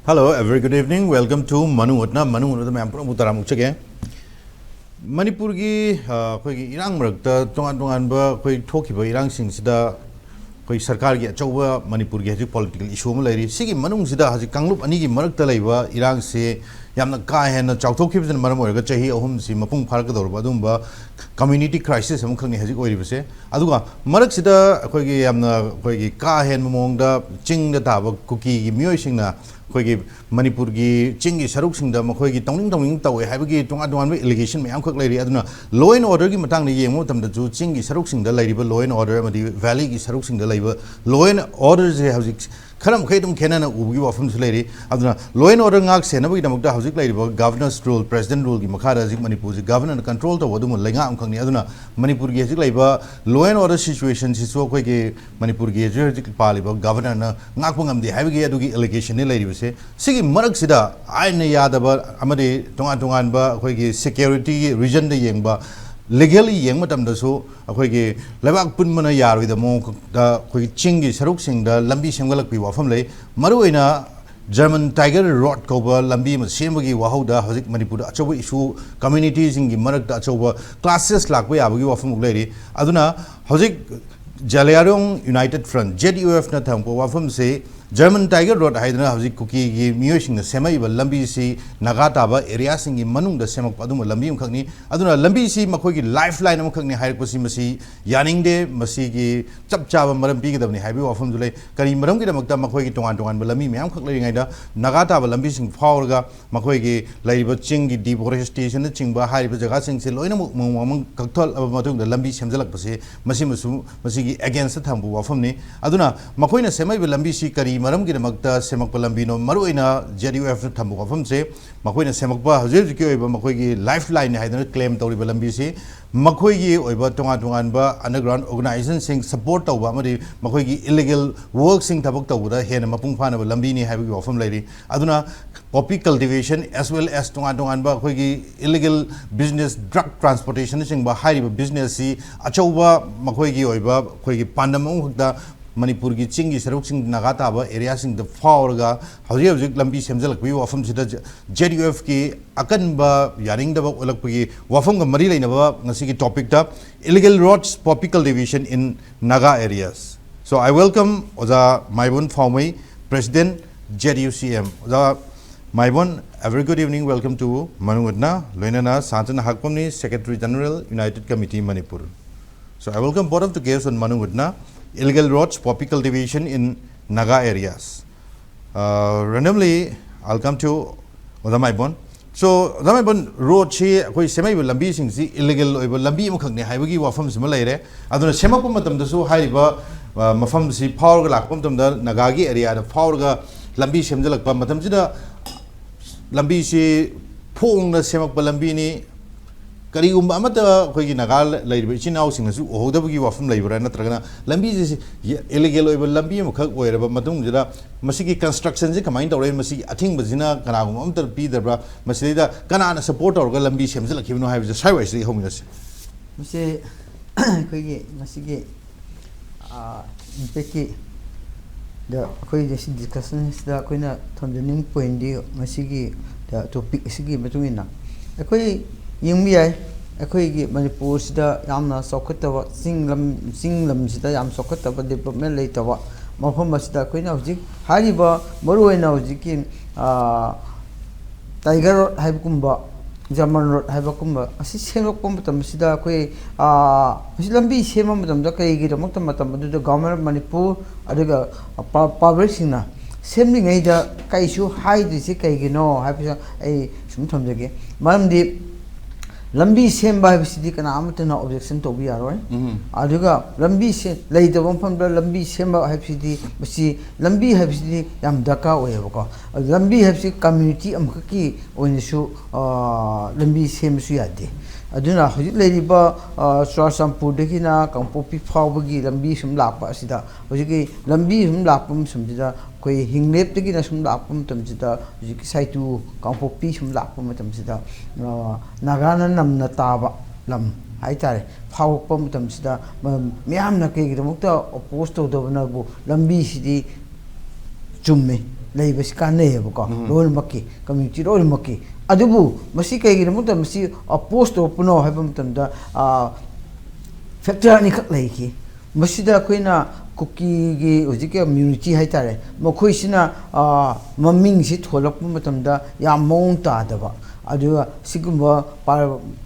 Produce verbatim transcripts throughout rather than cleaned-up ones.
Hello, a very good evening. Welcome to ꯃꯅꯨꯡ ꯍꯨꯠꯅ, ꯃꯅꯨꯡ ꯍꯨꯠꯅ ꯃꯌꯥꯝ ꯄꯨꯝꯅꯃꯛꯄꯨ ꯇꯔꯥꯝꯅ ꯑꯣꯛꯆꯒꯦ꯫ ꯃꯅꯤꯄꯨꯔꯒꯤ, ꯑ, ꯑꯩꯈꯣꯏꯒꯤ ꯏꯔꯥꯡ ꯃꯔꯛꯇ ꯇꯣꯉꯥꯟ ꯇꯣꯉꯥꯟꯕ ꯑꯩꯈꯣꯏ ꯊꯣꯛꯈꯤꯕ ꯏꯔꯥꯡꯁꯤꯡꯁꯤꯗ ꯑꯩꯈꯣꯏ ꯁꯔꯀꯥꯔꯒꯤ ꯑꯆꯧꯕ ꯃꯅꯤꯄꯨꯔꯒꯤ ꯍꯧꯖꯤꯛ political issue ꯑꯃ ꯂꯩꯔꯤ꯫ ꯁꯤꯒꯤ ꯃꯅꯨꯡꯁꯤꯗ ꯍꯧꯖꯤꯛ ꯀꯥꯡꯂꯨꯞ ꯑꯅꯤꯒꯤ ꯃꯔꯛꯇ ꯂꯩꯕ ꯏꯔꯥꯡꯁꯤ ꯌꯥꯝꯅ ꯀꯥ ꯍꯦꯟꯅ ꯆꯥꯎꯊꯣꯛꯈꯤꯕꯁꯤꯅ ꯃꯔꯝ ꯑꯣꯏꯔꯒ ꯆꯍꯤ ꯑꯍꯨꯝꯁꯤ ꯃꯄꯨꯡ ꯐꯥꯔꯛꯀꯗꯧꯔꯕ ꯑꯗꯨꯒꯨꯝꯕ community crisis ꯑꯃꯈꯛꯅꯤ ꯍꯧꯖꯤꯛ ꯑꯣꯏꯔꯤꯕꯁꯦ꯫ ꯑꯗꯨꯒ ꯃꯔꯛꯁꯤꯗ ꯑꯩꯈꯣꯏꯒꯤ ꯌꯥꯝꯅ ꯑꯩꯈꯣꯏꯒꯤ ꯀꯥ ꯍꯦꯟꯕ ꯃꯑꯣꯡꯗ ꯆꯤꯡꯗ ꯇꯥꯕ ꯀꯨꯀꯤꯒꯤ ꯃꯤꯑꯣꯏꯁꯤꯡꯅ ꯑꯩꯈꯣꯏꯒꯤ ꯃꯅꯤꯄꯨꯔꯒꯤ ꯆꯤꯡꯒꯤ ꯁꯔꯨꯛꯁꯤꯡꯗ ꯃꯈꯣꯏꯒꯤ ꯇꯧꯅꯤꯡ ꯇꯧꯅꯤꯡ ꯇꯧꯋꯦ ꯍꯥꯏꯕꯒꯤ ꯇꯣꯉꯥꯟ ꯇꯣꯉꯥꯟꯕ allegation ꯃꯌꯥꯝꯈꯛ ꯂꯩꯔꯤ꯫ ꯑꯗꯨꯅ law and orderꯒꯤ ꯃꯇꯥꯡꯗ ꯌꯦꯡꯕ ꯃꯇꯝꯗꯁꯨ ꯆꯤꯡꯒꯤ ꯁꯔꯨꯛꯁꯤꯡꯗ ꯂꯩꯔꯤꯕ law and order ꯑꯃꯗꯤ valleyꯒꯤ ꯁꯔꯨꯛꯁꯤꯡꯗ ꯂꯩꯕ law and orderꯁꯦ ꯍꯧꯖꯤꯛ ꯈꯔ ꯃꯈꯩ ꯑꯗꯨꯝ ꯈꯦꯠꯅꯅ ꯎꯕꯒꯤ ꯋꯥꯐꯝꯁꯨ ꯂꯩꯔꯤ꯫ ꯑꯗꯨꯅ law and order ꯉꯥꯛ ꯁꯦꯟꯅꯕꯒꯤꯗꯃꯛꯇ ꯍꯧꯖꯤꯛ ꯂꯩꯔꯤꯕ governor's rule, president ruleꯒꯤ ꯃꯈꯥꯗ ꯍꯧꯖꯤꯛ ꯃꯅꯤꯄꯨꯔꯁꯤ governorꯅ control ꯇꯧꯕ ꯑꯗꯨꯒꯨꯝꯕ ꯂꯩꯉꯥꯛ ꯑꯃꯈꯛꯅꯤ꯫ ꯑꯗꯨꯅ ꯃꯅꯤꯄꯨꯔꯒꯤ ꯍꯧꯖꯤꯛ ꯂꯩꯕ law and order situationꯁꯤꯁꯨ ꯑꯩꯈꯣꯏꯒꯤ ꯃꯅꯤꯄꯨꯔꯒꯤ ꯍꯧꯖꯤꯛ ꯍꯧꯖꯤꯛ ꯄꯥꯜꯂꯤꯕ governorꯅ ꯉꯥꯛꯄ ꯉꯝꯗꯦ ꯍꯥꯏꯕꯒꯤ ꯑꯗꯨꯒꯤ allegation ꯂꯩꯔꯤꯕꯁꯦ꯫ ꯁꯤꯒꯤ ꯃꯔꯛꯁꯤꯗ ꯑꯥꯏꯟꯅ ꯌꯥꯗꯕ ꯑꯃꯗꯤ ꯇꯣꯉꯥꯟ ꯇꯣꯉꯥꯟꯕ ꯑꯩꯈꯣꯏꯒꯤ securityꯒꯤ reasonꯗ ꯌꯦꯡꯕ, legally ꯌꯦꯡꯕ ꯃꯇꯝꯗꯁꯨ ꯑꯩꯈꯣꯏꯒꯤ ꯂꯩꯕꯥꯛ ꯄꯨꯟꯕꯅ ꯌꯥꯔꯣꯏꯗꯕ ꯃꯑꯣꯡꯗ ꯑꯩꯈꯣꯏꯒꯤ ꯆꯤꯡꯒꯤ ꯁꯔꯨꯛꯁꯤꯡꯗ ꯂꯝꯕꯤ ꯁꯦꯝꯒꯠꯂꯛꯄꯒꯤ ꯋꯥꯐꯝ ꯂꯩ꯫ ꯃꯔꯨꯑꯣꯏꯅ German Tiger Road ꯀꯧꯕ ꯂꯝꯕꯤ ꯑꯃ ꯁꯦꯝꯕꯒꯤ ꯋꯥꯍꯧꯗ ꯍꯧꯖꯤꯛ ꯃꯅꯤꯄꯨꯔꯗ ꯑꯆꯧꯕ issue, communitiesꯁꯤꯡꯒꯤ ꯃꯔꯛꯇ ꯑꯆꯧꯕ clashes ꯂꯥꯛꯄ ꯌꯥꯕꯒꯤ ꯋꯥꯐꯝ ꯑꯃꯨꯛ ꯂꯩꯔꯤ꯫ ꯑꯗꯨꯅ ꯍꯧꯖꯤꯛ ꯖꯥꯂꯤꯌꯥꯡꯔꯣꯡ United Front, ZUFꯅ ꯊꯝꯃꯛꯄ ꯋꯥꯐꯝꯁꯤ German Tiger Road ꯍꯥꯏꯗꯅ ꯍꯧꯖꯤꯛ ꯀꯨꯀꯤꯒꯤ ꯃꯤꯑꯣꯏꯁꯤꯡꯅ ꯁꯦꯝꯃꯛꯏꯕ ꯂꯝꯕꯤꯁꯤ ꯅꯥꯒꯥ ꯇꯥꯕ areaꯁꯤꯡꯒꯤ ꯃꯅꯨꯡꯗ ꯁꯦꯝꯃꯛꯄ ꯑꯗꯨꯒꯨꯝꯕ ꯂꯝꯕꯤ ꯑꯃꯈꯛꯅꯤ꯫ ꯑꯗꯨꯅ ꯂꯝꯕꯤꯁꯤ ꯃꯈꯣꯏꯒꯤ lifeline ꯑꯃꯈꯛꯅꯤ ꯍꯥꯏꯔꯛꯄꯁꯤ ꯃꯁꯤ ꯌꯥꯅꯤꯡꯗꯦ꯫ ꯃꯁꯤꯒꯤ ꯆꯞ ꯆꯥꯕ ꯃꯔꯝ ꯄꯤꯒꯗꯕꯅꯤ ꯍꯥꯏꯕꯒꯤ ꯋꯥꯐꯝꯁꯨ ꯂꯩ꯫ ꯀꯔꯤ ꯃꯔꯝꯒꯤꯗꯃꯛꯇ ꯃꯈꯣꯏꯒꯤ ꯇꯣꯉꯥꯟ ꯇꯣꯉꯥꯟꯕ ꯂꯝꯕꯤ ꯃꯌꯥꯝꯈꯛ ꯂꯩꯔꯤꯉꯩꯗ ꯅꯥꯒꯥ ꯇꯥꯕ ꯂꯝꯕꯤꯁꯤꯡ ꯐꯥꯎꯔꯒ ꯃꯈꯣꯏꯒꯤ ꯂꯩꯔꯤꯕ ꯆꯤꯡꯒꯤ deforestation ꯅꯆꯤꯡꯕ ꯍꯥꯏꯔꯤꯕ ꯖꯒꯥꯁꯤꯡꯁꯦ ꯂꯣꯏꯅꯃꯛ ꯃꯃꯪ ꯃꯃꯪ ꯀꯛꯊꯠꯂꯕ ꯃꯇꯨꯡꯗ ꯂꯝꯕꯤ ꯁꯦꯝꯖꯤꯜꯂꯛꯄꯁꯦ ꯃꯁꯤꯃꯁꯨ ꯃꯁꯤꯒꯤ againstꯇ ꯊꯝꯕ ꯋꯥꯐꯝꯅꯤ꯫ ꯑꯗꯨꯅ ꯃꯈꯣꯏꯅ ꯁꯦꯝꯃꯛꯏꯕ ꯂꯝꯕꯤꯁꯤ ꯀꯔꯤ ꯃꯔꯝꯒꯤꯗꯃꯛꯇ ꯁꯦꯝꯃꯛꯄ ꯂꯝꯕꯤꯅꯣ? ꯃꯔꯨꯑꯣꯏꯅ ZUFꯅ ꯊꯝꯕ ꯋꯥꯐꯝꯁꯦ ꯃꯈꯣꯏꯅ ꯁꯦꯝꯃꯛꯄ ꯍꯧꯖꯤꯛ ꯍꯧꯖꯤꯛꯀꯤ ꯑꯣꯏꯕ ꯃꯈꯣꯏꯒꯤ lifeline ꯍꯥꯏꯗꯅ claim ꯇꯧꯔꯤꯕ ꯂꯝꯕꯤꯁꯤ ꯃꯈꯣꯏꯒꯤ ꯑꯣꯏꯕ ꯇꯣꯉꯥꯟ ꯇꯣꯉꯥꯟꯕ underground organizationꯁꯤꯡ support ꯇꯧꯕ ꯑꯃꯗꯤ ꯃꯈꯣꯏꯒꯤ illegal workꯁꯤꯡ ꯊꯕꯛ ꯇꯧꯕꯗ ꯍꯦꯟꯅ ꯃꯄꯨꯡ ꯐꯥꯅꯕ ꯂꯝꯕꯤꯅꯤ ꯍꯥꯏꯕꯒꯤ ꯋꯥꯐꯝ ꯂꯩꯔꯤ꯫ ꯑꯗꯨꯅ poppy cultivation as well as ꯇꯣꯉꯥꯟ ꯇꯣꯉꯥꯟꯕ ꯑꯩꯈꯣꯏꯒꯤ illegal business, drug transportationꯅꯆꯤꯡꯕ ꯍꯥꯏꯔꯤꯕ businessꯁꯤ ꯑꯆꯧꯕ ꯃꯈꯣꯏꯒꯤ ꯑꯣꯏꯕ ꯑꯩꯈꯣꯏꯒꯤ ꯄꯥꯟꯗꯝ ꯑꯃꯈꯛꯇ ꯃꯅꯤꯄꯨꯔꯒꯤ ꯆꯤꯡꯒꯤ ꯁꯔꯨꯛꯁꯤꯡ ꯅꯥꯒꯥ ꯇꯥꯕ ꯑꯦꯔꯤꯌꯥꯁꯤꯡꯗ ꯐꯥꯎꯔꯒ ꯍꯧꯖꯤꯛ ꯍꯧꯖꯤꯛ ꯂꯝꯕꯤ ꯁꯦꯝꯖꯤꯜꯂꯛꯄꯒꯤ ꯋꯥꯐꯝꯁꯤꯗ ꯖꯦ ꯌꯨ ꯑꯦꯐꯀꯤ ꯑꯀꯟꯕ ꯌꯥꯅꯤꯡꯗꯕ ꯎꯠꯂꯛꯄꯒꯤ ꯋꯥꯐꯝꯒ ꯃꯔꯤ ꯂꯩꯅꯕ ꯉꯁꯤꯒꯤ ꯇꯣꯄꯤꯛꯇ Illegal Roads, Poppy Cultivation in Naga Areas. So I welcome ꯑꯣꯖꯥ ꯃꯥꯏꯕꯣꯟ ꯐꯥꯎꯃꯩ, President, ꯖꯦ ꯌꯨ ꯁꯤ ꯑꯦꯝ. ꯑꯣꯖꯥ ꯃꯥꯏꯕꯣꯟ, a very good evening, welcome to ꯃꯅꯨꯡ ꯍꯨꯠꯅ, ꯂꯣꯏꯅꯅ ꯁꯥꯟꯇꯅ ꯍꯥꯛꯄꯝꯅꯤ, Secretary General, United Committee, Manipur. So I welcome both of the guests on ꯃꯅꯨꯡ ꯍꯨꯠꯅ, Illegal Roads, Poppy Cultivation in Naga Areas. Uh, randomly, I'll come to ꯑꯣꯖꯥ ꯃꯥꯏꯕꯣꯟ. So ꯑꯣꯖꯥ ꯃꯥꯏꯕꯣꯟ, ꯔꯣꯗꯁꯤ, ꯑꯩꯈꯣꯏ ꯁꯦꯝꯃꯛꯏꯕ ꯂꯝꯕꯤꯁꯤꯡꯁꯤ illegal ꯑꯣꯏꯕ ꯂꯝꯕꯤ ꯑꯃꯈꯛꯅꯤ ꯍꯥꯏꯕꯒꯤ ꯋꯥꯐꯝꯁꯤꯃ ꯂꯩꯔꯦ. ꯑꯗꯨꯅ ꯁꯦꯝꯃꯛꯄ ꯃꯇꯝꯗꯁꯨ ꯍꯥꯏꯔꯤꯕ, ꯑ, ꯃꯐꯝꯁꯤ ꯐꯥꯎꯔꯒ ꯂꯥꯛꯄ ꯃꯇꯝꯗ, ꯅꯥꯒꯥꯒꯤ ꯑꯦꯔꯤꯌꯥꯗ ꯐꯥꯎꯔꯒ ꯂꯝꯕꯤ ꯁꯦꯝꯖꯤꯜꯂꯛꯄ ꯃꯇꯝꯁꯤꯗ, ꯂꯝꯕꯤꯁꯤ ꯐꯣꯡꯅ ꯁꯦꯝꯃꯛꯄ ꯂꯝꯕꯤꯅꯤ, ꯀꯔꯤꯒꯨꯝꯕ ꯑꯃꯠꯇ ꯑꯩꯈꯣꯏꯒꯤ ꯅꯥꯒꯥ ꯂꯩꯔꯤꯕ ꯏꯆꯤꯟ ꯏꯅꯥꯎꯁꯤꯡꯅꯁꯨ ꯎꯍꯧꯗꯕꯒꯤ ꯋꯥꯐꯝ ꯂꯩꯕ꯭ꯔꯥ? ꯅꯠꯇ꯭ꯔꯒꯅ ꯂꯝꯕꯤꯁꯤ ꯏꯂꯤꯒꯦꯜ ꯑꯣꯏꯕ ꯂꯝꯕꯤ ꯑꯃꯈꯛ ꯑꯣꯏꯔꯕ ꯃꯇꯨꯡꯁꯤꯗ ꯃꯁꯤꯒꯤ ꯀꯟꯁꯇ꯭ꯔꯛꯁꯟꯁꯤ ꯀꯃꯥꯏꯅ ꯇꯧꯔꯦ? ꯃꯁꯤꯒꯤ ꯑꯊꯤꯡꯕꯁꯤꯅ ꯀꯅꯥꯒꯨꯝꯕ ꯑꯃꯠꯇ ꯄꯤꯗꯕ꯭ꯔꯥ? ꯃꯁꯤꯗꯩꯗ ꯀꯅꯥꯅ ꯁꯄꯣꯔꯠ ꯇꯧꯔꯒ ꯂꯝꯕꯤ ꯁꯦꯝꯖꯤꯜꯂꯛꯈꯤꯕꯅꯣ ꯍꯥꯏꯕꯁꯦ ꯁ꯭ꯋꯥꯏꯋꯥꯏꯁꯤꯗꯒꯤ ꯍꯧꯃꯤꯟꯅꯁꯤ꯫ ꯃꯁꯤ ꯑꯩꯈꯣꯏꯒꯤ ꯉꯁꯤꯒꯤ ꯏꯝꯄꯦꯛꯀꯤ ꯗ ꯑꯩꯈꯣꯏ ꯉꯁꯤ ꯗꯤꯁꯀꯁꯟꯁꯤꯗ ꯑꯩꯈꯣꯏꯅ ꯊꯝꯖꯅꯤꯡꯕ ꯄꯣꯏꯟꯗꯤ ꯉꯁꯤꯒꯤ ꯇꯣꯄꯤꯛ ꯑꯁꯤꯒꯤ ꯃꯇꯨꯡ ꯏꯟꯅ ꯑꯩꯈꯣꯏ ꯌꯦꯡꯕ ꯌꯥꯏ꯫ ꯑꯩꯈꯣꯏꯒꯤ ꯃꯅꯤꯄꯨꯔꯁꯤꯗ ꯌꯥꯝꯅ ꯆꯥꯎꯈꯠꯇꯕ, ꯆꯤꯡ ꯂꯝ, ꯆꯤꯡ ꯂꯝꯁꯤꯗ ꯌꯥꯝ ꯆꯥꯎꯈꯠꯇꯕ, ꯗꯤꯕꯂꯞꯃꯦꯟ ꯂꯩꯇꯕ ꯃꯐꯝ ꯑꯁꯤꯗ ꯑꯩꯈꯣꯏꯅ ꯍꯧꯖꯤꯛ ꯍꯥꯏꯔꯤꯕ, ꯃꯔꯨꯑꯣꯏꯅ ꯍꯧꯖꯤꯛꯀꯤ ꯇꯥꯏꯒꯔ ꯔꯣꯗ ꯍꯥꯏꯕꯒꯨꯝꯕ, ꯖꯔꯃꯟ ꯔꯣꯗ ꯍꯥꯏꯕꯒꯨꯝꯕ ꯑꯁꯤ ꯁꯦꯝꯂꯛꯄ ꯃꯇꯝꯁꯤꯗ ꯑꯩꯈꯣꯏ, ꯑ, ꯃꯁꯤ ꯂꯝꯕꯤ ꯁꯦꯝꯕ ꯃꯇꯝꯗ ꯀꯔꯤꯒꯤꯗꯃꯛꯇ ꯃꯇꯝ ꯑꯗꯨꯗ ꯒꯚꯔꯟꯃꯦꯟ ꯑꯣꯐ ꯃꯅꯤꯄꯨꯔ ꯑꯗꯨꯒ ꯄ-, ꯄꯕ꯭ꯂꯤꯛꯁꯤꯡꯅ ꯁꯦꯝꯂꯤꯉꯩꯗ ꯀꯩꯁꯨ ꯍꯥꯏꯗ꯭ꯔꯤꯁꯤ ꯀꯩꯒꯤꯅꯣ ꯍꯥꯏꯕꯁꯤ ꯑꯩ ꯁꯨꯝ ꯊꯝꯖꯒꯦ꯫ ꯃꯔꯝꯗꯤ ꯂꯝꯕꯤ ꯁꯦꯝꯕ ꯍꯥꯏꯕꯁꯤꯗꯤ ꯀꯅꯥ ꯑꯃꯠꯇꯅ ꯑꯣꯕꯖꯦꯛꯁꯟ ꯇꯧꯕ ꯌꯥꯔꯣꯏ꯫ ꯎꯝ. ꯑꯗꯨꯒ ꯂꯝꯕꯤ ꯁꯦ-, ꯂꯩꯇꯕ ꯃꯐꯝꯗ ꯂꯝꯕꯤ ꯁꯦꯝꯕ ꯍꯥꯏꯕꯁꯤꯗꯤ, ꯃꯁꯤ ꯂꯝꯕꯤ ꯍꯥꯏꯕꯁꯤꯗꯤ ꯌꯥꯝ ꯗꯔꯀꯥꯔ ꯑꯣꯏꯌꯦꯕꯀꯣ꯫ ꯑꯗꯨ ꯂꯝꯕꯤ ꯍꯥꯏꯕꯁꯤ ꯀꯝꯃ꯭ꯌꯨꯅꯤꯇꯤ ꯑꯃꯈꯛꯀꯤ ꯑꯣꯏꯅꯁꯨ, ꯑ, ꯂꯝꯕꯤ ꯁꯦꯝꯕꯁꯨ ꯌꯥꯗꯦ꯫ ꯑꯗꯨꯅ ꯍꯧꯖꯤꯛ ꯂꯩꯔꯤꯕ, ꯑ, ꯆꯨꯔꯥꯆꯥꯟꯄꯨꯔꯗꯒꯤꯅ ꯀꯥꯡꯄꯣꯛꯄꯤ ꯐꯥꯎꯕꯒꯤ ꯂꯝꯕꯤ ꯁꯨꯝ ꯂꯥꯛꯄ ꯑꯁꯤꯗ, ꯍꯧꯖꯤꯛꯀꯤ ꯂꯝꯕꯤ ꯁꯨꯝ ꯂꯥꯛꯄ ꯃꯇꯝꯁꯤꯗ, ꯑꯩꯈꯣꯏ ꯍꯤꯡꯂꯦꯞꯇꯒꯤꯅ ꯁꯨꯝ ꯂꯥꯛꯄ ꯃꯇꯝꯁꯤꯗ, ꯍꯧꯖꯤꯛꯀꯤ ꯁꯥꯏꯇꯨ ꯀꯥꯡꯄꯣꯛꯄꯤ ꯁꯨꯝ ꯂꯥꯛꯄ ꯃꯇꯝꯁꯤꯗ, ꯑ, ꯅꯥꯒꯥꯅ ꯅꯝꯅ ꯇꯥꯕ ꯂꯝ, ꯍꯥꯏꯇꯥꯔꯦ, ꯐꯥꯎꯔꯛꯄ ꯃꯇꯝꯁꯤꯗ ꯃ- ꯃꯤꯌꯥꯝꯅ ꯀꯩꯒꯤꯗꯃꯛꯇ ꯑꯣꯄꯣꯁ ꯇꯧꯗꯕꯅꯕꯨ, ꯂꯝꯕꯤꯁꯤꯗꯤ ꯆꯨꯝꯃꯦ, ꯂꯩꯕꯁꯤ ꯀꯥꯟꯅꯩꯌꯦꯕꯀꯣ, ꯂꯣꯏꯅꯃꯛꯀꯤ, ꯀꯝꯃ꯭ꯌꯨꯅꯤꯇꯤ ꯂꯣꯏꯅꯃꯛꯀꯤ꯫ ꯑꯗꯨꯕꯨ ꯃꯁꯤ ꯀꯩꯒꯤꯗꯃꯛꯇ ꯃꯁꯤ ꯑꯣꯄꯣꯁ ꯇꯧꯔꯛꯄꯅꯣ ꯍꯥꯏꯕ ꯃꯇꯝꯗ, ꯐꯦꯛꯇꯔ ꯑꯅꯤꯈꯛ ꯂꯩꯈꯤ꯫ ꯃꯁꯤꯗ ꯑꯩꯈꯣꯏꯅ ꯀꯨꯀꯤꯒꯤ ꯍꯧꯖꯤꯛꯀꯤ ꯀꯝꯃ꯭ꯌꯨꯅꯤꯇꯤ ꯍꯥꯏꯇꯥꯔꯦ, ꯃꯈꯣꯏꯁꯤꯅ ꯃꯃꯤꯡꯁꯤ ꯊꯣꯜꯂꯛꯄ ꯃꯇꯝꯗ ꯌꯥꯝ ꯃꯑꯣꯡ ꯇꯥꯗꯕ, ꯑꯗꯨꯒ ꯁꯤꯒꯨꯝꯕ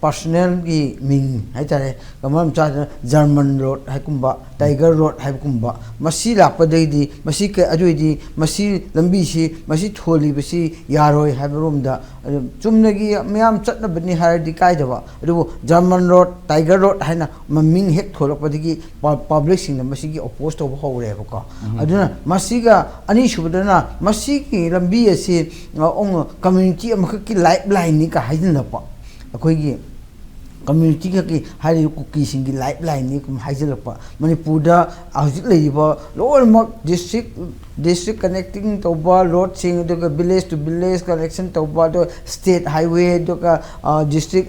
ꯄꯥꯔꯁꯣꯅꯦꯜꯒꯤ ꯃꯤꯡ ꯍꯥꯏꯇꯥꯔꯦ, ꯃꯔꯝ ꯆꯥꯗꯅ ꯖꯔꯃꯟ ꯔꯣꯗ ꯍꯥꯏꯒꯨꯝꯕ, ꯇꯥꯏꯒꯔ ꯔꯣꯗ ꯍꯥꯏꯕꯒꯨꯝꯕ, ꯃꯁꯤ ꯂꯥꯛꯄꯗꯒꯤꯗꯤ ꯃꯁꯤ ꯑꯗꯨꯑꯣꯏꯗꯤ ꯃꯁꯤ ꯂꯝꯕꯤꯁꯤ, ꯃꯁꯤ ꯊꯣꯜꯂꯤꯕꯁꯤ ꯌꯥꯔꯣꯏ ꯍꯥꯏꯕꯔꯣꯝꯗ꯫ ꯑꯗꯨ ꯆꯨꯝꯅꯒꯤ ꯃꯌꯥꯝ ꯆꯠꯅꯕꯅꯤ ꯍꯥꯏꯔꯗꯤ ꯀꯥꯏꯗꯕ, ꯑꯗꯨꯕꯨ ꯖꯔꯃꯟ ꯔꯣꯗ, ꯇꯥꯏꯒꯔ ꯔꯣꯗ ꯍꯥꯏꯅ ꯃꯃꯤꯡ ꯍꯦꯛ ꯊꯣꯛꯂꯛꯄꯗꯒꯤ ꯄꯕ꯭ꯂꯤꯛꯁꯤꯡꯅ ꯃꯁꯤꯒꯤ ꯑꯣꯄꯣꯁ ꯇꯧꯕ ꯍꯧꯔꯦꯕꯀꯣ꯫ ꯑꯗꯨꯅ ꯃꯁꯤꯒ ꯑꯅꯤꯁꯨꯕꯗꯅ ꯃꯁꯤꯒꯤ ꯂꯝꯕꯤ ꯑꯁꯤ ꯀꯝꯃ꯭ꯌꯨꯅꯤꯇꯤ ꯑꯃꯈꯛꯀꯤ ꯂꯥꯏꯐ ꯂꯥꯏꯟꯅꯤ ꯀ ꯍꯥꯏꯖꯤꯜꯂꯛꯄ, ꯑꯩꯈꯣꯏꯒꯤ ꯀꯝꯃ꯭ꯌꯨꯅꯤꯇꯤ ꯈꯛꯀꯤ ꯍꯥꯏꯔꯤꯕ ꯀꯨꯀꯤꯁꯤꯡꯒꯤ ꯂꯥꯏꯐ ꯂꯥꯏꯟꯅꯤ ꯀꯨꯝ ꯍꯥꯏꯖꯤꯜꯂꯛꯄ꯫ ꯃꯅꯤꯄꯨꯔꯗ ꯍꯧꯖꯤꯛ ꯂꯩꯔꯤꯕ ꯂꯣꯏꯅꯃꯛ ꯗꯤꯁꯇ꯭ꯔꯤꯛ ꯗꯤꯁꯇ꯭ꯔꯤꯛ ꯀꯅꯦꯛꯇꯤꯡ ꯇꯧꯕ ꯔꯣꯗꯁꯤꯡ, ꯑꯗꯨꯒ ꯚꯤꯂꯦꯖ ꯇꯨ ꯚꯤꯂꯦꯖ ꯀꯅꯦꯛꯁꯟ ꯇꯧꯕ, ꯑꯗꯨꯒ ꯁ꯭ꯇꯦꯠ ꯍꯥꯏꯋꯦ, ꯑꯗꯨꯒ ꯗꯤꯁꯇ꯭ꯔꯤꯛ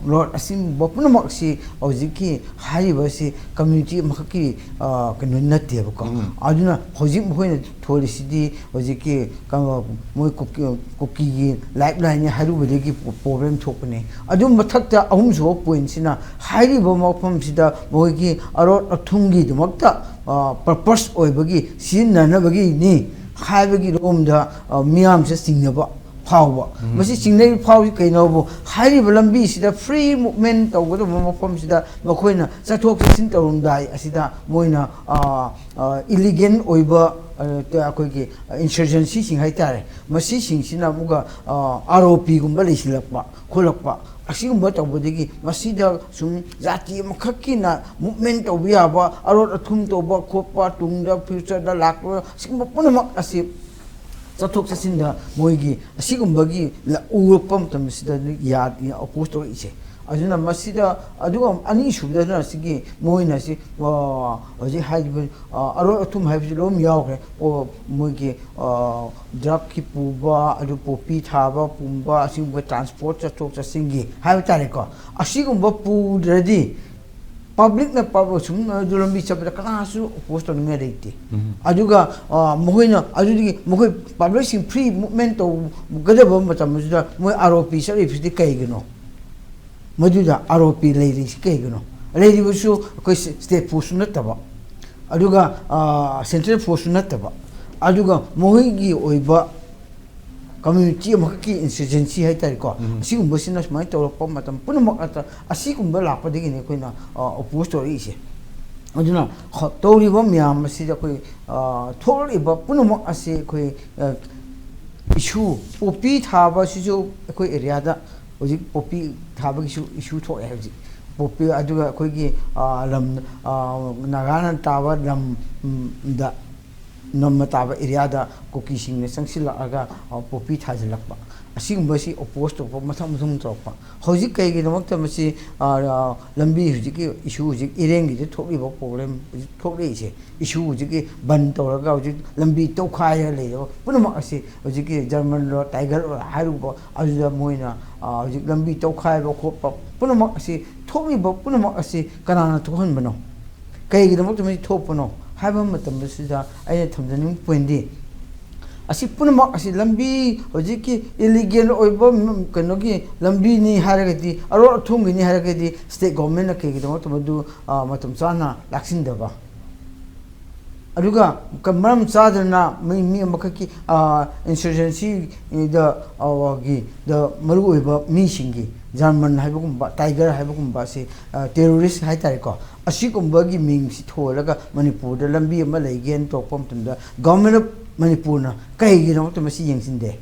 ꯔꯣꯗ, ꯑꯁꯤꯒꯨꯝꯕ ꯄꯨꯝꯅꯃꯛꯁꯤ ꯍꯧꯖꯤꯛꯀꯤ ꯍꯥꯏꯔꯤꯕꯁꯤ ꯀꯝꯃ꯭ꯌꯨꯅꯤꯇꯤ ꯑꯃꯈꯛꯀꯤ ꯀꯩꯅꯣ ꯅꯠꯇꯦꯕꯀꯣ꯫ ꯑꯗꯨꯅ ꯍꯧꯖꯤꯛ ꯃꯈꯣꯏꯅ ꯊꯣꯜꯂꯤꯁꯤꯗꯤ ꯍꯧꯖꯤꯛꯀꯤ ꯀ- ꯃꯣꯏ ꯀꯨꯀꯤ- ꯀꯨꯀꯤꯒꯤ ꯂꯥꯏꯐ ꯂꯥꯏꯟꯅꯤ ꯍꯥꯏꯔꯨꯕꯗꯒꯤ ꯄ꯭ꯔꯣꯕ꯭ꯂꯦꯝ ꯊꯣꯛꯄꯅꯤ꯫ ꯑꯗꯨ ꯃꯊꯛꯇ ꯑꯍꯨꯝꯁꯨꯕ ꯄꯣꯏꯟꯁꯤꯅ ꯍꯥꯏꯔꯤꯕ ꯃꯐꯝꯁꯤꯗ ꯃꯈꯣꯏꯒꯤ ꯑꯔꯣꯠ ꯑꯊꯨꯝꯒꯤꯗꯃꯛꯇ ꯄꯔꯄꯁ ꯑꯣꯏꯕꯒꯤ ꯁꯤꯖꯤꯟꯅꯅꯕꯒꯤꯅꯤ ꯍꯥꯏꯕꯒꯤ ꯔꯣꯝꯗ ꯃꯤꯌꯥꯝꯁꯦ ꯆꯤꯡꯅꯕ ꯐꯥꯎꯕ꯫ ꯃꯁꯤ ꯆꯤꯡꯅꯔꯤꯕ ꯐꯥꯎꯁꯤ ꯀꯩꯅꯣꯕꯨ, ꯍꯥꯏꯔꯤꯕ ꯂꯝꯕꯤꯁꯤꯗ ꯐ꯭ꯔꯤ ꯃꯨꯞꯃꯦꯟ ꯇꯧꯒꯗꯕ ꯃꯐꯝꯁꯤꯗ ꯃꯈꯣꯏꯅ ꯆꯠꯊꯣꯛ ꯆꯠꯁꯤꯟ ꯇꯧꯔꯝꯗꯥꯏ ꯑꯁꯤꯗ ꯃꯣꯏꯅ ꯏꯂꯤꯒꯦꯟ ꯑꯣꯏꯕ, ꯑꯩꯈꯣꯏꯒꯤ ꯏꯟꯁꯔꯖꯦꯟꯁꯤꯁꯤꯡ ꯍꯥꯏꯇꯥꯔꯦ, ꯃꯁꯤꯁꯤꯡꯁꯤꯅ ꯑꯃꯨꯛꯀ ꯑꯥꯔ ꯑꯣ ꯄꯤꯒꯨꯝꯕ ꯂꯩꯁꯤꯜꯂꯛꯄ ꯈꯣꯠꯂꯛꯄ, ꯑꯁꯤꯒꯨꯝꯕ ꯇꯧꯕꯗꯒꯤ ꯃꯁꯤꯗ ꯁꯨꯝ ꯖꯥꯇꯤ ꯑꯃꯈꯛꯀꯤꯅ ꯃꯨꯞꯃꯦꯟ ꯇꯧꯕ ꯌꯥꯕ, ꯑꯔꯣꯠ ꯑꯊꯨꯝ ꯇꯧꯕ ꯈꯣꯠꯄ, ꯇꯨꯡꯗ ꯐ꯭ꯌꯨꯆꯔꯗ ꯂꯥꯛꯄ, ꯁꯤꯒꯨꯝꯕ ꯄꯨꯝꯅꯃꯛ ꯑꯁꯤ ꯆꯠꯊꯣꯛ ꯆꯠꯁꯤꯟꯗ ꯃꯣꯏꯒꯤ ꯑꯁꯤꯒꯨꯝꯕꯒꯤ ꯎꯔꯛꯄ ꯃꯇꯝꯁꯤꯗ ꯑꯣꯄꯣꯖ ꯇꯧꯔꯛꯏꯁꯦ꯫ ꯑꯗꯨꯅ ꯃꯁꯤꯗ, ꯑꯗꯨꯒ ꯑꯅꯤꯁꯨꯕꯗꯅ ꯁꯤꯒꯤ ꯃꯣꯏꯅ ꯁꯤ, ꯑ, ꯍꯧꯖꯤꯛ ꯍꯥꯏꯔꯤꯕ, ꯑ, ꯑꯔꯣꯏ ꯑꯊꯨꯝ ꯍꯥꯏꯕꯁꯤ ꯂꯣꯏꯅ ꯌꯥꯎꯈ꯭ꯔꯦ꯫ ꯑꯣ, ꯃꯣꯏꯒꯤ, ꯑ, ꯗ꯭ꯔꯒꯀꯤ ꯄꯨꯕ, ꯑꯗꯨ ꯄꯣꯄꯤ ꯊꯥꯕ ꯄꯨꯝꯕ, ꯑꯁꯤꯒꯨꯝꯕ ꯇ꯭ꯔꯥꯟꯁꯄꯣꯔꯠ ꯆꯠꯊꯣꯛ ꯆꯠꯁꯤꯟꯒꯤ ꯍꯥꯏꯕ ꯇꯥꯔꯦꯀꯣ, ꯑꯁꯤꯒꯨꯝꯕ ꯄꯨꯗ꯭ꯔꯗꯤ ꯄꯕ꯭ꯂꯤꯛꯅ ꯄꯕ-, ꯁꯨꯝ ꯑꯗꯨ ꯂꯝꯕꯤ ꯆꯠꯄꯗ ꯀꯅꯥꯁꯨ ꯑꯣꯄꯣꯖ ꯇꯧꯅꯤꯡꯉꯥꯏ ꯂꯩꯇꯦ꯫ ꯑꯗꯨꯒ, ꯑ, ꯃꯈꯣꯏꯅ ꯑꯗꯨꯗꯒꯤ ꯃꯈꯣꯏ ꯄꯕ꯭ꯂꯤꯛꯁꯤꯡ ꯐ꯭ꯔꯤ ꯃꯨꯞꯃꯦꯟ ꯇꯧꯒꯗꯕ ꯃꯇꯝ ꯑꯁꯤꯗ ꯃꯣꯏ ꯑꯥꯔ ꯑꯣ ꯄꯤ ꯆꯠꯂꯤꯕꯁꯤꯗꯤ ꯀꯩꯒꯤꯅꯣ? ꯃꯗꯨꯗ ꯑꯥꯔ ꯑꯣ ꯄꯤ ꯂꯩꯔꯤꯁꯤ ꯀꯩꯒꯤꯅꯣ? ꯂꯩꯔꯤꯕꯁꯨ ꯑꯩꯈꯣꯏ ꯁ-, ꯁ꯭ꯇꯦꯠ ꯐꯣꯔꯁꯁꯨ ꯅꯠꯇꯕ, ꯑꯗꯨꯒ, ꯑ, ꯁꯦꯟꯇ꯭ꯔꯦꯜ ꯐꯣꯔꯁꯁꯨ ꯅꯠꯇꯕ, ꯑꯗꯨꯒ ꯃꯈꯣꯏꯒꯤ ꯑꯣꯏꯕ ꯀꯝꯃ꯭ꯌꯨꯅꯤꯇꯤ ꯑꯃꯈꯛꯀꯤ ꯏꯟꯁꯔꯖꯦꯟꯁꯤ ꯍꯥꯏꯇꯥꯔꯦꯀꯣ, ꯎꯝ꯫ ꯑꯁꯤꯒꯨꯝꯕꯁꯤꯅ ꯁꯨꯃꯥꯏꯅ ꯇꯧꯔꯛꯄ ꯃꯇꯝ ꯄꯨꯝꯅꯃꯛ ꯑꯇ-, ꯑꯁꯤꯒꯨꯝꯕ ꯂꯥꯛꯄꯗꯒꯤꯅꯤ ꯑꯩꯈꯣꯏꯅ, ꯑ, ꯑꯣꯄꯣꯖ ꯇꯧꯔꯛꯏꯁꯦ꯫ ꯑꯗꯨꯅ ꯈ-, ꯇꯧꯔꯤꯕ ꯃꯌꯥꯝ ꯑꯁꯤꯗ ꯑꯩꯈꯣꯏ, ꯑ, ꯊꯣꯛꯂꯛꯂꯤꯕ ꯄꯨꯝꯅꯃꯛ ꯑꯁꯤ ꯑꯩꯈꯣꯏ, ꯑ, ꯏꯁꯨ, ꯄꯣꯄꯤ ꯊꯥꯕ ꯑꯁꯤꯁꯨ ꯑꯩꯈꯣꯏ ꯑꯦꯔꯤꯌꯥꯗ ꯍꯧꯖꯤꯛ ꯄꯣꯄꯤ ꯊꯥꯕꯒꯤꯁꯨ ꯏꯁꯨ ꯊꯣꯛꯑꯦ ꯍꯧꯖꯤꯛ꯫ ꯄꯣꯄꯤ, ꯑꯗꯨꯒ ꯑꯩꯈꯣꯏꯒꯤ, ꯑ, ꯂꯝ, ꯑ, ꯅꯥꯒꯥꯅ ꯇꯥꯕ ꯂꯝꯗ, ꯅꯝꯅ ꯇꯥꯕ ꯑꯦꯔꯤꯌꯥꯗ ꯀꯨꯀꯤꯁꯤꯡꯅ ꯆꯪꯁꯤꯜꯂꯛꯑꯒ, ꯑ, ꯄꯣꯄꯤ ꯊꯥꯖꯤꯜꯂꯛꯄ, ꯑꯁꯤꯒꯨꯝꯕꯁꯤ ꯑꯣꯄꯣꯖ ꯇꯧꯕ ꯃꯊꯪ ꯃꯊꯪ ꯇꯧꯔꯛꯄ꯫ ꯍꯧꯖꯤꯛ ꯀꯩꯒꯤꯗꯃꯛꯇ ꯃꯁꯤ, ꯑ, ꯑ, ꯂꯝꯕꯤ ꯍꯧꯖꯤꯛꯀꯤ ꯏꯁꯨ, ꯍꯧꯖꯤꯛ ꯏꯔꯦꯡꯒꯤꯗ ꯊꯣꯛꯂꯤꯕ ꯄ꯭ꯔꯣꯕ꯭ꯂꯦꯝ ꯍꯧꯖꯤꯛ ꯊꯣꯛꯂꯛꯏꯁꯦ, ꯏꯁꯨ ꯍꯧꯖꯤꯛꯀꯤ ꯕꯟ ꯇꯧꯔꯒ ꯍꯧꯖꯤꯛ ꯂꯝꯕꯤ ꯇꯧꯈꯥꯏꯔ ꯂꯩꯔꯕ ꯄꯨꯝꯅꯃꯛ ꯑꯁꯤ ꯍꯧꯖꯤꯛꯀꯤ ꯖꯔꯃꯟ ꯔꯣꯗ, ꯇꯥꯏꯒꯔ ꯔꯣꯗ ꯍꯥꯏꯔꯨꯕ, ꯑꯗꯨꯗ ꯃꯣꯏꯅ, ꯑ, ꯍꯧꯖꯤꯛ ꯂꯝꯕꯤ ꯇꯧꯈꯥꯏꯕ ꯈꯣꯠꯄ ꯄꯨꯝꯅꯃꯛ ꯑꯁꯤ, ꯊꯣꯛꯂꯤꯕ ꯄꯨꯝꯅꯃꯛ ꯑꯁꯤ ꯀꯅꯥꯅ ꯊꯣꯛꯍꯟꯕꯅꯣ? ꯀꯩꯒꯤꯗꯃꯛꯇ ꯃꯁꯤ ꯊꯣꯛꯄꯅꯣ ꯍꯥꯏꯕ ꯃꯇꯝꯗꯁꯤꯗ ꯑꯩꯅ ꯊꯝꯖꯅꯤꯡꯕ ꯄꯣꯏꯟꯗꯤ, ꯑꯁꯤ ꯄꯨꯝꯅꯃꯛ ꯑꯁꯤ ꯂꯝꯕꯤ, ꯍꯧꯖꯤꯛꯀꯤ ꯏꯂꯤꯒꯦꯜ ꯑꯣꯏꯕ ꯀꯩꯅꯣꯒꯤ ꯂꯝꯕꯤꯅꯤ ꯍꯥꯏꯔꯒꯗꯤ, ꯑꯔꯣꯠ ꯑꯊꯨꯝꯒꯤꯅꯤ ꯍꯥꯏꯔꯒꯗꯤ, ꯁ꯭ꯇꯦꯠ ꯒꯣꯚꯔꯟꯃꯦꯟꯠꯅ ꯀꯩꯒꯤꯗꯃꯛꯇ ꯃꯗꯨ, ꯑ, ꯃꯇꯝ ꯆꯥꯅ ꯂꯥꯛꯁꯤꯟꯗꯕ? ꯑꯗꯨꯒ ꯀ-, ꯃꯔꯝ ꯆꯥꯗꯅ ꯃꯤ, ꯃꯤ ꯑꯃꯈꯛꯀꯤ, ꯑ, ꯏꯟꯁꯔꯖꯦꯟꯁꯤꯗ, ꯑ, ꯒꯤ, ꯗ ꯃꯔꯨꯑꯣꯏꯕ ꯃꯤꯁꯤꯡꯒꯤ, ꯖꯔꯃꯟ ꯍꯥꯏꯕꯒꯨꯝꯕ, ꯇꯥꯏꯒꯔ ꯍꯥꯏꯕꯒꯨꯝꯕ ꯑꯁꯤ, ꯑ, ꯇꯦꯔꯣꯔꯤꯁ ꯍꯥꯏꯇꯥꯔꯦꯀꯣ, ꯑꯁꯤꯒꯨꯝꯕꯒꯤ ꯃꯤꯡꯁꯤ ꯊꯣꯜꯂꯒ ꯃꯅꯤꯄꯨꯔꯗ ꯂꯝꯕꯤ ꯑꯃ ꯂꯩꯒꯦꯅ ꯇꯧꯔꯛꯄ ꯃꯇꯝꯗ, ꯒꯣꯚꯔꯟꯃꯦꯟꯠ ꯑꯣꯐ ꯃꯅꯤꯄꯨꯔꯅ ꯀꯩꯒꯤꯗꯃꯛꯇ ꯃꯁꯤ ꯌꯦꯡꯁꯤꯟꯗꯦ?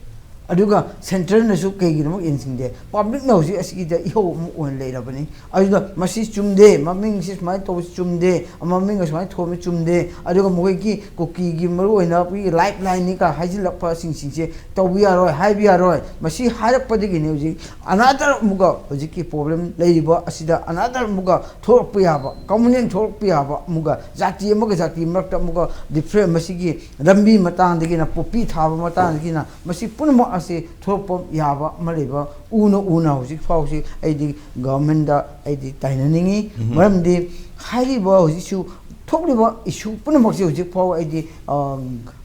ꯑꯗꯨꯒ ꯁꯦꯟꯇꯔꯅꯁꯨ ꯀꯩꯒꯤꯗꯃꯛ ꯌꯦꯡꯁꯤꯟꯗꯦ? ꯄꯕ꯭ꯂꯤꯛꯅ ꯍꯧꯖꯤꯛ ꯑꯁꯤꯒꯤꯗ ꯏꯍꯧ ꯑꯃ ꯑꯣꯏꯅ ꯂꯩꯔꯕꯅꯤ꯫ ꯑꯗꯨꯅ ꯃꯁꯤ ꯆꯨꯝꯗꯦ, ꯃꯃꯤꯡꯁꯤ ꯁꯨꯃꯥꯏꯅ ꯇꯧꯕꯁꯤ ꯆꯨꯝꯗꯦ, ꯃꯃꯤꯡ ꯑꯁꯨꯃꯥꯏꯅ ꯊꯣꯟꯕ ꯆꯨꯝꯗꯦ꯫ ꯑꯗꯨꯒ ꯃꯈꯣꯏꯒꯤ ꯀꯨꯀꯤꯒꯤ ꯃꯔꯨꯑꯣꯏꯅ ꯑꯩꯈꯣꯏꯒꯤ ꯂꯥꯏꯐ ꯂꯥꯏꯟꯅꯤꯒ ꯍꯥꯏꯖꯤꯜꯂꯛꯄꯁꯤꯡꯁꯤꯡꯁꯦ ꯇꯧꯕ ꯌꯥꯔꯣꯏ, ꯍꯥꯏꯕ ꯌꯥꯔꯣꯏ꯫ ꯃꯁꯤ ꯍꯥꯏꯔꯛꯄꯗꯒꯤꯅꯤ ꯍꯧꯖꯤꯛ ꯑꯅꯥꯗꯔ ꯑꯃꯨꯛꯀ ꯍꯧꯖꯤꯛꯀꯤ ꯄ꯭ꯔꯣꯕ꯭ꯂꯦꯝ ꯂꯩꯔꯤꯕ ꯑꯁꯤꯗ ꯑꯅꯥꯗꯔ ꯑꯃꯨꯛꯀ ꯊꯣꯛꯂꯛꯄ ꯌꯥꯕ, ꯀꯃꯨꯅꯦꯜ ꯊꯣꯛꯂꯛꯄ ꯌꯥꯕ, ꯑꯃꯨꯛꯀ ꯖꯥꯇꯤ ꯑꯃꯒ ꯖꯥꯇꯤ ꯃꯔꯛꯇ ꯑꯃꯨꯛꯀ ꯗꯤꯐ꯭ꯔꯦꯟ, ꯃꯁꯤꯒꯤ ꯂꯝꯕꯤ ꯃꯇꯥꯡꯗꯒꯤꯅ, ꯄꯣꯄꯤ ꯊꯥꯕ ꯃꯇꯥꯡꯗꯒꯤꯅ, ꯃꯁꯤ ꯄꯨꯝꯅꯃꯛ ꯑꯁꯤ ꯊꯣꯛꯂꯛꯄ ꯌꯥꯕ ꯑꯃ ꯂꯩꯕ ꯎꯅ ꯎꯅ ꯍꯧꯖꯤꯛ ꯐꯥꯎꯁꯤ ꯑꯩꯗꯤ ꯒꯚꯔꯟꯃꯦꯟꯗ ꯑꯩꯗꯤ ꯇꯥꯏꯅꯅꯤꯡꯉꯤ꯫ ꯃꯔꯝꯗꯤ ꯍꯥꯏꯔꯤꯕ ꯍꯧꯖꯤꯛꯁꯨ ꯊꯣꯛꯂꯤꯕ ꯏꯁꯨ ꯄꯨꯝꯅꯃꯛꯁꯦ ꯍꯧꯖꯤꯛ ꯐꯥꯎ ꯑꯩꯗꯤ, ꯑ,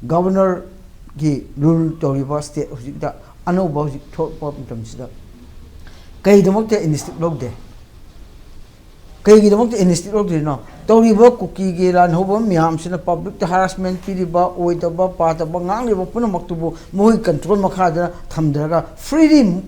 ꯒꯚꯔꯅꯔꯒꯤ ꯔꯨꯜ ꯇꯧꯔꯤꯕ ꯁ꯭ꯇꯦꯠ ꯍꯧꯖꯤꯛꯇ ꯑꯅꯧꯕ ꯍꯧꯖꯤꯛ ꯊꯣꯛꯂꯛꯄ ꯃꯇꯝꯁꯤꯗ ꯀꯩꯗꯃꯛꯇ ꯏꯅꯤꯁꯤꯌꯦꯇꯤꯚ ꯂꯧꯗꯦ? ꯀꯩꯒꯤꯗꯃꯛꯇ ꯏꯅꯤꯁꯤꯌꯦꯇꯤꯚ ꯂꯧꯗ꯭ꯔꯤꯅꯣ? ꯇꯧꯔꯤꯕ ꯀꯨꯀꯤꯒꯤ ꯂꯥꯟꯍꯧꯕ ꯃꯌꯥꯝꯁꯤꯅ ꯄꯕ꯭ꯂꯤꯛꯇ ꯍꯔꯥꯁꯃꯦꯟ ꯄꯤꯔꯤꯕ, ꯑꯣꯏꯗꯕ ꯄꯥꯗꯕ ꯉꯥꯡꯂꯤꯕ ꯄꯨꯝꯅꯃꯛꯇꯨꯕꯨ ꯃꯈꯣꯏꯒꯤ ꯀꯟꯇ꯭ꯔꯣꯜ ꯃꯈꯥꯗ ꯊꯝꯗ꯭ꯔꯒ ꯐ꯭ꯔꯤꯂꯤ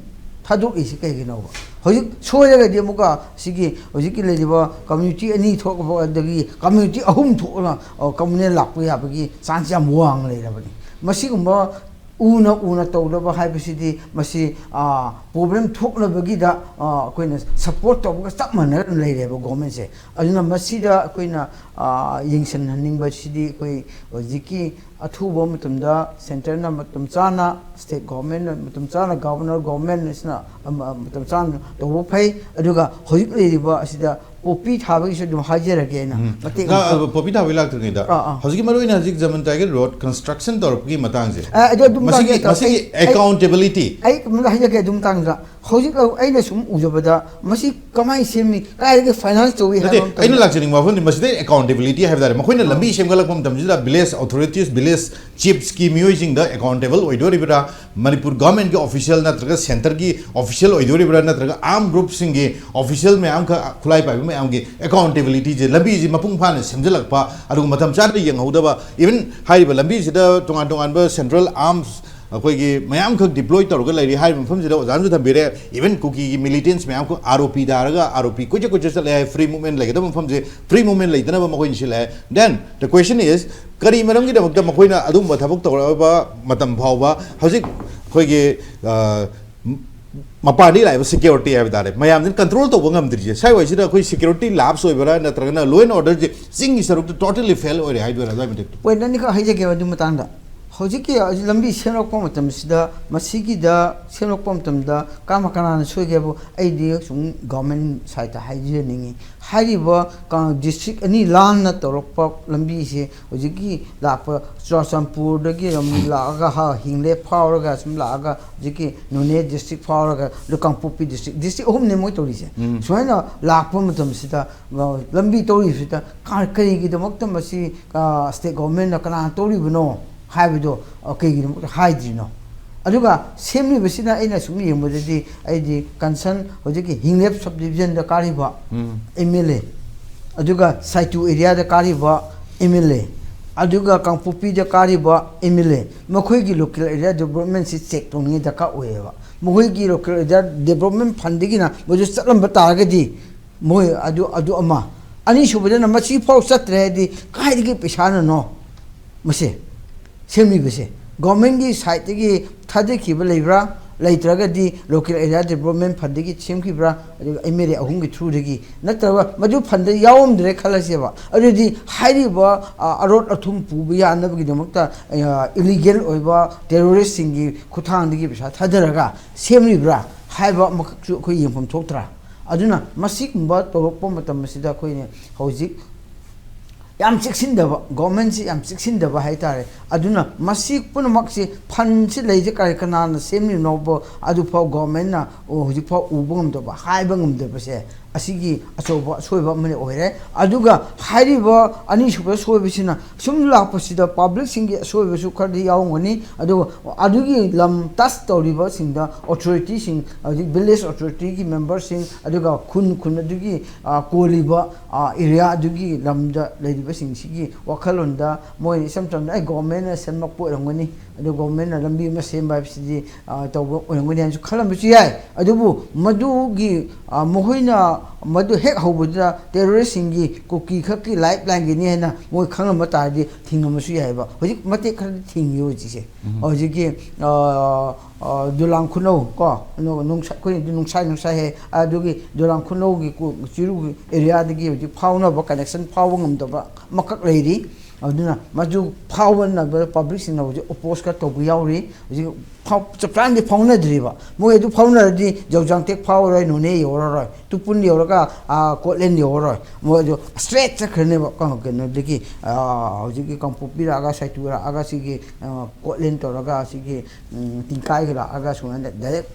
ꯊꯥꯗꯣꯛꯏꯁꯤ ꯀꯩꯒꯤꯅꯣꯕ? ꯍꯧꯖꯤꯛ ꯁꯣꯏꯔꯒꯗꯤ ꯑꯃꯨꯛꯀ ꯁꯤꯒꯤ ꯍꯧꯖꯤꯛꯀꯤ ꯂꯩꯔꯤꯕ ꯀꯝꯃ꯭ꯌꯨꯅꯤꯇꯤ ꯑꯅꯤ ꯊꯣꯛꯂꯕ, ꯑꯗꯒꯤ ꯀꯝꯃ꯭ꯌꯨꯅꯤꯇꯤ ꯑꯍꯨꯝ ꯊꯣꯛꯅ, ꯑ, ꯀꯝꯃꯨꯅꯦꯜ ꯂꯥꯛꯄ ꯌꯥꯕꯒꯤ ꯆꯥꯟꯁ ꯌꯥꯝ ꯋꯥꯡꯅ ꯂꯩꯔꯕꯅꯤ꯫ ꯃꯁꯤꯒꯨꯝꯕ ꯎꯅ ꯎꯅ ꯇꯧꯗꯕ ꯍꯥꯏꯕꯁꯤꯗꯤ ꯃꯁꯤ, ꯑ, ꯄ꯭ꯔꯣꯕ꯭ꯂꯦꯝ ꯊꯣꯛꯅꯕꯒꯤꯗ, ꯑ, ꯑꯩꯈꯣꯏꯅ ꯁꯞꯄꯣꯔꯠ ꯇꯧꯕꯒ ꯆꯞ ꯃꯥꯟꯅꯅ ꯂꯩꯔꯦꯕ ꯒꯣꯔꯃꯦꯟꯁꯦ꯫ ꯑꯗꯨꯅ ꯃꯁꯤꯗ ꯑꯩꯈꯣꯏꯅ, ꯑ, ꯌꯦꯡꯁꯤꯟꯍꯟꯅꯤꯡꯕꯁꯤꯗꯤ ꯑꯩꯈꯣꯏ ꯍꯧꯖꯤꯛꯀꯤ ꯑꯊꯨꯕ ꯃꯇꯝꯗ ꯁꯦꯟꯇꯔꯅ ꯃꯇꯝ ꯆꯥꯅ, ꯁ꯭ꯇꯦꯠ ꯒꯣꯔꯃꯦꯟꯅ ꯃꯇꯝ ꯆꯥꯅ, ꯒꯚꯔꯅꯔ ꯒꯣꯔꯃꯦꯟ ꯑꯁꯤꯅ ꯑꯃ, ꯃꯇꯝ ꯆꯥꯅ ꯇꯧꯕ ꯐꯩ꯫ ꯑꯗꯨꯒ ꯍꯧꯖꯤꯛ ꯂꯩꯔꯤꯕ ꯑꯁꯤꯗ ꯄꯣꯄꯤ ꯊꯥꯕꯒꯤꯁꯨ ꯑꯗꯨꯝ ꯍꯥꯏꯖꯔꯒꯦ ꯑꯩꯅ꯫ ꯎꯝ꯫ ꯃꯇꯦꯛ ꯅ, ꯑꯃꯈꯛ꯫ ꯑ, ꯄꯣꯄꯤ ꯊꯥꯕꯒꯤ ꯂꯥꯛꯇ꯭ꯔꯤꯉꯩꯗ ꯑꯥ, ꯑꯥ꯫ ꯍꯧꯖꯤꯛꯀꯤ ꯃꯔꯨꯑꯣꯏꯅ ꯍꯧꯖꯤꯛ ꯖꯃꯟ ꯇꯥꯏꯒꯔ ꯔꯣꯗ ꯀꯟꯁꯇ꯭ꯔꯛꯁꯟ ꯇꯧꯔꯛꯄꯒꯤ ꯃꯇꯥꯡꯁꯦ, ꯑ, ꯑꯗꯨ ꯑꯗꯨꯝ ꯃꯁꯤꯒꯤ, ꯇꯥꯡꯖ-, ꯃꯁꯤꯒꯤ ꯑꯩ, ꯑꯩ, ꯑꯦꯀꯥꯎꯟꯇꯦꯕꯤꯂꯤꯇꯤ꯫ ꯑꯩ ꯀꯩꯅꯣꯝꯇ ꯍꯥꯏꯖꯒꯦ ꯑꯗꯨꯝ ꯇꯥꯡꯖ꯫ ꯍꯧꯖꯤꯛ ꯂꯧ-, ꯑꯩꯅ ꯁꯨꯝ ꯎꯖꯕꯗ ꯃꯁꯤ ꯀꯃꯥꯏꯅ ꯁꯦꯝꯃꯤ, ꯀꯥꯏꯗꯒꯤ ꯐꯥꯏꯅꯥꯟꯁ ꯇꯧꯏ ꯅꯠꯇꯦ, ꯍꯥꯏꯕ ꯑꯃꯇꯪ ꯑꯩꯅ ꯂꯥꯛꯆꯅꯤꯡꯕ ꯋꯥꯐꯝꯗꯤ ꯃꯁꯤꯗ ꯑꯦꯀꯥꯎꯟꯇꯦꯕꯤꯂꯤꯇꯤ ꯍꯥꯏꯕ ꯇꯥꯔꯦ꯫ ꯃꯈꯣꯏꯅ ꯑꯥ꯫ ꯂꯝꯕꯤ ꯁꯦꯝꯒꯠꯂꯛꯄ ꯃꯇꯝꯁꯤꯗ ꯚꯤꯂꯦꯖ ꯑꯣꯊꯣꯔꯤꯇꯤꯁ, ꯚꯤꯂꯦꯖ ꯆꯤꯐꯁꯀꯤ ꯃꯤꯑꯣꯏꯁꯤꯡꯗ ꯑꯦꯀꯥꯎꯟꯇꯦꯕꯜ ꯑꯣꯏꯗꯣꯔꯤꯕ꯭ꯔꯥ? ꯃꯅꯤꯄꯨꯔ ꯒꯚꯔꯟꯃꯦꯟꯠꯀꯤ ꯑꯣꯐꯤꯁꯤꯌꯦꯜ ꯅꯠꯇ꯭ꯔꯒ ꯁꯦꯟꯇꯔꯒꯤ ꯑꯣꯐꯤꯁꯤꯌꯦꯜ ꯑꯣꯏꯗꯣꯔꯤꯕ꯭ꯔꯥ? ꯅꯠꯇ꯭ꯔꯒ ꯑꯥꯔꯝ ꯒ꯭ꯔꯨꯞꯁꯤꯡꯒꯤ ꯑꯣꯐꯤꯁꯤꯌꯦꯜ ꯃꯌꯥꯝꯈꯛ, ꯈꯨꯠꯂꯥꯏ ꯄꯥꯏꯕ ꯃꯌꯥꯝꯒꯤ ꯑꯦꯀꯥꯎꯟꯇꯦꯕꯤꯂꯤꯇꯤꯁꯦ, ꯂꯝꯕꯤꯁꯤ ꯃꯄꯨꯡ ꯐꯥꯅ ꯁꯦꯝꯖꯤꯜꯂꯛꯄ, ꯑꯗꯨꯒ ꯃꯇꯝ ꯆꯥꯅ ꯌꯦꯡꯍꯧꯗꯕ, ꯏꯚꯟ ꯍꯥꯏꯔꯤꯕ ꯂꯝꯕꯤꯁꯤꯗ ꯇꯣꯉꯥꯟ ꯇꯣꯉꯥꯟꯕ ꯁꯦꯟꯇ꯭ꯔꯦꯜ ꯑꯥꯔꯝꯁ ꯑꯩꯈꯣꯏꯒꯤ ꯃꯌꯥꯝꯈꯛ ꯗꯤꯄ꯭ꯂꯣꯏ ꯇꯧꯔꯒ ꯂꯩꯔꯤ꯫ ꯍꯥꯏꯔꯤꯕ ꯃꯐꯝꯁꯤꯗ ꯑꯣꯖꯥꯅꯁꯨ ꯊꯝꯕꯤꯔꯦ, ꯏꯚꯟ ꯀꯨꯀꯤꯒꯤ ꯃꯤꯂꯤꯇꯦꯟꯠꯁ ꯃꯌꯥꯝꯈꯛ ꯑꯥꯔ ꯑꯣ ꯄꯤ ꯇꯥꯔꯒ, ꯑꯥꯔ ꯑꯣ ꯄꯤ ꯀꯣꯏꯆꯠ ꯀꯣꯏꯆꯠ ꯆꯠꯂꯦ ꯍꯥꯏ, ꯐ꯭ꯔꯤ ꯃꯨꯚꯃꯦꯟꯠ ꯂꯩꯒꯗꯕ ꯃꯐꯝꯁꯦ ꯐ꯭ꯔꯤ ꯃꯨꯚꯃꯦꯟꯠ ꯂꯩꯇꯅꯕ ꯃꯈꯣꯏꯅ ꯁꯤꯜꯂꯦ ꯍꯥꯏ꯫ Then the question is, ꯀꯔꯤ ꯃꯔꯝꯒꯤꯗꯃꯛꯇ ꯃꯈꯣꯏꯅ ꯑꯗꯨꯒꯨꯝꯕ ꯊꯕꯛ ꯇꯧꯔꯛꯑꯕ ꯃꯇꯝ ꯐꯥꯎꯕ ꯍꯧꯖꯤꯛ ꯑꯩꯈꯣꯏꯒꯤ ꯑ, ꯃꯄꯥꯟꯗꯒꯤ ꯂꯥꯛꯏꯕ ꯁꯦꯀ꯭ꯌꯨꯔꯤꯇꯤ ꯍꯥꯏꯕ ꯇꯥꯔꯦ, ꯃꯌꯥꯝꯁꯤꯅ ꯀꯟꯇ꯭ꯔꯣꯜ ꯇꯧꯕ ꯉꯝꯗ꯭ꯔꯤꯁꯦ ꯁ꯭ꯋꯥꯏꯋꯥꯏꯁꯤꯗ ꯑꯩꯈꯣꯏ ꯁꯦꯀ꯭ꯌꯨꯔꯤꯇꯤ ꯂꯥꯞꯁ ꯑꯣꯏꯕ꯭ꯔꯥ, ꯅꯠꯇ꯭ꯔꯒꯅ ꯂꯣ ꯑꯦꯟ ꯑꯣꯔꯗꯔꯁꯦ ꯆꯤꯡꯒꯤ ꯁꯔꯨꯛꯇ ꯇꯣꯇꯦꯂꯤ ꯐꯦꯜ ꯑꯣꯏꯔꯦ ꯍꯥꯏꯗꯣꯏꯔꯥ ꯑꯗꯨꯋꯥꯏ ꯃꯇꯤꯛꯇꯣ? ꯄꯣꯏꯟꯠ ꯑꯅꯤꯈꯛ ꯍꯥꯏꯖꯒꯦꯕ ꯑꯗꯨ ꯃꯇꯥꯡꯗ꯫ ꯍꯧꯖꯤꯛꯀꯤ ꯂꯝꯕꯤ ꯁꯦꯝꯂꯛꯄ ꯃꯇꯝꯁꯤꯗ, ꯃꯁꯤꯒꯤꯗ ꯁꯦꯝꯂꯛꯄ ꯃꯇꯝꯗ ꯀꯅꯥ ꯀꯅꯥꯅ ꯁꯣꯏꯒꯦꯕꯨ, ꯑꯩꯗꯤ ꯁꯨꯝ ꯒꯚꯔꯟꯃꯦꯟ ꯁꯥꯏꯠꯇ ꯍꯥꯏꯖꯅꯤꯡꯉꯤ꯫ ꯍꯥꯏꯔꯤꯕ ꯗꯤꯁꯇ꯭ꯔꯤꯛ ꯑꯅꯤ ꯂꯥꯟꯅ ꯇꯧꯔꯛꯄ ꯂꯝꯕꯤꯁꯦ, ꯍꯧꯖꯤꯛꯀꯤ ꯂꯥꯛꯄ ꯆꯨꯔꯆꯥꯟꯄꯨꯔꯗꯒꯤ ꯑꯗꯨꯝ ꯂꯥꯛꯑꯒ, ꯍꯥ, ꯍꯤꯡꯂꯦ ꯐꯥꯎꯔꯒ ꯁꯨꯝ ꯂꯥꯛꯑꯒ, ꯍꯧꯖꯤꯛꯀꯤ ꯅꯣꯅꯦ ꯗꯤꯁꯇ꯭ꯔꯤꯛ ꯐꯥꯎꯔꯒ, ꯑꯗꯨ ꯀꯥꯡꯄꯣꯛꯄꯤ ꯗꯤꯁꯇ꯭ꯔꯤꯛ, ꯗꯤꯁꯇ꯭ꯔꯤꯛ ꯑꯍꯨꯝꯅꯦ ꯃꯣꯏ ꯇꯧꯔꯤꯁꯦ꯫ ꯎꯝ꯫ ꯁꯨꯃꯥꯏꯅ ꯂꯥꯛꯄ ꯃꯇꯝꯁꯤꯗ, ꯑ, ꯂꯝꯕꯤ ꯇꯧꯔꯤꯁꯤꯗ ꯀ-, ꯀꯔꯤꯒꯤꯗꯃꯛꯇ ꯃꯁꯤ, ꯑ, ꯁ꯭ꯇꯦꯠ ꯒꯣꯚꯔꯟꯃꯦꯟꯠꯅ ꯀꯅꯥ ꯇꯧꯔꯤꯕꯅꯣ ꯍꯥꯏꯕꯗꯣ, ꯑ, ꯀꯩꯒꯤꯗꯃꯛꯇ ꯍꯥꯏꯗ꯭ꯔꯤꯅꯣ? ꯑꯗꯨꯒ ꯁꯦꯝꯂꯤꯕꯁꯤꯅ, ꯑꯩꯅ ꯁꯨꯝ ꯌꯦꯡꯕꯗꯗꯤ, ꯑꯩꯗꯤ ꯀꯟꯁꯔꯟ ꯍꯧꯖꯤꯛꯀꯤ ꯍꯤꯡꯂꯦꯞ ꯁꯕ ꯗꯤꯕꯤꯖꯟꯗ ꯀꯥꯔꯤꯕ ꯎꯝ꯫ ꯑꯦꯝ ꯑꯦꯜ ꯑꯦ, ꯑꯗꯨꯒ ꯁꯥꯏꯇꯨ ꯑꯦꯔꯤꯌꯥꯗ ꯀꯥꯔꯤꯕ ꯑꯦꯝ ꯑꯦꯜ ꯑꯦ, ꯑꯗꯨꯒ ꯀꯥꯡꯄꯣꯛꯄꯤꯗ ꯀꯥꯔꯤꯕ ꯑꯦꯝ ꯑꯦꯜ ꯑꯦ, ꯃꯈꯣꯏꯒꯤ ꯂꯣꯀꯦꯜ ꯑꯦꯔꯤꯌꯥ ꯗꯤꯕꯂꯞꯃꯦꯟꯁꯤ ꯆꯦꯛ ꯇꯧꯅꯤꯡꯉꯥꯏ ꯗꯔꯀꯥꯔ ꯑꯣꯏꯌꯦꯕ꯫ ꯃꯈꯣꯏꯒꯤ ꯂꯣꯀꯦꯜ ꯑꯦꯔꯤꯌꯥ ꯗꯤꯕꯂꯞꯃꯦꯟ ꯐꯟꯗꯒꯤꯅ ꯃꯗꯨ ꯆꯠꯂꯝꯕ ꯇꯥꯔꯒꯗꯤ, ꯃꯣꯏ ꯑꯗꯨ, ꯑꯗꯨ ꯑꯃ꯫ ꯑꯅꯤꯁꯨꯕꯗꯅ, ꯃꯁꯤ ꯐꯥꯎ ꯆꯠꯇ꯭ꯔꯦ ꯍꯥꯏꯗꯤ, ꯀꯥꯏꯗꯒꯤ ꯄꯩꯁꯥꯅꯅꯣ ꯃꯁꯦ ꯁꯦꯝꯂꯤꯕꯁꯦ? ꯒꯣꯔꯃꯦꯟꯒꯤ ꯁꯥꯏꯠꯇꯒꯤ ꯊꯥꯗꯈꯤꯕ ꯂꯩꯕ꯭ꯔꯥ? ꯂꯩꯇ꯭ꯔꯒꯗꯤ ꯂꯣꯀꯦꯜ ꯑꯦꯔꯤꯌꯥ ꯗꯤꯕꯂꯞꯃꯦꯟ ꯐꯟꯗꯒꯤ ꯁꯦꯝꯈꯤꯕ꯭ꯔꯥ? ꯑꯗꯨꯒ ꯑꯦꯝ ꯑꯦꯜ ꯑꯦ ꯑꯍꯨꯝꯒꯤ ꯊ꯭ꯔꯨꯗꯒꯤ, ꯅꯠꯇ꯭ꯔꯒ ꯃꯗꯨ ꯐꯟꯗ ꯌꯥꯎꯔꯝꯗ꯭ꯔꯦ ꯈꯜꯂꯁꯦꯕ꯫ ꯑꯗꯨꯗꯤ ꯍꯥꯏꯔꯤꯕ, ꯑ, ꯑꯔꯣꯠ ꯑꯊꯨꯝ ꯄꯨꯕ ꯌꯥꯅꯕꯒꯤꯗꯃꯛꯇ, ꯑ, ꯏꯂꯤꯒꯦꯜ ꯑꯣꯏꯕ ꯇꯦꯔꯣꯔꯤꯁꯁꯤꯡꯒꯤ ꯈꯨꯠꯊꯥꯡꯗꯒꯤ ꯄꯩꯁꯥ ꯊꯥꯗꯔꯒ ꯁꯦꯝꯂꯤꯕ꯭ꯔꯥ ꯍꯥꯏꯕ ꯑꯃꯈꯛꯁꯨ ꯑꯩꯈꯣꯏ ꯌꯦꯡꯐꯝ ꯊꯣꯛꯇ꯭ꯔꯥ? ꯑꯗꯨꯅ ꯃꯁꯤꯒꯨꯝꯕ ꯇꯧꯔꯛꯄ ꯃꯇꯝ ꯑꯁꯤꯗ ꯑꯩꯈꯣꯏꯅ ꯍꯧꯖꯤꯛ ꯌꯥꯝ ꯆꯦꯛꯁꯤꯟꯗꯕ, ꯒꯣꯔꯃꯦꯟꯁꯤ ꯌꯥꯝ ꯆꯦꯛꯁꯤꯟꯗꯕ ꯍꯥꯏꯇꯥꯔꯦ꯫ ꯑꯗꯨꯅ ꯃꯁꯤ ꯄꯨꯝꯅꯃꯛꯁꯤ, ꯐꯟꯁꯤ ꯂꯩꯁꯦ ꯀꯔꯤ, ꯀꯅꯥꯅ ꯁꯦꯝꯂꯤꯅꯣꯕꯣ, ꯑꯗꯨꯐꯥꯎ ꯒꯣꯔꯃꯦꯟꯅ, ꯑꯣ, ꯍꯧꯖꯤꯛꯐꯥꯎ ꯎꯕ ꯉꯝꯗꯕ, ꯍꯥꯏꯕ ꯉꯝꯗꯕꯁꯦ, ꯑꯁꯤꯒꯤ ꯑꯆꯧꯕ ꯑꯁꯣꯏꯕ ꯑꯃꯗꯤ ꯑꯣꯏꯔꯦ꯫ ꯑꯗꯨꯒ ꯍꯥꯏꯔꯤꯕ ꯑꯅꯤꯁꯨꯕ ꯁꯣꯏꯕꯁꯤꯅ, ꯁꯨꯝ ꯂꯥꯛꯄꯁꯤꯗ ꯄꯕ꯭ꯂꯤꯛꯁꯤꯡꯒꯤ ꯑꯁꯣꯏꯕꯁꯨ ꯈꯔꯗꯤ ꯌꯥꯎꯔꯝꯒꯅꯤ꯫ ꯑꯗꯨꯒ ꯑꯗꯨꯒꯤ ꯂꯝ ꯇꯁ ꯇꯧꯔꯤꯕꯁꯤꯡꯗ ꯑꯣꯊꯣꯔꯤꯇꯤꯁꯤꯡ, ꯍꯧꯖꯤꯛ ꯚꯤꯂꯦꯖ ꯑꯣꯊꯣꯔꯤꯇꯤꯒꯤ ꯃꯦꯝꯕꯔꯁꯤꯡ, ꯑꯗꯨꯒ ꯈꯨꯟ, ꯈꯨꯟ ꯑꯗꯨꯒꯤ, ꯑ, ꯀꯣꯜꯂꯤꯕ, ꯑ, ꯑꯦꯔꯤꯌꯥ ꯑꯗꯨꯒꯤ ꯂꯝꯗ ꯂꯩꯔꯤꯕꯁꯤꯡꯁꯤꯒꯤ ꯋꯥꯈꯜꯂꯣꯟꯗ, ꯃꯣꯏꯅ ꯏꯁꯝ ꯁꯝꯅ, "ꯑꯩ ꯒꯣꯔꯃꯦꯟꯅ ꯁꯦꯝꯃꯛꯄ ꯑꯣꯏꯔꯝꯒꯅꯤ, ꯑꯗꯨ ꯒꯣꯚꯔꯟꯃꯦꯟꯠꯅ ꯂꯝꯕꯤ ꯑꯃ ꯁꯦꯝꯕ ꯍꯥꯏꯕꯁꯤꯗꯤ, ꯑ, ꯇꯧꯕ ꯑꯣꯏꯔꯝꯒꯅꯤ ꯍꯥꯏꯅꯁꯨ ꯈꯜꯂꯝꯕꯁꯨ ꯌꯥꯏ꯫ ꯑꯗꯨꯕꯨ ꯃꯗꯨꯒꯤ, ꯑ, ꯃꯈꯣꯏꯅ ꯃꯗꯨ ꯍꯦꯛ ꯍꯧꯕꯗꯨꯗ ꯇꯦꯔꯣꯔꯤꯁꯁꯤꯡꯒꯤ ꯀꯨꯀꯤ ꯈꯛꯀꯤ ꯂꯥꯏꯐ ꯂꯥꯏꯟꯒꯤꯅꯤ ꯍꯥꯏꯅ ꯃꯣꯏ ꯈꯪꯂꯝꯕ ꯇꯥꯔꯗꯤ ꯊꯤꯡꯉꯝꯕꯁꯨ ꯌꯥꯏꯑꯕ꯫ ꯍꯧꯖꯤꯛ ꯃꯇꯦꯛ ꯈꯔꯗꯤ ꯊꯤꯡꯉꯤ ꯍꯧꯖꯤꯛꯁꯦ꯫ ꯎꯝ꯫ ꯍꯧꯖꯤꯛꯀꯤ, ꯑ, ꯑ, ꯗꯣꯂꯥꯡ ꯈꯨꯅꯧ ꯀꯣ, ꯅꯣ-, ꯅꯣꯡꯁꯥ-, ꯑꯩꯈꯣꯏꯅꯗꯤ ꯅꯣꯡꯁꯥꯏ, ꯅꯣꯡꯁꯥꯏ ꯍꯥꯏ꯫ ꯑꯗꯨꯒꯤ ꯗꯣꯂꯥꯡ ꯈꯨꯅꯧꯒꯤ ꯀꯨ-, ꯆꯤꯔꯨꯒꯤ ꯑꯦꯔꯤꯌꯥꯗꯒꯤ ꯍꯧꯖꯤꯛ ꯐꯥꯎꯅꯕ, ꯀꯅꯦꯛꯁꯟ ꯐꯥꯎꯕ ꯉꯝꯗꯕ ꯑꯃꯈꯛ ꯂꯩꯔꯤ꯫ ꯑꯗꯨꯅ ꯃꯗꯨ ꯐꯥꯎꯕꯅꯕ ꯄꯕ꯭ꯂꯤꯛꯁꯤꯡꯅ ꯍꯧꯖꯤꯛ ꯑꯣꯄꯣꯖ ꯈꯔ ꯇꯧꯕ ꯌꯥꯎꯔꯤ꯫ ꯍꯧꯖꯤꯛ ꯐꯥꯎ-, ꯆꯞ ꯆꯥꯅꯗꯤ ꯐꯥꯎꯅꯗ꯭ꯔꯤꯕ꯫ ꯃꯣꯏ ꯑꯗꯨ ꯐꯥꯎꯅꯔꯗꯤ ꯖꯧꯖꯥꯡꯇꯦꯛ ꯐꯥꯎꯔꯔꯣꯏ, ꯅꯣꯅꯦ ꯌꯧꯔꯔꯣꯏ, ꯇꯨꯄꯨꯟ ꯌꯧꯔꯒ, ꯑꯥ, ꯀꯣꯠꯂꯦꯟ ꯌꯧꯔꯔꯣꯏ꯫ ꯃꯣꯏ ꯑꯗꯨ ꯁ꯭ꯇ꯭ꯔꯦꯠ ꯆꯠꯈ꯭ꯔꯅꯦꯕ꯫ ꯀ-, ꯀꯩꯅꯣꯗꯒꯤ, ꯑꯥ, ꯍꯧꯖꯤꯛꯀꯤ ꯀꯥꯡꯄꯣꯛꯄꯤ ꯂꯥꯛꯑꯒ, ꯁꯥꯏꯇꯨ ꯂꯥꯛꯑꯒ, ꯁꯤꯒꯤ, ꯑꯥ, ꯀꯣꯠꯂꯦꯟ ꯇꯧꯔꯒ, ꯁꯤꯒꯤ, ꯎꯝ, ꯇꯤꯡꯀꯥꯏꯒ ꯂꯥꯛꯑꯒ ꯁꯨꯃꯥꯏꯅ ꯗꯥꯏꯔꯦꯛ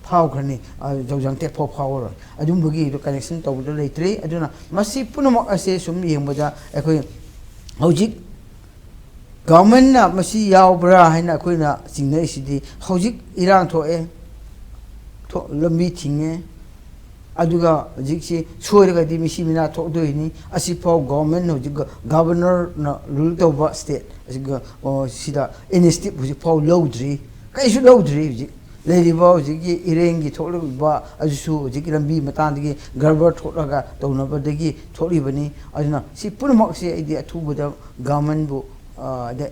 ꯐꯥꯎꯈ꯭ꯔꯅꯤ, ꯑ, ꯖꯧꯖꯥꯡꯇꯦꯛ ꯐꯥꯎ ꯐꯥꯎꯔꯔꯣꯏ꯫ ꯑꯗꯨꯝꯕꯒꯤ ꯀꯅꯦꯛꯁꯟ ꯇꯧꯕꯗꯣ ꯂꯩꯇ꯭ꯔꯤ꯫ ꯑꯗꯨꯅ ꯃꯁꯤ ꯄꯨꯝꯅꯃꯛ ꯑꯁꯦ ꯁꯨꯝ ꯌꯦꯡꯕꯗ ꯑꯩꯈꯣꯏ ꯍꯧꯖꯤꯛ ꯒꯚꯔꯟꯃꯦꯟꯠꯅ ꯃꯁꯤ ꯌꯥꯎꯕ꯭ꯔꯥ ꯍꯥꯏꯅ ꯑꯩꯈꯣꯏꯅ ꯆꯤꯡꯅꯔꯤꯁꯤꯗꯤ, ꯍꯧꯖꯤꯛ ꯏꯔꯥꯡ ꯊꯣꯛꯑꯦ, ꯊꯣꯛ-, ꯂꯝꯕꯤ ꯊꯤꯡꯉꯦ, ꯑꯗꯨꯒ ꯍꯧꯖꯤꯛꯁꯤ ꯁꯣꯏꯔꯒꯗꯤ ꯃꯤꯁꯤ ꯃꯤꯅꯥ ꯊꯣꯛꯇꯣꯏꯅꯤ꯫ ꯑꯁꯤꯐꯥꯎ ꯒꯚꯔꯟꯃꯦꯟꯠꯅ ꯍꯧꯖꯤꯛ ꯒ-, ꯒꯚꯔꯅꯔꯅ ꯔꯨꯜ ꯇꯧꯕ ꯁ꯭ꯇꯦꯠ ꯑꯁꯤꯒ, ꯑꯣ, ꯁꯤꯗ ꯏꯅꯤꯁꯤꯌꯦꯇꯤꯚ ꯍꯧꯖꯤꯛꯐꯥꯎ ꯂꯧꯗ꯭ꯔꯤ, ꯀꯔꯤꯁꯨ ꯂꯧꯗ꯭ꯔꯤ꯫ ꯍꯧꯖꯤꯛ ꯂꯩꯔꯤꯕ ꯍꯧꯖꯤꯛꯀꯤ ꯏꯔꯦꯡꯒꯤ ꯊꯣꯛꯂꯤꯕ ꯑꯗꯨꯁꯨ ꯍꯧꯖꯤꯛꯀꯤ ꯂꯝꯕꯤ ꯃꯇꯥꯡꯗꯒꯤ ꯒꯔꯕꯔ ꯊꯣꯛꯂꯒ ꯇꯧꯅꯕꯗꯒꯤ ꯊꯣꯛꯂꯤꯕꯅꯤ꯫ ꯑꯗꯨꯅ ꯁꯤ ꯄꯨꯝꯅꯃꯛꯁꯦ ꯑꯩꯗꯤ ꯑꯊꯨꯕꯗ ꯒꯚꯔꯟꯃꯦꯟꯠꯕꯨ, ꯑ, ꯗ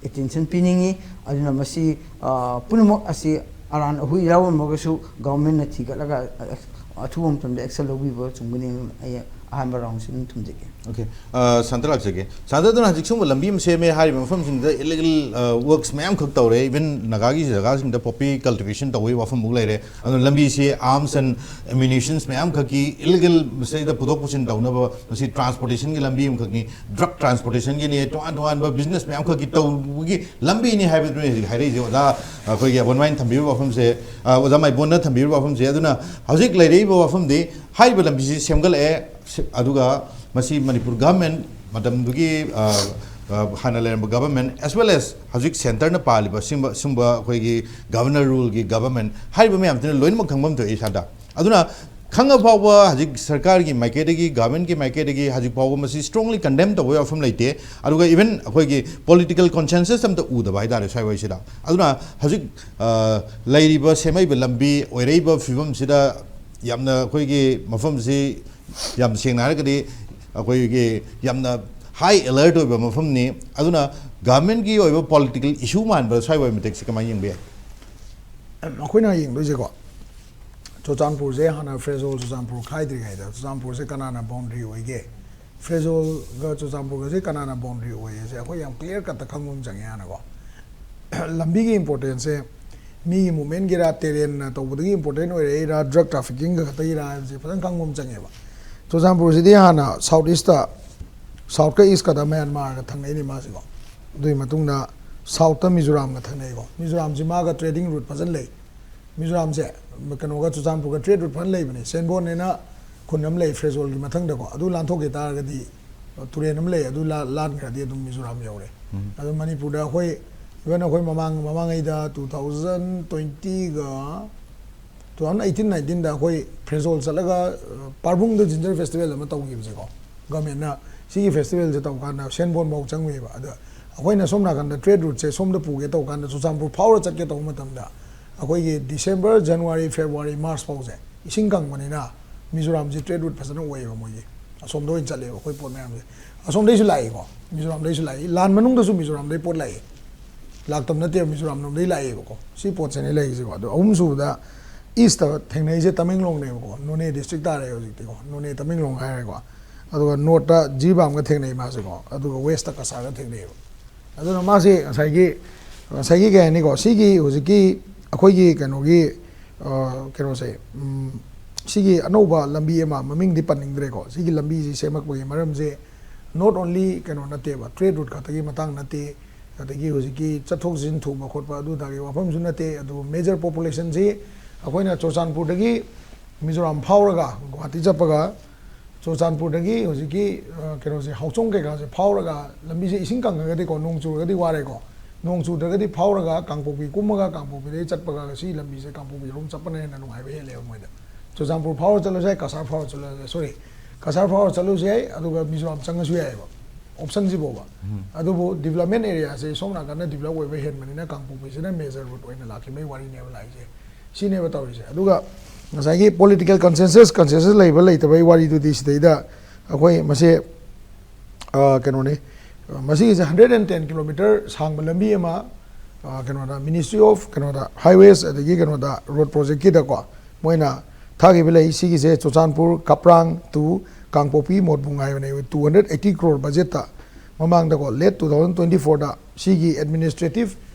ꯑꯦꯇꯦꯟꯁꯟ ꯄꯤꯅꯤꯡꯉꯤ꯫ ꯑꯗꯨꯅ ꯃꯁꯤ, ꯑ, ꯄꯨꯝꯅꯃꯛ ꯑꯁꯤ ꯑꯔꯥꯟ ꯑꯍꯣꯏ ꯌꯥꯎꯔꯝꯃꯒꯁꯨ ꯒꯚꯔꯟꯃꯦꯟꯠꯅ ꯊꯤꯒꯠꯂꯒ, ꯑ, ꯑꯊꯨꯕ ꯃꯇꯝꯗ ꯑꯦꯛꯁꯟ ꯂꯧꯕꯤꯕ ꯆꯨꯝꯒꯅꯤ꯫ ꯑꯩ ꯑꯍꯥꯟꯕ ꯔꯥꯎꯟꯁꯤ ꯑꯗꯨꯝ ꯊꯝꯖꯒꯦ꯫ ꯑꯣꯀꯦ꯫ ꯑ, ꯁꯥꯟꯇ ꯂꯥꯛꯆꯒꯦ꯫ ꯁꯥꯟꯇ, ꯑꯗꯨꯅ ꯍꯧꯖꯤꯛ ꯁꯤꯒꯨꯝꯕ ꯂꯝꯕꯤ ꯑꯃ ꯁꯦꯝꯃꯦ ꯍꯥꯏꯔꯤꯕ ꯃꯐꯝꯁꯤꯡꯗ ꯏꯂꯤꯒꯦꯜ, ꯑ, ꯋꯔꯛꯁ ꯃꯌꯥꯝ ꯈꯛ ꯇꯧꯔꯦ꯫ ꯏꯚꯟ ꯅꯥꯒꯥꯒꯤ ꯖꯒꯥꯁꯤꯡꯗ ꯄꯣꯄꯤ ꯀꯜꯇꯤꯚꯦꯁꯟ ꯇꯧꯕꯒꯤ ꯋꯥꯐꯝ ꯑꯃꯨꯛ ꯂꯩꯔꯦ꯫ ꯑꯗꯨꯅ ꯂꯝꯕꯤꯁꯤ ꯑꯥꯔꯝꯁ ꯑꯦꯟ ꯑꯦꯃꯨꯅꯤꯁꯟꯁ ꯃꯌꯥꯝ ꯈꯛꯀꯤ ꯏꯂꯤꯒꯦꯜ ꯃꯁꯤꯗ ꯄꯨꯊꯣꯛ ꯄꯨꯁꯤꯟ ꯇꯧꯅꯕ, ꯃꯁꯤ ꯇ꯭ꯔꯥꯟꯁꯄꯣꯔꯇꯦꯁꯟꯒꯤ ꯂꯝꯕꯤ ꯑꯃꯈꯛꯅꯤ, ꯗ꯭ꯔꯒ ꯇ꯭ꯔꯥꯟꯁꯄꯣꯔꯇꯦꯁꯟꯒꯤꯅꯤ, ꯇꯣꯉꯥꯟ ꯇꯣꯉꯥꯟꯕ ꯕꯤꯖꯤꯅꯦꯁ ꯃꯌꯥꯝ ꯈꯛꯀꯤ ꯇꯧꯕꯒꯤ ꯂꯝꯕꯤꯅꯤ ꯍꯥꯏꯕꯗꯨꯅꯤ ꯍꯧꯖꯤꯛ ꯍꯥꯏꯔꯛꯏꯁꯦ꯫ ꯑꯣꯖꯥ ꯑꯩꯈꯣꯏꯒꯤ ꯑꯕꯣꯟꯃꯥꯏꯅ ꯊꯝꯕꯤꯔꯤꯕ ꯋꯥꯐꯝꯁꯦ, ꯑ, ꯑꯣꯖꯥ ꯃꯥꯏꯕꯣꯟꯅ ꯊꯝꯕꯤꯔꯤꯕ ꯋꯥꯐꯝꯁꯦ꯫ ꯑꯗꯨꯅ ꯍꯧꯖꯤꯛ ꯂꯩꯔꯛꯏꯕ ꯋꯥꯐꯝꯗꯤ ꯍꯥꯏꯔꯤꯕ ꯂꯝꯕꯤꯁꯤ ꯁꯦꯝꯒꯠꯂꯛꯑꯦ꯫ ꯁꯤ-, ꯑꯗꯨꯒ ꯃꯁꯤ ꯃꯅꯤꯄꯨꯔ ꯒꯚꯔꯟꯃꯦꯟꯠ ꯃꯇꯝꯗꯨꯒꯤ, ꯑ, ꯑ, ꯍꯥꯟꯅ ꯂꯩꯔꯝꯕ ꯒꯚꯔꯟꯃꯦꯟꯠ, ꯑꯦꯁ ꯋꯦꯜ ꯑꯦꯁ ꯍꯧꯖꯤꯛ ꯁꯦꯟꯇꯔꯅ ꯄꯥꯜꯂꯤꯕ ꯁꯤꯒꯨꯝꯕ, ꯁꯤꯒꯨꯝꯕ ꯑꯩꯈꯣꯏꯒꯤ ꯒꯚꯔꯅꯔ ꯔꯨꯜꯒꯤ ꯒꯚꯔꯟꯃꯦꯟꯠ ꯍꯥꯏꯔꯤꯕ ꯃꯌꯥꯝꯁꯤꯅ ꯂꯣꯏꯅꯃꯛ ꯈꯪꯐꯝ ꯊꯣꯛꯏ ꯏꯁꯥꯗ꯫ ꯑꯗꯨꯅ ꯈꯪꯉ ꯐꯥꯎꯕ ꯍꯧꯖꯤꯛ ꯁꯔꯀꯥꯔꯒꯤ ꯃꯥꯏꯀꯩꯗꯒꯤ, ꯒꯚꯔꯟꯃꯦꯟꯠꯀꯤ ꯃꯥꯏꯀꯩꯗꯒꯤ ꯍꯧꯖꯤꯛ ꯐꯥꯎꯕ ꯃꯁꯤ strongly condemn ꯇꯧꯕ ꯋꯥꯐꯝ ꯂꯩꯇꯦ꯫ ꯑꯗꯨꯒ even ꯑꯩꯈꯣꯏꯒꯤ political consensus ꯑꯝꯇ ꯎꯗꯕ ꯍꯥꯏꯇꯥꯔꯦ ꯁ꯭ꯋꯥꯏꯋꯥꯏꯁꯤꯗ꯫ ꯑꯗꯨꯅ ꯍꯧꯖꯤꯛ ꯑ, ꯂꯩꯔꯤꯕ ꯁꯦꯝꯃꯛꯏꯕ ꯂꯝꯕꯤ ꯑꯣꯏꯔꯛꯏꯕ ꯐꯤꯕꯝꯁꯤꯗ ꯌꯥꯝꯅ ꯑꯩꯈꯣꯏꯒꯤ ꯃꯐꯝꯁꯤ ꯌꯥꯝ ꯁꯦꯡꯅ ꯍꯥꯏꯔꯒꯗꯤ ꯑꯩꯈꯣꯏꯒꯤ ꯌꯥꯝꯅ high alert ꯑꯣꯏꯕ ꯃꯐꯝꯅꯤ꯫ ꯑꯗꯨꯅ ꯒꯚꯔꯟꯃꯦꯟꯠꯀꯤ ꯑꯣꯏꯕ political issue ꯃꯥꯟꯕ ꯁ꯭ꯋꯥꯏ ꯋꯥꯏ ꯃꯇꯦꯛꯁꯦ ꯀꯃꯥꯏꯅ ꯌꯦꯡꯕ ꯌꯥꯏ? ꯑꯩꯈꯣꯏꯅ ꯌꯦꯡꯗꯣꯏꯁꯦꯀꯣ, ꯆꯨꯔꯆꯥꯟꯄꯨꯔꯁꯦ ꯍꯥꯟꯅ ꯐ꯭ꯔꯦꯖꯣꯜ ꯆꯨꯔꯆꯥꯟꯄꯨꯔ ꯈꯥꯏꯗ꯭ꯔꯤꯉꯩꯗ ꯆꯨꯔꯆꯥꯟꯄꯨꯔꯁꯦ ꯀꯅꯥꯅ ꯕꯥꯎꯟꯗ꯭ꯔꯤ ꯑꯣꯏꯒꯦ, ꯐ꯭ꯔꯦꯖꯣꯜꯒ ꯆꯨꯔꯆꯥꯟꯄꯨꯔꯒꯁꯦ ꯀꯅꯥꯅ ꯕꯥꯎꯟꯗ꯭ꯔꯤ ꯑꯣꯏꯒꯦꯁꯦ ꯑꯩꯈꯣꯏ ꯌꯥꯝ ꯀ꯭ꯂꯤꯌꯥꯔ ꯀꯠꯇ ꯈꯪꯕ ꯑꯃ ꯆꯪꯉꯦ ꯍꯥꯟꯅꯀꯣ꯫ ꯂꯝꯕꯤꯒꯤ ꯏꯝꯄꯣꯔꯇꯦꯟꯁꯁꯦ ꯃꯤꯒꯤ ꯃꯨꯞꯃꯦꯟꯒꯤꯔꯥ, ꯇꯦꯔꯦꯟꯅ ꯇꯧꯕꯗꯒꯤ ꯏꯝꯄꯣꯔꯇꯦꯟ ꯑꯣꯏꯔꯛꯏꯔꯥ, ꯗ꯭ꯔꯒ ꯇ꯭ꯔꯥꯐꯤꯀꯤꯡꯒ ꯈꯛꯇꯒꯤꯔꯥ ꯍꯥꯏꯕꯁꯦ ꯐꯖꯅ ꯈꯪꯕ ꯑꯃ ꯆꯪꯉꯦꯕ꯫ ꯆꯨꯔꯆꯥꯟꯄꯨꯔꯁꯤꯗꯤ ꯍꯥꯟꯅ ꯁꯥꯎꯠ ꯏꯁꯇ, ꯁꯥꯎꯠꯀ ꯏꯁꯀꯗ ꯃꯌꯥꯟꯃꯥꯔꯒ ꯊꯪꯅꯩꯅꯦ ꯃꯥꯁꯤꯀꯣ꯫ ꯑꯗꯨꯒꯤ ꯃꯇꯨꯡꯗ ꯁꯥꯎꯠꯇ ꯃꯤꯖꯣꯔꯥꯝꯒ ꯊꯪꯅꯩꯀꯣ꯫ ꯃꯤꯖꯣꯔꯥꯝꯁꯤ ꯃꯥꯒ ꯇ꯭ꯔꯦꯗꯤꯡ ꯔꯨꯠ ꯐꯖꯅ ꯂꯩ꯫ ꯃꯤꯖꯣꯔꯥꯝꯁꯦ ꯀꯩꯅꯣꯒ ꯆꯨꯔꯆꯥꯟꯄꯨꯔꯒ ꯇ꯭ꯔꯦꯗ ꯔꯨꯠ ꯐꯖꯅ ꯂꯩꯕꯅꯦ꯫ ꯁꯦꯟꯕꯣꯟ ꯍꯥꯏꯅ ꯈꯨꯟ ꯑꯃ ꯂꯩ ꯐ꯭ꯔꯦꯖꯣꯜꯒꯤ ꯃꯊꯪꯗꯀꯣ, ꯑꯗꯨ ꯂꯥꯟꯊꯣꯛꯈꯤ ꯇꯥꯔꯒꯗꯤ ꯇꯨꯔꯦꯜ ꯑꯃ ꯂꯩ, ꯑꯗꯨ ꯂꯥ-, ꯂꯥꯟꯈ꯭ꯔꯗꯤ ꯑꯗꯨꯝ ꯃꯤꯖꯣꯔꯥꯝ ꯌꯧꯔꯦ꯫ ꯑꯗꯣ ꯃꯅꯤꯄꯨꯔꯗ ꯑꯩꯈꯣꯏ, ꯏꯚꯟ ꯑꯩꯈꯣꯏ ꯃꯃꯥꯡ, ꯃꯃꯥꯡꯉꯩꯗ two thousand twenty ꯒ two thousand eighteen nineteen ꯗ ꯑꯩꯈꯣꯏ ꯐ꯭ꯔꯦꯖꯣꯜ ꯆꯠꯂꯒ, ꯑ, ꯄꯥꯔꯕꯨꯡꯗ ꯖꯤꯟꯖꯔ ꯐꯦꯁꯇꯤꯚꯦꯜ ꯑꯃ ꯇꯧꯈꯤꯕꯁꯦꯀꯣ, ꯒꯚꯔꯟꯃꯦꯟꯠꯅ ꯁꯤꯒꯤ ꯐꯦꯁꯇꯤꯚꯦꯜꯁꯦ ꯇꯧꯀꯥꯟꯗ ꯁꯦꯟꯕꯣꯟꯐꯥꯎ ꯆꯪꯉꯨꯏꯕ꯫ ꯑꯗ ꯑꯩꯈꯣꯏꯅ ꯁꯣꯝ ꯅꯥꯀꯟꯗ ꯇ꯭ꯔꯦꯗ ꯔꯨꯠꯁꯦ ꯁꯣꯝꯗ ꯄꯨꯒꯦ ꯇꯧꯀꯥꯟꯗ ꯆꯨꯔꯆꯥꯟꯄꯨꯔ ꯐꯥꯎꯔ ꯆꯠꯀꯦ ꯇꯧꯕ ꯃꯇꯝꯗ ꯑꯩꯈꯣꯏꯒꯤ ꯗꯤꯁꯦꯝꯕꯔ, ꯖꯅꯋꯥꯔꯤ, ꯐꯦꯕ꯭ꯔꯨꯋꯥꯔꯤ, ꯃꯥꯔꯆ ꯐꯥꯎꯁꯦ ꯏꯁꯤꯡ ꯀꯪꯕꯅꯤꯅ ꯃꯤꯖꯣꯔꯥꯝꯁꯦ ꯇ꯭ꯔꯦꯗ ꯔꯨꯠ ꯐꯖꯅ ꯑꯣꯏꯌꯦꯕ ꯃꯣꯏꯒꯤ꯫ ꯑꯁꯣꯝꯗ ꯑꯣꯏꯅ ꯆꯠꯂꯦꯕ ꯑꯩꯈꯣꯏ ꯄꯣꯠ ꯃꯌꯥꯝꯁꯦ꯫ ꯑꯁꯣꯝꯗꯩꯁꯨ ꯂꯥꯛꯏꯀꯣ, ꯃꯤꯖꯣꯔꯥꯝꯗꯩꯁꯨ ꯂꯥꯛꯏ꯫ ꯂꯥꯟ ꯃꯅꯨꯡꯗꯁꯨ ꯃꯤꯖꯣꯔꯥꯝꯗꯩ ꯄꯣꯠ ꯂꯥꯛꯏ꯫ ꯂꯥꯛꯇꯕ ꯅꯠꯇꯦꯕ, ꯃꯤꯖꯣꯔꯥꯝꯂꯣꯝꯗꯩ ꯂꯥꯛꯑꯦꯕꯀꯣ꯫ ꯁꯤ ꯄꯣꯠꯁꯤꯅꯦ ꯂꯩꯔꯤꯁꯦꯀꯣ꯫ ꯑꯗꯣ ꯑꯍꯨꯝꯁꯨꯕꯗ ꯏꯁꯇ ꯊꯦꯡꯅꯩꯁꯦ ꯇꯃꯦꯡꯂꯣꯡꯅꯦꯕꯀꯣ, ꯅꯣꯅꯦ ꯗꯤꯁꯇ꯭ꯔꯤꯛ ꯇꯥꯔꯦ ꯍꯧꯖꯤꯛꯇꯤꯀꯣ, ꯅꯣꯅꯦ ꯇꯃꯦꯡꯂꯣꯡ ꯍꯥꯏꯔꯦꯀꯣ꯫ ꯑꯗꯨꯒ ꯅꯣꯔꯠꯇ ꯖꯤꯔꯤꯕꯥꯝꯒ ꯊꯦꯡꯅꯩ ꯃꯥꯁꯦꯀꯣ, ꯑꯗꯨꯒ ꯋꯦꯁꯇ ꯀꯁꯥꯔꯒ ꯊꯦꯡꯅꯩꯑꯕ꯫ ꯑꯗꯨꯅ ꯃꯥꯁꯤ ꯉꯁꯥꯏꯒꯤ, ꯉꯁꯥꯏꯒꯤ ꯀꯩ ꯍꯥꯏꯅꯤꯀꯣ, ꯁꯤꯒꯤ ꯍꯧꯖꯤꯛꯀꯤ ꯑꯩꯈꯣꯏꯒꯤ ꯀꯩꯅꯣꯒꯤ, ꯑ, ꯀꯩꯅꯣꯁꯦ, ꯎꯝ, ꯁꯤꯒꯤ ꯑꯅꯧꯕ ꯂꯝꯕꯤ ꯑꯃ, ꯃꯃꯤꯡꯗꯤ ꯄꯟꯅꯤꯡꯗ꯭ꯔꯦꯀꯣ, ꯁꯤꯒꯤ ꯂꯝꯕꯤꯁꯤ ꯁꯦꯝꯃꯛꯄꯒꯤ ꯃꯔꯝꯁꯦ not only ꯀꯩꯅꯣ ꯅꯠꯇꯦꯕ, ꯇ꯭ꯔꯦꯗ ꯔꯨꯠ ꯈꯛꯇꯒꯤ ꯃꯇꯥꯡ ꯅꯠꯇꯦ, ꯑꯗꯒꯤ ꯍꯧꯖꯤꯛꯀꯤ ꯆꯠꯊꯣꯛ ꯆꯠꯁꯤꯟ ꯊꯨꯕ ꯈꯣꯠꯄ ꯑꯗꯨ ꯑꯗꯥꯒꯤ ꯋꯥꯐꯝꯁꯨ ꯅꯠꯇꯦ꯫ ꯑꯗꯨꯕꯨ ꯃꯦꯖꯔ ꯄꯣꯄꯨꯂꯦꯁꯟꯁꯤ ꯑꯩꯈꯣꯏꯅ ꯆꯨꯔꯆꯥꯟꯄꯨꯔꯗꯒꯤ ꯃꯤꯖꯣꯔꯥꯝ ꯐꯥꯎꯔꯒ, ꯒꯨꯍꯥꯇꯤ ꯆꯠꯄꯒ, ꯆꯨꯔꯆꯥꯟꯄꯨꯔꯗꯒꯤ ꯍꯧꯖꯤꯛꯀꯤ, ꯑ, ꯀꯩꯅꯣꯁꯦ, ꯍꯥꯎꯆꯣꯡ ꯀꯩꯀꯥꯁꯦ ꯐꯥꯎꯔꯒ, ꯂꯝꯕꯤꯁꯦ ꯏꯁꯤꯡ ꯀꯪꯉꯒꯗꯤꯀꯣ, ꯅꯣꯡ ꯆꯨꯔꯒꯗꯤ ꯋꯥꯔꯦꯀꯣ, ꯅꯣꯡ ꯆꯨꯗ꯭ꯔꯒꯗꯤ ꯐꯥꯎꯔꯒ ꯀꯥꯡꯄꯣꯛꯄꯤ ꯀꯨꯝꯃꯒ, ꯀꯥꯡꯄꯣꯛꯄꯤꯗꯒꯤ ꯆꯠꯄꯒ ꯁꯤ ꯂꯝꯕꯤꯁꯦ ꯀꯥꯡꯄꯣꯛꯄꯤꯔꯣꯝ ꯆꯠꯄꯅ ꯍꯦꯟꯅ ꯅꯨꯡꯉꯥꯏꯕ ꯍꯦꯜꯂꯦꯕ ꯃꯣꯏꯗ꯫ ꯆꯨꯔꯆꯥꯟꯄꯨꯔ ꯐꯥꯎꯔ ꯆꯠꯂꯁꯨ ꯌꯥꯏ, ꯀꯁꯥꯔ ꯐꯥꯎꯔ ꯆꯠꯂꯁꯨ ꯌꯥꯏ, ꯁꯣꯔꯤ, ꯀꯁꯥꯔ ꯐꯥꯎꯔ ꯆꯠꯂꯁꯨ ꯌꯥꯏ, ꯑꯗꯨꯒ ꯃꯤꯖꯣꯔꯥꯝ ꯆꯪꯉꯁꯨ ꯌꯥꯏꯑꯕ, ꯑꯣꯞꯁꯟꯁꯤꯐꯥꯎꯕ꯫ ꯑꯗꯨꯕꯨ ꯗꯤꯕꯂꯞꯃꯦꯟ ꯑꯦꯔꯤꯌꯥꯁꯦ ꯁꯣꯝ ꯅꯥꯀꯟꯗ ꯗꯤꯕꯂꯞ ꯑꯣꯏꯕ ꯍꯦꯟꯕꯅꯤꯅ ꯀꯥꯡꯄꯣꯛꯄꯤꯁꯤꯅ ꯃꯦꯖꯔ ꯔꯨꯠ ꯑꯣꯏꯅ ꯂꯥꯛꯈꯤꯕꯒꯤ ꯋꯥꯔꯤꯅꯦꯕ ꯂꯥꯛꯏꯁꯦ꯫ ꯁꯤꯅꯦꯕ ꯇꯧꯔꯤꯁꯦ꯫ ꯑꯗꯨꯒ ꯉꯁꯥꯏꯒꯤ ꯄꯣꯂꯤꯇꯤꯀꯦꯜ ꯀꯟꯁꯦꯟꯁꯁ, ꯀꯟꯁꯦꯟꯁꯁ ꯂꯩꯕ ꯂꯩꯇꯕꯒꯤ ꯋꯥꯔꯤꯗꯨꯗꯤ ꯁꯤꯗꯩꯗ ꯑꯩꯈꯣꯏ ꯃꯁꯦ, ꯑ, ꯀꯩꯅꯣꯅꯤ, ꯃꯁꯤꯒꯤꯁꯦ ꯍꯟꯗ꯭ꯔꯦꯠ ꯑꯦꯟ ꯇꯦꯟ ꯀꯤꯂꯣꯃꯤꯇꯔ ꯁꯥꯡꯕ ꯂꯝꯕꯤ ꯑꯃ, ꯑ, ꯀꯩꯅꯣꯗ, ꯃꯤꯅꯤꯁꯇ꯭ꯔꯤ ꯑꯣꯐ ꯀꯩꯅꯣꯗ, ꯍꯥꯏꯋꯦꯁ ꯑꯗꯒꯤ ꯀꯩꯅꯣꯗ, ꯔꯣꯗ ꯄ꯭ꯔꯣꯖꯦꯛꯀꯤꯗꯀꯣ, ꯃꯣꯏꯅ ꯊꯥꯈꯤꯕ ꯂꯩ꯫ ꯁꯤꯒꯤꯁꯦ ꯆꯨꯔꯆꯥꯟꯄꯨꯔ ꯀꯥꯄ꯭ꯔꯥꯡ to ꯀꯥꯡꯄꯣꯛꯄꯤ ꯃꯣꯠꯕꯨꯡ ꯍꯥꯏꯕꯅꯦ, ꯇꯨ ꯍꯟꯗ꯭ꯔꯦꯠ ꯑꯩꯠꯇꯤ ꯀ꯭ꯔꯣꯔ ꯕꯖꯦꯠꯇ ꯃꯃꯥꯡꯗꯀꯣ, ꯂꯦꯠ ꯇꯨ ꯊꯥꯎꯖꯟ ꯇ꯭ꯋꯦꯟꯇꯤ ꯐꯣꯔꯗ ꯁꯤꯒꯤ ꯑꯦꯗꯃꯤꯅꯤꯁꯇ꯭ꯔꯦꯇꯤꯞ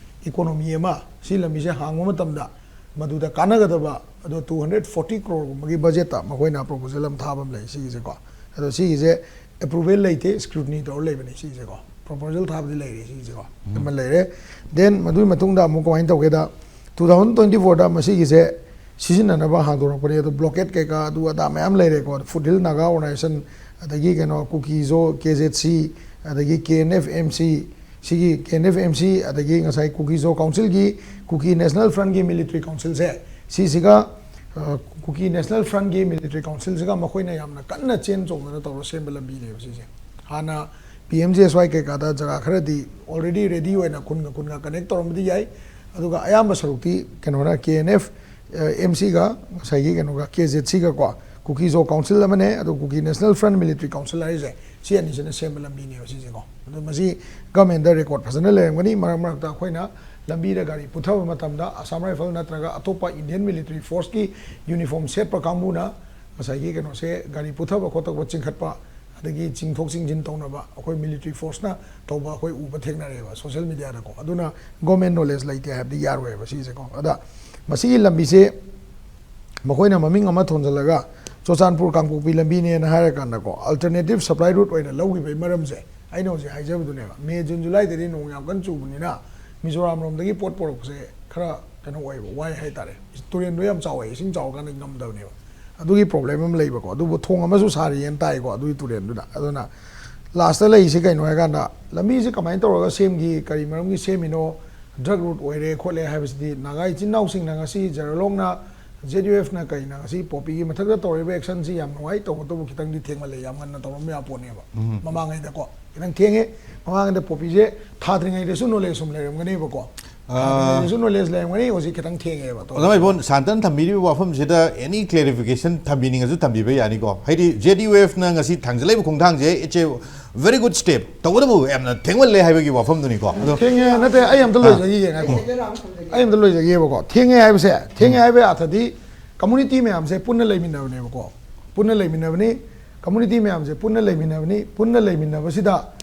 ꯏꯀꯣꯅꯣꯃꯤ ꯑꯃ ꯁꯤ ꯂꯝꯕꯤꯁꯦ ꯍꯥꯡꯕ ꯃꯇꯝꯗ ꯃꯗꯨꯗ ꯀꯥꯟꯅꯒꯗꯕ ꯑꯗꯣ ꯇꯨ ꯍꯟꯗ꯭ꯔꯦꯠ ꯐꯣꯔꯇꯤ ꯀ꯭ꯔꯣꯔꯒꯨꯝꯕꯒꯤ ꯕꯖꯦꯠꯇ ꯃꯈꯣꯏꯅ ꯄ꯭ꯔꯣꯄꯣꯖꯦꯜ ꯑꯃ ꯊꯥꯕ ꯑꯃ ꯂꯩ ꯁꯤꯒꯤꯁꯦꯀꯣ꯫ ꯑꯗꯣ ꯁꯤꯒꯤꯁꯦ ꯑꯦꯄ꯭ꯔꯨꯚꯦꯜ ꯂꯩꯇꯦ, ꯁ꯭ꯀ꯭ꯔꯨꯇꯤꯅꯤ ꯇꯧꯔ ꯂꯩꯕꯅꯦ ꯁꯤꯒꯤꯁꯦꯀꯣ꯫ ꯄ꯭ꯔꯣꯄꯣꯖꯦꯜ ꯊꯥꯕꯗꯤ ꯂꯩꯔꯦ ꯁꯤꯒꯤꯁꯦꯀꯣ, ꯑꯃ ꯂꯩꯔꯦ꯫ ꯗꯦꯟ ꯃꯗꯨꯒꯤ ꯃꯇꯨꯡꯗ ꯑꯃꯨꯛ ꯀꯃꯥꯏꯅ ꯇꯧꯒꯦꯗ, ꯇꯨ ꯊꯥꯎꯖꯟ ꯇ꯭ꯋꯦꯟꯇꯤ ꯐꯣꯔꯗ ꯃꯁꯤꯒꯤꯁꯦ ꯁꯤꯖꯤꯟꯅꯅꯕ ꯍꯥꯡꯗꯣꯔꯛꯄꯅꯦ꯫ ꯑꯗꯣ ꯕ꯭ꯂꯣꯀꯦꯠ ꯀꯩꯀꯥ ꯑꯗꯨ ꯑꯗꯥ ꯃꯌꯥꯝ ꯂꯩꯔꯦꯀꯣ꯫ ꯐꯨꯠ ꯍꯤꯜ ꯅꯥꯒꯥ ꯑꯣꯔꯒꯅꯥꯏꯖꯦꯁꯟ, ꯑꯗꯒꯤ ꯀꯩꯅꯣ ꯀꯨꯀꯤꯖꯣ, ꯀꯦ ꯖꯦꯠ ꯁꯤ, ꯑꯗꯒꯤ ꯀꯦ ꯑꯦꯟ ꯑꯦꯐ ꯑꯦꯝ ꯁꯤ, ꯁꯤꯒꯤ ꯀꯦ ꯑꯦꯟ ꯑꯦꯐ ꯑꯦꯝ ꯁꯤ, ꯑꯗꯒꯤ ꯉꯁꯥꯏ ꯀꯨꯀꯤꯖꯣ ꯀꯥꯎꯟꯁꯤꯜꯒꯤ, ꯀꯨꯀꯤ ꯅꯦꯁꯅꯦꯜ ꯐ꯭ꯔꯟꯒꯤ ꯃꯤꯂꯤꯇꯔꯤ ꯀꯥꯎꯟꯁꯤꯜꯁꯦ, ꯁꯤꯁꯤꯒ, ꯑ, ꯀꯨꯀꯤ ꯅꯦꯁꯅꯦꯜ ꯐ꯭ꯔꯟꯒꯤ ꯃꯤꯂꯤꯇꯔꯤ ꯀꯥꯎꯟꯁꯤꯜꯁꯤꯒ ꯃꯈꯣꯏꯅ ꯌꯥꯝꯅ ꯀꯟꯅ ꯆꯦꯟ ꯆꯣꯡꯗꯅ ꯇꯧꯔ ꯁꯦꯝꯕ ꯂꯝꯕꯤꯅꯦꯕ ꯁꯤꯁꯦ꯫ ꯍꯥꯟꯅ ꯄꯤ ꯑꯦꯝ ꯖꯤ ꯑꯦꯁ ꯋꯥꯏ ꯀꯩꯀꯥꯗ ꯖꯒꯥ ꯈꯔꯗꯤ ꯑꯣꯜꯔꯦꯗꯤ ꯔꯦꯗꯤ ꯑꯣꯏꯅ ꯈꯨꯟꯒ ꯈꯨꯟꯒ ꯀꯅꯦꯛ ꯇꯧꯔꯝꯕꯗꯤ ꯌꯥꯏ, ꯑꯗꯨꯒ ꯑꯌꯥꯝꯕ ꯁꯔꯨꯛꯇꯤ ꯀꯩꯅꯣꯅ, ꯀꯦ ꯑꯦꯟ ꯑꯦꯐ ꯑꯦꯝ ꯁꯤꯒ ꯉꯁꯥꯏꯒꯤ ꯀꯩꯅꯣꯒ, ꯀꯦ ꯖꯦꯠ ꯁꯤꯒꯀꯣ, ꯀꯨꯀꯤꯖꯣ ꯀꯥꯎꯟꯁꯤꯜ ꯑꯃꯅꯦ, ꯑꯗꯣ ꯀꯨꯀꯤ ꯅꯦꯁꯅꯦꯜ ꯐ꯭ꯔꯟ ꯃꯤꯂꯤꯇꯔꯤ ꯀꯥꯎꯟꯁꯤꯜ ꯍꯥꯏꯔꯤꯁꯦ, ꯁꯤ ꯑꯅꯤꯁꯤꯅ ꯁꯦꯝꯕ ꯂꯝꯕꯤꯅꯦꯕ ꯁꯤꯁꯦꯀꯣ꯫ ꯑꯗꯣ ꯃꯁꯤ ꯒꯃꯦꯟꯗ ꯔꯦꯀꯣꯔꯠ ꯐꯖꯅ ꯂꯩꯔꯝꯒꯅꯤ꯫ ꯃꯔꯛ ꯃꯔꯛꯇ ꯑꯩꯈꯣꯏꯅ ꯂꯝꯕꯤꯗ ꯒꯥꯔꯤ ꯄꯨꯊꯕ ꯃꯇꯝꯗ ꯑꯁꯥꯝ ꯔꯥꯏꯐꯜ ꯅꯠꯇ꯭ꯔꯒ ꯑꯇꯣꯞꯄ ꯏꯟꯗꯤꯌꯟ ꯃꯤꯂꯤꯇꯔꯤ ꯐꯣꯔꯁꯀꯤ ꯌꯨꯅꯤꯐꯣꯔꯝ ꯁꯦꯠꯄ ꯀꯥꯡꯕꯨꯅ ꯉꯁꯥꯏꯒꯤ ꯀꯩꯅꯣꯁꯦ, ꯒꯥꯔꯤ ꯄꯨꯊꯕ ꯈꯣꯠꯇꯣꯛꯄ ꯆꯤꯡꯈꯠꯄ, ꯑꯗꯒꯤ ꯆꯤꯡꯊꯣꯛ ꯆꯤꯡꯁꯤꯟ ꯇꯧꯅꯕ ꯑꯩꯈꯣꯏ ꯃꯤꯂꯤꯇꯔꯤ ꯐꯣꯔꯁꯅ ꯇꯧꯕ ꯑꯩꯈꯣꯏ ꯎꯕ ꯊꯦꯡꯅꯔꯦꯕ ꯁꯣꯁꯤꯌꯦꯜ ꯃꯤꯗꯤꯌꯥꯗꯀꯣ꯫ ꯑꯗꯨꯅ ꯒꯣꯔꯃꯦꯟ ꯅꯣꯂꯦꯖ ꯂꯩꯇꯦ ꯍꯥꯏꯕꯗꯤ ꯌꯥꯔꯣꯏꯕ ꯁꯤꯁꯦꯀꯣ꯫ ꯑꯗ ꯃꯁꯤꯒꯤ ꯂꯝꯕꯤꯁꯦ ꯃꯈꯣꯏꯅ ꯃꯃꯤꯡ ꯑꯃ ꯊꯣꯟꯖꯜꯂꯒ ꯆꯨꯔꯆꯥꯟꯄꯨꯔ ꯀꯥꯡꯄꯣꯛꯄꯤ ꯂꯝꯕꯤꯅꯦꯅ ꯍꯥꯏꯔꯀꯥꯟꯗꯀꯣ, ꯑꯜꯇꯔꯅꯦꯇꯤꯞ ꯁꯄ꯭ꯂꯥꯏ ꯔꯨꯠ ꯑꯣꯏꯅ ꯂꯧꯈꯤꯕꯒꯤ ꯃꯔꯝꯁꯦ ꯑꯩꯅ ꯍꯧꯖꯤꯛ ꯍꯥꯏꯖꯕꯗꯨꯅꯦꯕ꯫ ꯃꯦ, ꯖꯨꯟ, ꯖꯨꯂꯥꯏꯗꯗꯤ ꯅꯣꯡ ꯌꯥꯝ ꯀꯟꯅ ꯆꯨꯕꯅꯤꯅ ꯃꯤꯖꯣꯔꯥꯝ ꯂꯣꯝꯗꯒꯤ ꯄꯣꯠ ꯄꯨꯔꯛꯄꯁꯦ ꯈꯔ ꯀꯩꯅꯣ ꯑꯣꯏꯌꯦꯕ, ꯋꯥꯏ ꯍꯥꯏꯇꯥꯔꯦ꯫ ꯇꯨꯔꯦꯟꯗꯣ ꯌꯥꯝ ꯆꯥꯎꯋꯦ, ꯏꯁꯤꯡ ꯆꯥꯎꯔꯀꯥꯟꯗ ꯉꯝꯗꯕꯅꯦꯕ꯫ ꯑꯗꯨꯒꯤ ꯄ꯭ꯔꯣꯕ꯭ꯂꯦꯝ ꯑꯃ ꯂꯩꯕꯀꯣ꯫ ꯑꯗꯨꯕꯨ ꯊꯣꯡ ꯑꯃꯁꯨ ꯁꯥꯔꯤꯌꯦꯅ ꯇꯥꯏꯀꯣ ꯑꯗꯨꯒꯤ ꯇꯨꯔꯦꯟꯗꯨꯗ꯫ ꯑꯗꯨꯅ ꯂꯥꯁꯇ ꯂꯩꯔꯤꯁꯦ ꯀꯩꯅꯣ ꯍꯥꯏꯀꯥꯟꯗ, ꯂꯝꯕꯤꯁꯦ ꯀꯃꯥꯏꯅ ꯇꯧꯔꯒ ꯁꯦꯝꯈꯤ, ꯀꯔꯤ ꯃꯔꯝꯒꯤ ꯁꯦꯝꯃꯤꯅꯣ, ꯗ꯭ꯔꯒ ꯔꯨꯠ ꯑꯣꯏꯔꯦ ꯈꯣꯠꯂꯦ ꯍꯥꯏꯕꯁꯤꯗꯤ ꯅꯥꯒꯥ ꯏꯆꯤꯟ ꯏꯅꯥꯎꯁꯤꯡꯅ ꯉꯁꯤ ꯖꯦꯔꯣꯂꯣꯡꯅ ꯖꯦꯠ ꯌꯨ ꯑꯦꯐꯅ ꯀꯩꯅ ꯉꯁꯤ ꯄꯣꯄꯤꯒꯤ ꯃꯊꯛꯇ ꯇꯧꯔꯤꯕ ꯑꯦꯛꯁꯟꯁꯤ ꯌꯥꯝ ꯅꯨꯡꯉꯥꯏ, ꯇꯧꯕꯇꯕꯨ ꯈꯤꯇꯪꯗꯤ ꯊꯦꯡꯃꯜꯂꯦ, ꯌꯥꯝ ꯉꯟꯅ ꯇꯧꯔꯝꯕ ꯌꯥ ꯄꯣꯠꯅꯦꯕ꯫ ꯃꯃꯥꯡꯉꯩꯗꯀꯣ ꯈꯤꯇꯪ ꯊꯦꯡꯉꯦ꯫ ꯃꯃꯥꯡꯉꯩꯗ ꯄꯣꯄꯤꯁꯦ ꯊꯥꯗ꯭ꯔꯤꯉꯩꯗꯁꯨ ꯅꯣꯂꯦꯖ ꯁꯨꯝ ꯂꯩꯔꯝꯒꯅꯦꯕꯀꯣ꯫ ꯊꯥꯗ꯭ꯔꯤꯉꯩꯗꯁꯨ ꯅꯣꯂꯦꯖ ꯂꯩꯔꯝꯒꯅꯤ, ꯍꯧꯖꯤꯛ ꯈꯤꯇꯪ ꯊꯦꯡꯉꯦꯕ꯫ ꯑꯣꯖꯥ ꯃꯥꯏꯕꯣꯟ, ꯁꯥꯟꯇꯟ ꯊꯝꯕꯤꯔꯤꯕ ꯋꯥꯐꯝꯁꯤꯗ ꯑꯦꯅꯤ ꯀ꯭ꯂꯦꯔꯤꯐꯤꯀꯦꯁꯟ ꯊꯝꯕꯤꯅꯤꯡꯉꯁꯨ ꯊꯝꯕꯤꯕ ꯌꯥꯅꯤꯀꯣ꯫ ꯍꯥꯏꯗꯤ ꯖꯦꯠ ꯌꯨ ꯑꯦꯐꯅ ꯉꯁꯤ ꯊꯥꯡꯖꯜꯂꯛꯏꯕ ꯈꯣꯡꯊꯥꯡꯁꯦ, it's a very good step, ꯇꯧꯕꯇꯕꯨ ꯌꯥꯝꯅ ꯊꯦꯡꯃꯜꯂꯦ ꯍꯥꯏꯕꯒꯤ ꯋꯥꯐꯝꯗꯨꯅꯤꯀꯣ꯫ ꯑꯗꯣ ꯊꯦꯡꯉꯦ ꯅꯠꯇꯦ, ꯑꯩ ꯑꯝꯇ ꯂꯣꯏꯖꯈꯤꯒꯦ, ꯉꯥꯏꯈꯣ꯫ ꯑꯩ ꯑꯝꯇ ꯂꯣꯏꯖꯒꯦꯕꯀꯣ꯫ ꯊꯦꯡꯉꯦ ꯍꯥꯏꯕꯁꯦ, ꯊꯦꯡꯉꯦ ꯍꯥꯏꯕꯒꯤ ꯑꯥꯔꯊꯗꯤ ꯀꯝꯃꯨꯅꯤꯇꯤ ꯃꯌꯥꯝꯁꯦ ꯄꯨꯟꯅ ꯂꯩꯃꯤꯟꯅꯕꯅꯦꯕꯀꯣ꯫ ꯄꯨꯟꯅ ꯂꯩꯃꯤꯟꯅꯕꯅꯤ꯫ ꯀꯝꯃꯨꯅꯤꯇꯤ ꯃꯌꯥꯝꯁꯦ ꯄꯨꯟꯅ ꯂꯩꯃꯤꯟꯅꯕꯅꯤ꯫ ꯄꯨꯟꯅ ꯂꯩꯃꯤꯟꯅꯕꯁꯤꯗ,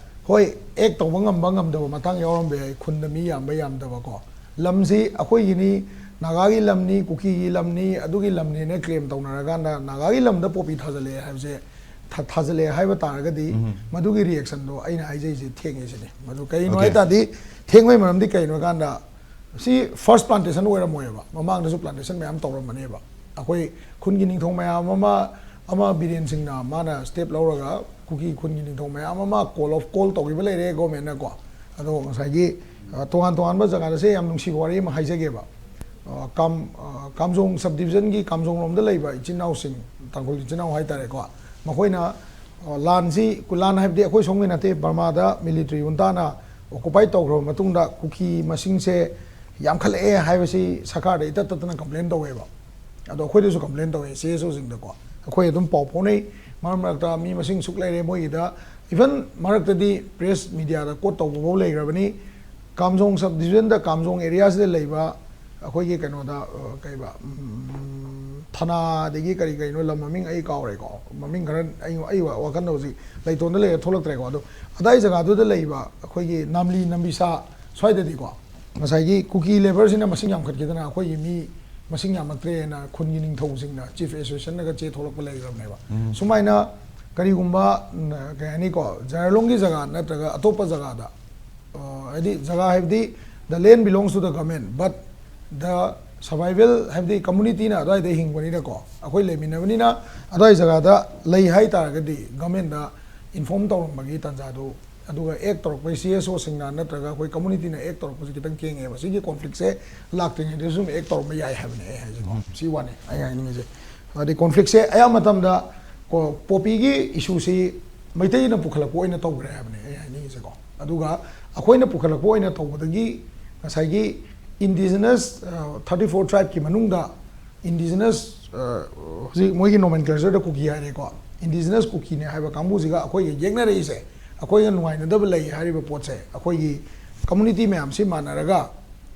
ꯍꯣꯏ, ꯑꯦꯛ ꯇꯧꯕ ꯉꯝꯕ ꯉꯝꯗꯕ ꯃꯇꯥꯡ ꯌꯥꯎꯔꯝꯕ ꯌꯥꯏ, ꯈꯨꯟꯗ ꯃꯤ ꯌꯥꯝꯕ ꯌꯥꯝꯗꯕꯀꯣ꯫ ꯂꯝꯁꯤ ꯑꯩꯈꯣꯏꯒꯤꯅꯤ, ꯅꯥꯒꯥꯒꯤ ꯂꯝꯅꯤ, ꯀꯨꯀꯤꯒꯤ ꯂꯝꯅꯤ, ꯑꯗꯨꯒꯤ ꯂꯝꯅꯦꯅ ꯀ꯭ꯂꯦꯝ ꯇꯧꯅꯔꯀꯥꯟꯗ ꯅꯥꯒꯥꯒꯤ ꯂꯝꯗ ꯄꯣꯄꯤ ꯊꯥꯖꯜꯂꯛꯑꯦ ꯍꯥꯏꯕꯁꯦ, ꯊꯥ-, ꯊꯥꯖꯜꯂꯛꯑꯦ ꯍꯥꯏꯕ ꯇꯥꯔꯒꯗꯤ, ꯃꯗꯨꯒꯤ ꯔꯤꯌꯦꯛꯁꯟꯗꯣ ꯑꯩꯅ ꯍꯥꯏꯖꯩꯁꯦ ꯊꯦꯡꯉꯦ ꯁꯤꯅꯤ꯫ ꯃꯗꯨ ꯀꯩꯅꯣ ꯍꯥꯏ ꯇꯥꯔꯗꯤ, ꯊꯦꯡꯕꯒꯤ ꯃꯔꯝꯗꯤ ꯀꯩꯅꯣ ꯍꯥꯏ ꯀꯥꯟꯗ, ꯁꯤ ꯐꯥꯔꯁ ꯄ꯭ꯂꯥꯟꯇꯦꯁꯟ ꯑꯣꯏꯔꯝꯃꯣꯏꯕ, ꯃꯃꯥꯡꯗꯁꯨ ꯄ꯭ꯂꯥꯟꯇꯦꯁꯟ ꯃꯌꯥꯝ ꯇꯧꯔꯝꯕꯅꯦꯕ꯫ ꯑꯩꯈꯣꯏ ꯈꯨꯟꯒꯤ ꯅꯤꯡꯊꯧ ꯃꯌꯥꯝ ꯑꯃ, ꯑꯃ ꯕꯤꯔꯦꯟ ꯁꯤꯡꯅ ꯃꯥꯅ ꯁ꯭ꯇꯦꯞ ꯂꯧꯔꯒ ꯀꯨꯀꯤ ꯈꯨꯟꯒꯤ ꯅꯤꯡꯊꯧ ꯃꯌꯥꯝ ꯑꯃ ꯀꯣꯜ ꯑꯣꯐ ꯀꯣꯜ ꯇꯧꯈꯤꯕ ꯂꯩꯔꯦ ꯒꯣꯔꯃꯦꯟꯅꯀꯣ꯫ ꯑꯗꯣ ꯉꯁꯥꯏꯒꯤ, ꯑ, ꯇꯣꯉꯥꯟ ꯇꯣꯉꯥꯟꯕ ꯖꯒꯥꯗ, ꯁꯦ ꯌꯥꯝ ꯅꯨꯡꯁꯤꯕ ꯋꯥꯔꯤ ꯑꯃ ꯍꯥꯏꯖꯒꯦꯕ꯫ ꯑ, ꯀꯥꯝ-, ꯑ, ꯀꯥꯝꯖꯣꯡ ꯁꯕ ꯗꯤꯕꯤꯖꯟꯒꯤ ꯀꯥꯝꯖꯣꯡ ꯂꯣꯝꯗ ꯂꯩꯕ ꯏꯆꯤꯟ ꯏꯅꯥꯎꯁꯤꯡ, ꯇꯥꯡꯈꯨꯜ ꯏꯆꯤꯟ ꯏꯅꯥꯎ ꯍꯥꯏꯇꯥꯔꯦꯀꯣ, ꯃꯈꯣꯏꯅ, ꯑ, ꯂꯥꯟꯁꯤ, ꯂꯥꯟ ꯍꯥꯏꯕꯗꯤ ꯑꯩꯈꯣꯏ ꯁꯣꯝꯒꯤ ꯅꯠꯇꯦ, ꯕꯔꯃꯥꯗ ꯃꯤꯂꯤꯇꯔꯤ ꯖꯨꯟꯇꯥꯅ ꯑꯣꯀꯨꯄꯥꯏ ꯇꯧꯈ꯭ꯔꯕ ꯃꯇꯨꯡꯗ ꯀꯨꯀꯤ ꯃꯁꯤꯡꯁꯦ ꯌꯥꯝꯈꯠꯂꯛꯑꯦ ꯍꯥꯏꯕꯁꯤ ꯁꯔꯀꯥꯔꯗ ꯏꯇꯠ ꯇꯠꯇꯅ ꯀꯝꯄ꯭ꯂꯦꯟ ꯇꯧꯋꯦꯕ꯫ ꯑꯗꯣ ꯑꯩꯈꯣꯏꯗꯁꯨ ꯀꯝꯄ꯭ꯂꯦꯟ ꯇꯧꯋꯦ, ꯁꯤ ꯑꯦꯁ ꯑꯣꯁꯤꯡꯗꯀꯣ꯫ ꯑꯩꯈꯣꯏ ꯑꯗꯨꯝ ꯄꯥꯎ ꯐꯥꯎꯅꯩ, ꯃꯔꯛ ꯃꯔꯛꯇ ꯃꯤ ꯃꯁꯤꯡ ꯁꯨꯛ ꯂꯩꯔꯦ ꯃꯣꯏꯒꯤꯗ, ꯏꯚꯟ ꯃꯔꯛꯇꯗꯤ ꯄ꯭ꯔꯦꯁ ꯃꯤꯗꯤꯌꯥꯗ ꯀꯣꯠ ꯇꯧꯕꯐꯥꯎ ꯂꯩꯈ꯭ꯔꯕꯅꯤ꯫ ꯀꯥꯝꯖꯣꯡ ꯁꯕ ꯗꯤꯕꯤꯖꯟꯗ, ꯀꯥꯝꯖꯣꯡ ꯑꯦꯔꯤꯌꯥꯁꯤꯗ ꯂꯩꯕ ꯑꯩꯈꯣꯏꯒꯤ ꯀꯩꯅꯣꯗ, ꯑ, ꯀꯩꯕ, ꯎꯝ, ꯊꯅꯥꯗꯒꯤ ꯀꯔꯤ ꯀꯔꯤꯅꯣ ꯂꯝ ꯃꯃꯤꯡ ꯑꯩ ꯀꯥꯎꯔꯦꯀꯣ, ꯃꯃꯤꯡ ꯈꯔ ꯑꯩ, ꯑꯩ ꯋꯥ-, ꯋꯥꯈꯜꯗ ꯍꯧꯖꯤꯛ ꯂꯩꯇꯣꯟꯗ ꯂꯩꯔ ꯊꯣꯛꯂꯛꯇ꯭ꯔꯦꯀꯣ꯫ ꯑꯗꯣ ꯑꯗꯥꯏ ꯖꯒꯥꯗꯨꯗ ꯂꯩꯕ ꯑꯩꯈꯣꯏꯒꯤ ꯅꯥꯝꯂꯤ ꯅꯝꯕꯤꯁꯥ ꯁ꯭ꯋꯥꯏꯗꯗꯤꯀꯣ, ꯉꯁꯥꯏꯒꯤ ꯀꯨꯀꯤ ꯂꯦꯕꯔꯁꯤꯅ ꯃꯁꯤꯡ ꯌꯥꯝꯈꯠꯈꯤꯗꯅ ꯑꯩꯈꯣꯏꯒꯤ ꯃꯤ ꯃꯁꯤꯡ ꯌꯥꯝꯃꯛꯇ꯭ꯔꯦꯅ ꯈꯨꯟꯒꯤ ꯅꯤꯡꯊꯧꯁꯤꯡꯅ, ꯆꯤꯐ ꯑꯦꯁꯣꯁꯤꯌꯦꯁꯟꯅꯒ ꯆꯦ ꯊꯣꯛꯂꯛꯄ ꯂꯩꯈ꯭ꯔꯕꯅꯦꯕ꯫ ꯁꯨꯃꯥꯏꯅ ꯀꯔꯤꯒꯨꯝꯕ, ꯎꯝ, ꯀꯩ ꯍꯥꯏꯅꯤꯀꯣ, ꯖꯥꯏꯔꯂꯣꯡꯒꯤ ꯖꯒꯥ ꯅꯠꯇ꯭ꯔꯒ ꯑꯇꯣꯞꯄ ꯖꯒꯥꯗ, ꯑ, ꯍꯥꯏꯗꯤ ꯖꯒꯥ ꯍꯥꯏꯕꯗꯤ the land belongs to the government, but the survival ꯍꯥꯏꯕꯗꯤ ꯀꯝꯃꯨꯅꯤꯇꯤꯅ ꯑꯗꯨꯋꯥꯏꯗ ꯍꯤꯡꯕꯅꯤꯅꯀꯣ, ꯑꯩꯈꯣꯏ ꯂꯩꯃꯤꯟꯅꯕꯅꯤꯅ ꯑꯗꯨꯋꯥꯏ ꯖꯒꯥꯗ ꯂꯩ ꯍꯥꯏ ꯇꯥꯔꯒꯗꯤ ꯒꯚꯔꯟꯃꯦꯟꯗ ꯏꯟꯐꯣꯔꯝ ꯇꯧꯔꯝꯕꯒꯤ ꯇꯥꯟꯖꯥꯗꯨ ꯑꯗꯨꯒ ꯑꯦꯛ ꯇꯧꯔꯛꯄꯒꯤ ꯁꯤ ꯑꯦꯁ ꯑꯣꯁꯤꯡꯅ ꯅꯠꯇ꯭ꯔꯒ ꯑꯩꯈꯣꯏ ꯀꯝꯃꯨꯅꯤꯇꯤꯅ ꯑꯦꯛ ꯇꯧꯔꯛꯄꯁꯤ ꯈꯤꯇꯪ ꯊꯦꯡꯉꯦꯕ꯫ ꯁꯤꯒꯤ ꯀꯣꯟꯐ꯭ꯂꯤꯛꯁꯦ ꯂꯥꯛꯇ꯭ꯔꯤꯉꯩꯗꯁꯨ ꯑꯗꯨꯝ ꯑꯦꯛ ꯇꯧꯔꯝꯕ ꯌꯥꯏ ꯍꯥꯏꯕꯅꯦ ꯑꯩ ꯍꯥꯏꯁꯦꯀꯣ꯫ ꯁꯤ ꯋꯥꯅꯤ ꯑꯩ ꯍꯥꯏꯅꯤꯡꯉꯤꯁꯦ꯫ ꯑꯗꯩ ꯀꯣꯟꯐ꯭ꯂꯤꯛꯁꯦ ꯑꯌꯥꯝꯕ ꯃꯇꯝꯗ ꯀꯣ ꯄꯣꯄꯤꯒꯤ ꯏꯁꯨꯁꯤ ꯃꯩꯇꯩꯅ ꯄꯨꯈꯠꯂꯛꯄ ꯑꯣꯏꯅ ꯇꯧꯈ꯭ꯔꯦ ꯍꯥꯏꯕꯅꯦ ꯑꯩ ꯍꯥꯏꯅꯤꯡꯉꯤꯁꯦꯀꯣ꯫ ꯑꯗꯨꯒ ꯑꯩꯈꯣꯏꯅ ꯄꯨꯈꯠꯂꯛꯄ ꯑꯣꯏꯅ ꯇꯧꯕꯗꯒꯤ ꯉꯁꯥꯏꯒꯤ ꯏꯟꯗꯤꯖꯤꯅꯁ ꯊꯥꯔꯇꯤ ꯐꯣꯔ ꯇ꯭ꯔꯥꯏꯕꯀꯤ ꯃꯅꯨꯡꯗ ꯏꯟꯗꯤꯖꯤꯅꯁ ꯍꯧꯖꯤꯛ ꯃꯣꯏꯒꯤ ꯅꯣꯃꯦꯟꯀ꯭ꯂꯦꯆꯔꯗ ꯀꯨꯀꯤ ꯍꯥꯏꯔꯦꯀꯣ꯫ ꯏꯟꯗꯤꯖꯤꯅꯁ ꯀꯨꯀꯤꯅꯦ ꯍꯥꯏꯕ ꯀꯥꯡꯕꯨꯁꯤꯒ ꯑꯩꯈꯣꯏꯒ ꯌꯦꯛꯅꯔꯛꯏꯁꯦ, ꯑꯩꯈꯣꯏꯒ ꯅꯨꯡꯉꯥꯏꯅꯗꯕ ꯂꯩ ꯍꯥꯏꯔꯤꯕ ꯄꯣꯠꯁꯦ ꯑꯩꯈꯣꯏꯒꯤ ꯀꯝꯃꯨꯅꯤꯇꯤ ꯃꯌꯥꯝꯁꯤ ꯃꯥꯟꯅꯔꯒ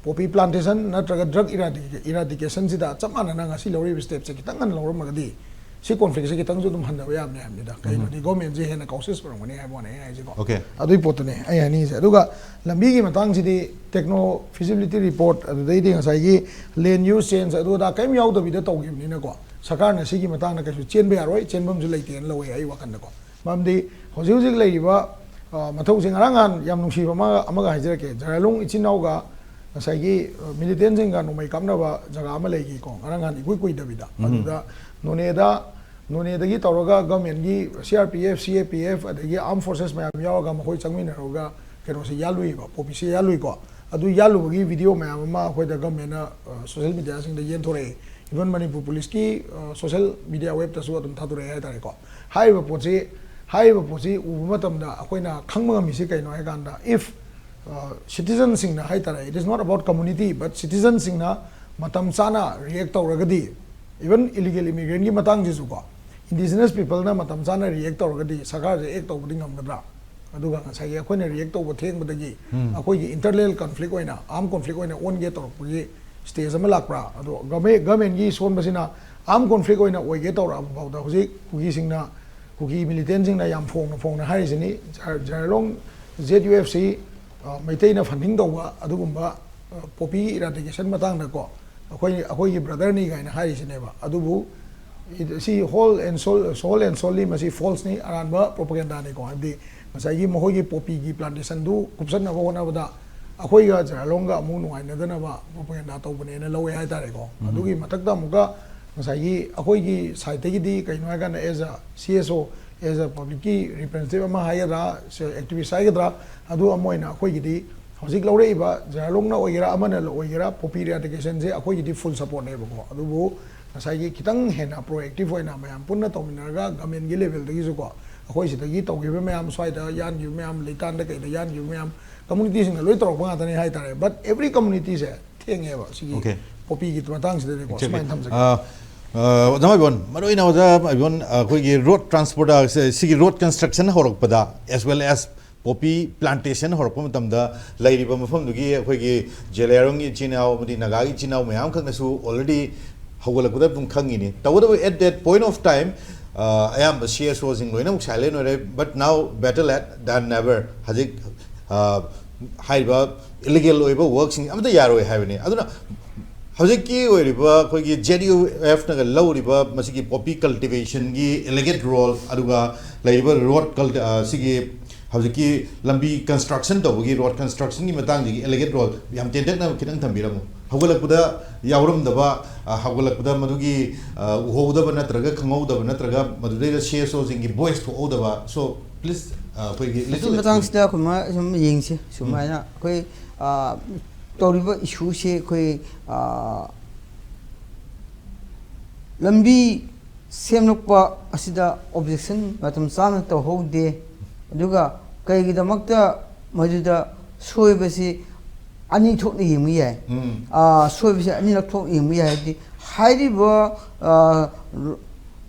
ꯄꯣꯄꯤ ꯄ꯭ꯂꯥꯟꯇꯦꯁꯟ ꯅꯠꯇ꯭ꯔꯒ ꯗ꯭ꯔꯒ ꯏꯔꯥꯗꯤꯀꯦꯁꯟꯁꯤꯗ ꯆꯞ ꯃꯥꯟꯅꯅ ꯉꯁꯤ ꯂꯧꯔꯤꯕ ꯁ꯭ꯇꯦꯞꯁꯦ ꯈꯤꯇꯪ ꯉꯟꯅ ꯂꯧꯔꯝꯃꯒꯗꯤ ꯁꯤ ꯀꯣꯟꯐ꯭ꯂꯤꯛꯁꯦ ꯈꯤꯇꯪꯁꯨ ꯑꯗꯨꯝ ꯍꯟꯊꯕ ꯌꯥꯕꯅꯦ ꯍꯥꯏꯕꯅꯤꯗ꯫ ꯀꯩꯅꯣꯗꯤ ꯒꯣꯔꯃꯦꯟꯁꯦ ꯍꯦꯟꯅ ꯀꯥꯎꯁꯤꯌꯁ ꯑꯣꯏꯔꯝꯒꯅꯤ ꯍꯥꯏꯕ ꯋꯥꯅꯦ ꯑꯩꯅ ꯍꯥꯏꯁꯦꯀꯣ꯫ Okay. ꯑꯗꯨꯒꯤ ꯄꯣꯠꯇꯨꯅꯦ ꯑꯩ ꯍꯥꯏꯅꯤꯡꯉꯤꯁꯦ꯫ ꯑꯗꯨꯒ ꯂꯝꯕꯤꯒꯤ ꯃꯇꯥꯡꯁꯤꯗꯤ ꯇꯦꯛꯅꯣ ꯐꯤꯖꯤꯕꯤꯂꯤꯇꯤ ꯔꯤꯄꯣꯔꯠ ꯑꯗꯨꯗꯩꯗꯤ ꯉꯁꯥꯏꯒꯤ ꯂꯦꯟ ꯌꯨꯁ ꯆꯦꯟꯖ ꯑꯗꯨ ꯑꯗꯥ ꯀꯔꯤꯝ ꯌꯥꯎꯗꯕꯤꯗ ꯇꯧꯈꯤꯕꯅꯤꯅꯀꯣ, ꯁꯔꯀꯥꯔꯅ ꯁꯤꯒꯤ ꯃꯇꯥꯡꯗ ꯀꯩꯁꯨ ꯆꯦꯟꯕ ꯌꯥꯔꯣꯏ, ꯆꯦꯟꯐꯝꯁꯨ ꯂꯩꯇꯦꯅ ꯂꯧꯋꯦ ꯑꯩ ꯋꯥꯈꯜꯗꯀꯣ꯫ ꯃꯔꯝꯗꯤ ꯍꯧꯖꯤꯛ ꯍꯧꯖꯤꯛ ꯂꯩꯔꯤꯕ ꯑ, ꯃꯊꯧꯁꯦ ꯉꯔꯥꯡ ꯅꯍꯥꯟ ꯌꯥꯝ ꯅꯨꯡꯁꯤꯕ ꯑꯃ ꯑꯃꯒ ꯍꯥꯏꯖꯔꯛꯀꯦ꯫ ꯖꯔꯥꯂꯣꯡ ꯏꯆꯤꯟ ꯏꯅꯥꯎꯒ ꯉꯁꯥꯏꯒꯤ ꯃꯤꯂꯤꯇꯦꯟꯁꯤꯡꯒ ꯅꯣꯡꯃꯩ ꯀꯥꯞꯅꯕ ꯖꯒꯥ ꯑꯃ ꯂꯩꯈꯤꯀꯣ, ꯉꯔꯥꯡ ꯅꯍꯥꯟ ꯏꯀꯨꯏ ꯀꯨꯏꯗꯕꯤꯗ꯫ ꯑꯗꯨꯗ ꯅꯣꯅꯦꯗ ꯅꯣꯅꯦꯗꯒꯤ ꯇꯧꯔꯒ ꯒꯚꯔꯟꯃꯦꯟꯒꯤ ꯁꯤ ꯑꯥꯔ ꯄꯤ ꯑꯦꯐ, ꯁꯤ ꯑꯦ ꯄꯤ ꯑꯦꯐ, ꯑꯗꯒꯤ ꯑꯥꯔꯝ ꯐꯣꯔꯁꯦꯁ ꯃꯌꯥꯝ ꯌꯥꯎꯔꯒ ꯃꯈꯣꯏ ꯆꯪꯃꯤꯟꯅꯔꯒ ꯀꯩꯅꯣꯁꯦ ꯌꯥꯜꯂꯨꯏꯕ, ꯄꯣꯄꯤꯁꯦ ꯌꯥꯜꯂꯨꯏꯀꯣ꯫ ꯑꯗꯨ ꯌꯥꯜꯂꯨꯕꯒꯤ ꯚꯤꯗꯤꯑꯣ ꯃꯌꯥꯝ ꯑꯃ ꯑꯩꯈꯣꯏꯗ ꯒꯚꯔꯟꯃꯦꯟꯅ ꯁꯣꯁꯤꯌꯦꯜ ꯃꯤꯗꯤꯌꯥꯁꯤꯡꯗ ꯌꯦꯟꯊꯣꯔꯛꯑꯦ꯫ ꯏꯚꯟ ꯃꯅꯤꯄꯨꯔ ꯄꯨꯂꯤꯁꯀꯤ ꯁꯣꯁꯤꯌꯦꯜ ꯃꯤꯗꯤꯌꯥ ꯋꯦꯕꯇꯁꯨ ꯑꯗꯨꯝ ꯊꯥꯗꯣꯔꯛꯑꯦ ꯍꯥꯏꯇꯥꯔꯦꯀꯣ꯫ ꯍꯥꯏꯔꯤꯕ ꯄꯣꯠꯁꯤ ꯍꯥꯏꯔꯤꯕ ꯄꯣꯠꯁꯤ ꯎꯕ ꯃꯇꯝꯗ ꯑꯩꯈꯣꯏꯅ ꯈꯪꯕ ꯉꯝꯃꯤꯁꯤ ꯀꯩꯅꯣ ꯍꯥꯏ ꯀꯥꯟꯗ, if ꯁꯤꯇꯤꯖꯟꯁꯤꯡꯅ ꯍꯥꯏꯇꯥꯔꯦ, it is not about community but ꯁꯤꯇꯤꯖꯟꯁꯤꯡꯅ ꯃꯇꯝ ꯆꯥꯅ ꯔꯤꯌꯦꯛ ꯇꯧꯔꯒꯗꯤ, ꯏꯚꯟ ꯏꯂꯤꯒꯦꯜ ꯏꯃꯤꯒ꯭ꯔꯦꯟꯒꯤ ꯃꯇꯥꯡꯁꯤꯁꯨꯀꯣ, ꯏꯟꯗꯤꯖꯤꯅꯁ ꯄꯤꯄꯜꯅ ꯃꯇꯝ ꯆꯥꯅ ꯔꯤꯌꯦꯛ ꯇꯧꯔꯒꯗꯤ ꯁꯔꯀꯥꯔꯁꯦ ꯑꯦꯛ ꯇꯧꯕꯗꯤ ꯉꯝꯒꯗ꯭ꯔꯥ? ꯑꯗꯨꯒ ꯉꯁꯥꯏꯒꯤ ꯑꯩꯈꯣꯏꯅ ꯔꯤꯌꯦꯛ ꯇꯧꯕ ꯊꯦꯡꯕꯗꯒꯤ ꯑꯩꯈꯣꯏꯒꯤ ꯏꯟꯇꯔꯅꯦꯜ ꯀꯟꯐ꯭ꯂꯤꯛ ꯑꯣꯏꯅ, ꯑꯥꯔꯝ ꯀꯣꯟꯐ꯭ꯂꯤꯛ ꯑꯣꯏꯅ ꯑꯣꯟꯒꯦ ꯇꯧꯔꯛꯄꯒꯤ ꯁ꯭ꯇꯦꯖ ꯑꯃ ꯂꯥꯛꯄ꯭ꯔꯥ? ꯑꯗꯣ ꯒꯚꯔꯟꯃꯦꯟꯒꯤ ꯁꯣꯟꯕꯁꯤꯅ ꯑꯥꯔꯝ ꯀꯣꯟꯐ꯭ꯂꯤꯛ ꯑꯣꯏꯅ ꯑꯣꯏꯒꯦ ꯇꯧꯔꯛꯑꯕ ꯐꯥꯎꯗ ꯍꯧꯖꯤꯛ ꯀꯨꯀꯤꯁꯤꯡꯅ, ꯀꯨꯀꯤ ꯃꯤꯂꯤꯇꯦꯟꯁꯤꯡꯅ ꯌꯥꯝ ꯐꯣꯡꯅ ꯐꯣꯡꯅ ꯍꯥꯏꯔꯤꯁꯤꯅꯤ, ꯖ-, ꯖꯔꯥꯂꯣꯡ ꯖꯦꯠ ꯌꯨ ꯑꯦꯐ ꯁꯤ, ꯑ, ꯃꯩꯇꯩꯅ ꯐꯟꯗꯤꯡ ꯇꯧꯕ ꯑꯗꯨꯒꯨꯝꯕ, ꯑ, ꯄꯣꯄꯤ ꯏꯔꯥꯗꯤꯀꯦꯁꯟ ꯃꯇꯥꯡꯗꯀꯣ, ꯑꯩꯈꯣꯏ, ꯑꯩꯈꯣꯏꯒꯤ ꯕ꯭ꯔꯗꯔꯅꯤ ꯀꯥꯏꯅ ꯍꯥꯏꯔꯤꯁꯤꯅꯦꯕ꯫ ꯑꯗꯨꯕꯨ ꯏ-, ꯁꯤ ꯍꯣꯜ ꯑꯦꯟ ꯁꯣꯜ, ꯁꯣꯜ ꯑꯦꯟ ꯁꯣꯜꯂꯤ ꯃꯁꯤ ꯐꯣꯜꯁꯅꯤ, ꯑꯔꯥꯟꯕ ꯄ꯭ꯔꯣꯄꯒꯦꯟꯗꯥꯅꯤꯀꯣ꯫ ꯍꯥꯏꯕꯗꯤ ꯉꯁꯥꯏꯒꯤ ꯃꯈꯣꯏꯒꯤ ꯄꯣꯄꯤꯒꯤ ꯄ꯭ꯂꯥꯟꯇꯦꯁꯟꯗꯨ ꯀꯨꯞꯁꯟꯅꯕ ꯍꯣꯠꯅꯕꯗ ꯑꯩꯈꯣꯏꯒ ꯖꯔꯥꯂꯣꯡꯒ ꯑꯃꯨꯛ ꯅꯨꯡꯉꯥꯏꯅꯗꯅꯕ ꯄ꯭ꯔꯣꯄꯒꯦꯟꯗꯥ ꯇꯧꯕꯅꯦꯅ ꯂꯧꯋꯦ ꯍꯥꯏꯇꯥꯔꯦꯀꯣ꯫ ꯑꯗꯨꯒꯤ ꯃꯊꯛꯇ ꯑꯃꯨꯛꯀ ꯉꯁꯥꯏꯒꯤ ꯑꯩꯈꯣꯏꯒꯤ ꯁꯥꯏꯠꯇꯒꯤꯗꯤ ꯀꯩꯅꯣ ꯍꯥꯏꯀꯥꯟꯗ, as a C S O, as a ꯄꯕ꯭ꯂꯤꯛꯀꯤ ꯔꯤꯄ꯭ꯔꯖꯦꯟꯇꯦꯇꯤꯚ ꯑꯃ ꯍꯥꯏꯒꯗ꯭ꯔꯥ, ꯑꯦꯛꯇꯤꯚꯤꯁ ꯍꯥꯏꯒꯗ꯭ꯔꯥ, ꯑꯗꯨ ꯑꯃ ꯑꯣꯏꯅ ꯑꯩꯈꯣꯏꯒꯤꯗꯤ ꯍꯧꯖꯤꯛ ꯂꯧꯔꯛꯏꯕ ꯖꯦꯔꯥꯂꯣꯡꯅ ꯑꯣꯏꯒꯦꯔꯥ, ꯑꯃꯅ ꯑꯣꯏꯒꯦꯔꯥ, ꯄꯣꯄꯤ ꯏꯔꯥꯗꯤꯀꯦꯁꯟꯁꯦ ꯑꯩꯈꯣꯏꯒꯤꯗꯤ ꯐꯨꯜ ꯁꯄꯣꯔꯠꯅꯦꯕꯀꯣ꯫ ꯑꯗꯨꯕꯨ ꯉꯁꯥꯏꯒꯤ ꯈꯤꯇꯪ ꯍꯦꯟꯅ ꯄ꯭ꯔꯣꯑꯦꯛꯇꯤꯚ ꯑꯣꯏꯅ ꯃꯌꯥꯝ ꯄꯨꯟꯅ ꯇꯧꯃꯤꯟꯅꯔꯒ ꯒꯃꯦꯟꯒꯤ ꯂꯦꯚꯦꯜꯗꯒꯤꯁꯨꯀꯣ, ꯑꯩꯈꯣꯏ ꯁꯤꯗꯒꯤ ꯇꯧꯈꯤꯕ ꯃꯌꯥꯝ, ꯁ꯭ꯋꯥꯏꯗ ꯌꯥꯟꯈꯤꯕ ꯃꯌꯥꯝ, ꯂꯩꯇꯥꯟꯗ ꯀꯩꯗ ꯌꯥꯟꯈꯤꯕ ꯃꯌꯥꯝ, ꯀꯝꯃꯨꯅꯤꯇꯤꯁꯤꯡꯅ ꯂꯣꯏ ꯇꯧꯔꯛꯄ ꯉꯥꯛꯇꯅꯤ ꯍꯥꯏꯇꯥꯔꯦ꯫ But every community ꯁꯦ ꯊꯦꯡꯉꯦꯕ ꯁꯤꯒꯤ Okay. ꯄꯣꯄꯤꯒꯤ ꯃꯇꯥꯡꯁꯤꯗꯗꯤꯀꯣ꯫ Exactly. ꯁꯨꯃꯥꯏꯅ ꯊꯝꯖꯒꯦ꯫ ꯑ, ꯑ, ꯑꯣꯖꯥ ꯃꯥꯏꯕꯣꯟ, ꯃꯔꯨ ꯑꯣꯏꯅ ꯑꯣꯖꯥ ꯃꯥꯏꯕꯣꯟ, ꯑ, ꯑꯩꯈꯣꯏꯒꯤ ꯔꯣꯗ ꯇ꯭ꯔꯥꯟꯁꯄꯣꯔꯠ, ꯑ, ꯁꯤ-, ꯁꯤꯒꯤ ꯔꯣꯗ ꯀꯟꯁꯇ꯭ꯔꯛꯁꯟ ꯍꯧꯔꯛꯄꯗ, as well as poppy plantation ꯍꯧꯔꯛꯄ ꯃꯇꯝꯗ ꯂꯩꯔꯤꯕ ꯃꯐꯝꯗꯨꯒꯤ ꯑꯩꯈꯣꯏꯒꯤ ꯖꯦꯂꯤꯌꯥꯡꯔꯣꯡꯒꯤ ꯏꯆꯤꯟ ꯏꯅꯥꯎ ꯑꯃꯗꯤ ꯅꯥꯒꯥꯒꯤ ꯏꯆꯤꯟ ꯏꯅꯥꯎ ꯃꯌꯥꯝ ꯈꯛꯅꯁꯨ already ꯍꯧꯒꯠꯂꯛꯄꯗ ꯑꯗꯨꯝ ꯈꯪꯉꯤꯅꯤ꯫ ꯇꯧꯕꯇꯕꯨ, at that point of time, ꯑ, ꯑꯌꯥꯝꯕ ꯁꯤ ꯑꯦꯁ ꯑꯣꯁꯤꯡ ꯂꯣꯏꯅꯃꯛ ꯁꯥꯏꯂꯦꯟ ꯑꯣꯏꯔꯦ꯫ But now better late than never. ꯍꯧꯖꯤꯛ, ꯑ, ꯍꯥꯏꯔꯤꯕ ꯏꯂꯤꯒꯦꯜ ꯑꯣꯏꯕ ꯋꯔꯛꯁꯤꯡ ꯑꯃꯠꯇ ꯌꯥꯔꯣꯏ ꯍꯥꯏꯕꯅꯤ꯫ ꯑꯗꯨꯅ ꯍꯧꯖꯤꯛꯀꯤ ꯑꯣꯏꯔꯤꯕ ꯑꯩꯈꯣꯏꯒꯤ ꯖꯦ ꯗꯤ ꯌꯨ ꯑꯦꯐꯅꯒ ꯂꯧꯔꯤꯕ ꯃꯁꯤꯒꯤ ꯄꯣꯄꯤ ꯀꯜꯇꯤꯚꯦꯁꯟꯒꯤ ꯏꯂꯤꯒꯦꯠ ꯔꯣꯜ, ꯑꯗꯨꯒ ꯂꯩꯔꯤꯕ ꯔꯣꯗ ꯀꯜ-, ꯑ, ꯁꯤꯒꯤ ꯍꯧꯖꯤꯛꯀꯤ ꯂꯝꯕꯤ ꯀꯟꯁꯇ꯭ꯔꯛꯁꯟ ꯇꯧꯕꯒꯤ, ꯔꯣꯗ ꯀꯟꯁꯇ꯭ꯔꯛꯁꯟꯒꯤ ꯃꯇꯥꯡꯁꯤꯒꯤ ꯏꯂꯤꯒꯦꯠ ꯔꯣꯜ ꯌꯥꯝ ꯇꯦꯟꯇꯛꯅ ꯈꯤꯇꯪ ꯊꯝꯕꯤꯔꯝꯃꯨ꯫ ꯍꯧꯒꯠꯂꯛꯄꯗ ꯌꯥꯎꯔꯝꯗꯕ, ꯑ, ꯍꯧꯒꯠꯂꯛꯄꯗ ꯃꯗꯨꯒꯤ, ꯑ, ꯎꯍꯧꯗꯕ ꯅꯠꯇ꯭ꯔꯒ ꯈꯪꯍꯧꯗꯕ ꯅꯠꯇ꯭ꯔꯒ ꯃꯗꯨꯗꯩꯗ ꯁꯤ ꯑꯦꯁ ꯑꯣꯁꯤꯡꯒꯤ ꯚꯣꯏꯁ ꯊꯣꯛꯍꯧꯗꯕ꯫ So, please, ꯑ, ꯑꯩꯈꯣꯏꯒꯤ ꯃꯁꯤ little ꯃꯇꯥꯡꯁꯤꯗ ꯑꯩꯈꯣꯏ ꯃꯥ ꯁꯨꯝ ꯌꯦꯡꯁꯤ꯫ ꯁꯨꯃꯥꯏꯅ ꯑꯩꯈꯣꯏ, ꯑ, ꯇꯧꯔꯤꯕ ꯏꯁꯨꯁꯦ ꯑꯩꯈꯣꯏ, ꯑ, ꯂꯝꯕꯤ ꯁꯦꯝꯂꯛꯄ ꯑꯁꯤꯗ ꯑꯣꯕꯖꯦꯛꯁꯟ ꯃꯇꯝ ꯆꯥꯅ ꯇꯧꯍꯧꯗꯦ꯫ ꯑꯗꯨꯒ ꯀꯩꯒꯤꯗꯃꯛꯇ ꯃꯗꯨꯗ ꯁꯣꯏꯕꯁꯤ ꯑꯅꯤ ꯊꯣꯛꯅ ꯌꯦꯡꯕ ꯌꯥꯏ꯫ ꯎꯝ꯫ ꯑꯥ, ꯁꯣꯏꯕꯁꯤ ꯑꯅꯤꯔꯛ ꯊꯣꯛꯅ ꯌꯦꯡꯕ ꯌꯥꯏ꯫ ꯍꯥꯏꯗꯤ ꯍꯥꯏꯔꯤꯕ, ꯑꯥ,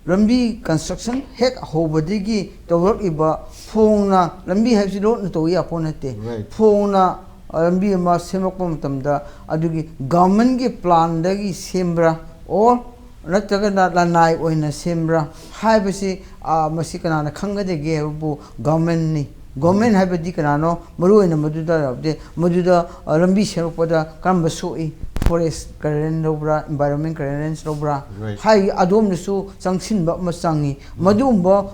ꯂꯝꯕꯤ ꯀꯟꯁꯇ꯭ꯔꯛꯁꯟ ꯍꯦꯛ ꯍꯧꯕꯗꯒꯤ ꯇꯧꯔꯛꯂꯤꯕ ꯐꯣꯡꯅ, ꯂꯝꯕꯤ ꯍꯥꯏꯕꯁꯤ ꯂꯣꯠꯅ ꯇꯧꯕ ꯌꯥꯄꯣꯠ ꯅꯠꯇꯦ꯫ Right. ꯐꯣꯡꯅ, ꯑ, ꯂꯝꯕꯤ ꯑꯃ ꯁꯦꯝꯃꯛꯄ ꯃꯇꯝꯗ ꯑꯗꯨꯒꯤ ꯒꯚꯔꯟꯃꯦꯟꯠꯀꯤ ꯄ꯭ꯂꯥꯟꯗꯒꯤ ꯁꯦꯝꯕ꯭ꯔꯥ, or ꯅꯠꯇ꯭ꯔꯒꯅ ꯂꯅꯥꯏ ꯑꯣꯏꯅ ꯁꯦꯝꯕ꯭ꯔꯥ ꯍꯥꯏꯕꯁꯤ, ꯑ, ꯃꯁꯤ ꯀꯅꯥꯅ ꯈꯪꯒꯗꯒꯦ ꯍꯥꯏꯕꯕꯨ ꯒꯚꯔꯟꯃꯦꯟꯠꯅꯤ꯫ ꯒꯚꯔꯟꯃꯦꯟꯠ ꯎꯝ꯫ ꯍꯥꯏꯕꯗꯤ ꯀꯅꯥꯅꯣ? ꯃꯔꯨ ꯑꯣꯏꯅ ꯃꯗꯨꯗ ꯌꯥꯎꯗꯦ꯫ ꯃꯗꯨꯗ, ꯑ, ꯂꯝꯕꯤ ꯁꯦꯝꯃꯛꯄꯗ ꯀꯔꯝꯕ ꯁꯣꯛꯏ? ꯐꯣꯔꯦꯁ꯭ꯠ ꯀ꯭ꯂꯤꯌꯥꯔꯦꯟꯁ ꯂꯧꯕ꯭ꯔꯥ, ꯏꯟꯚꯥꯏꯔꯣꯟꯃꯦꯟꯠ ꯀ꯭ꯂꯤꯌꯥꯔꯦꯟꯁ ꯂꯧꯕ꯭ꯔꯥ? Right. ꯍꯥꯏ, ꯑꯗꯣꯝꯗꯁꯨ ꯆꯪꯁꯤꯟꯕ ꯑꯃ ꯆꯪꯉꯤ꯫ ꯎꯝ꯫ ꯃꯗꯨꯒꯨꯝꯕ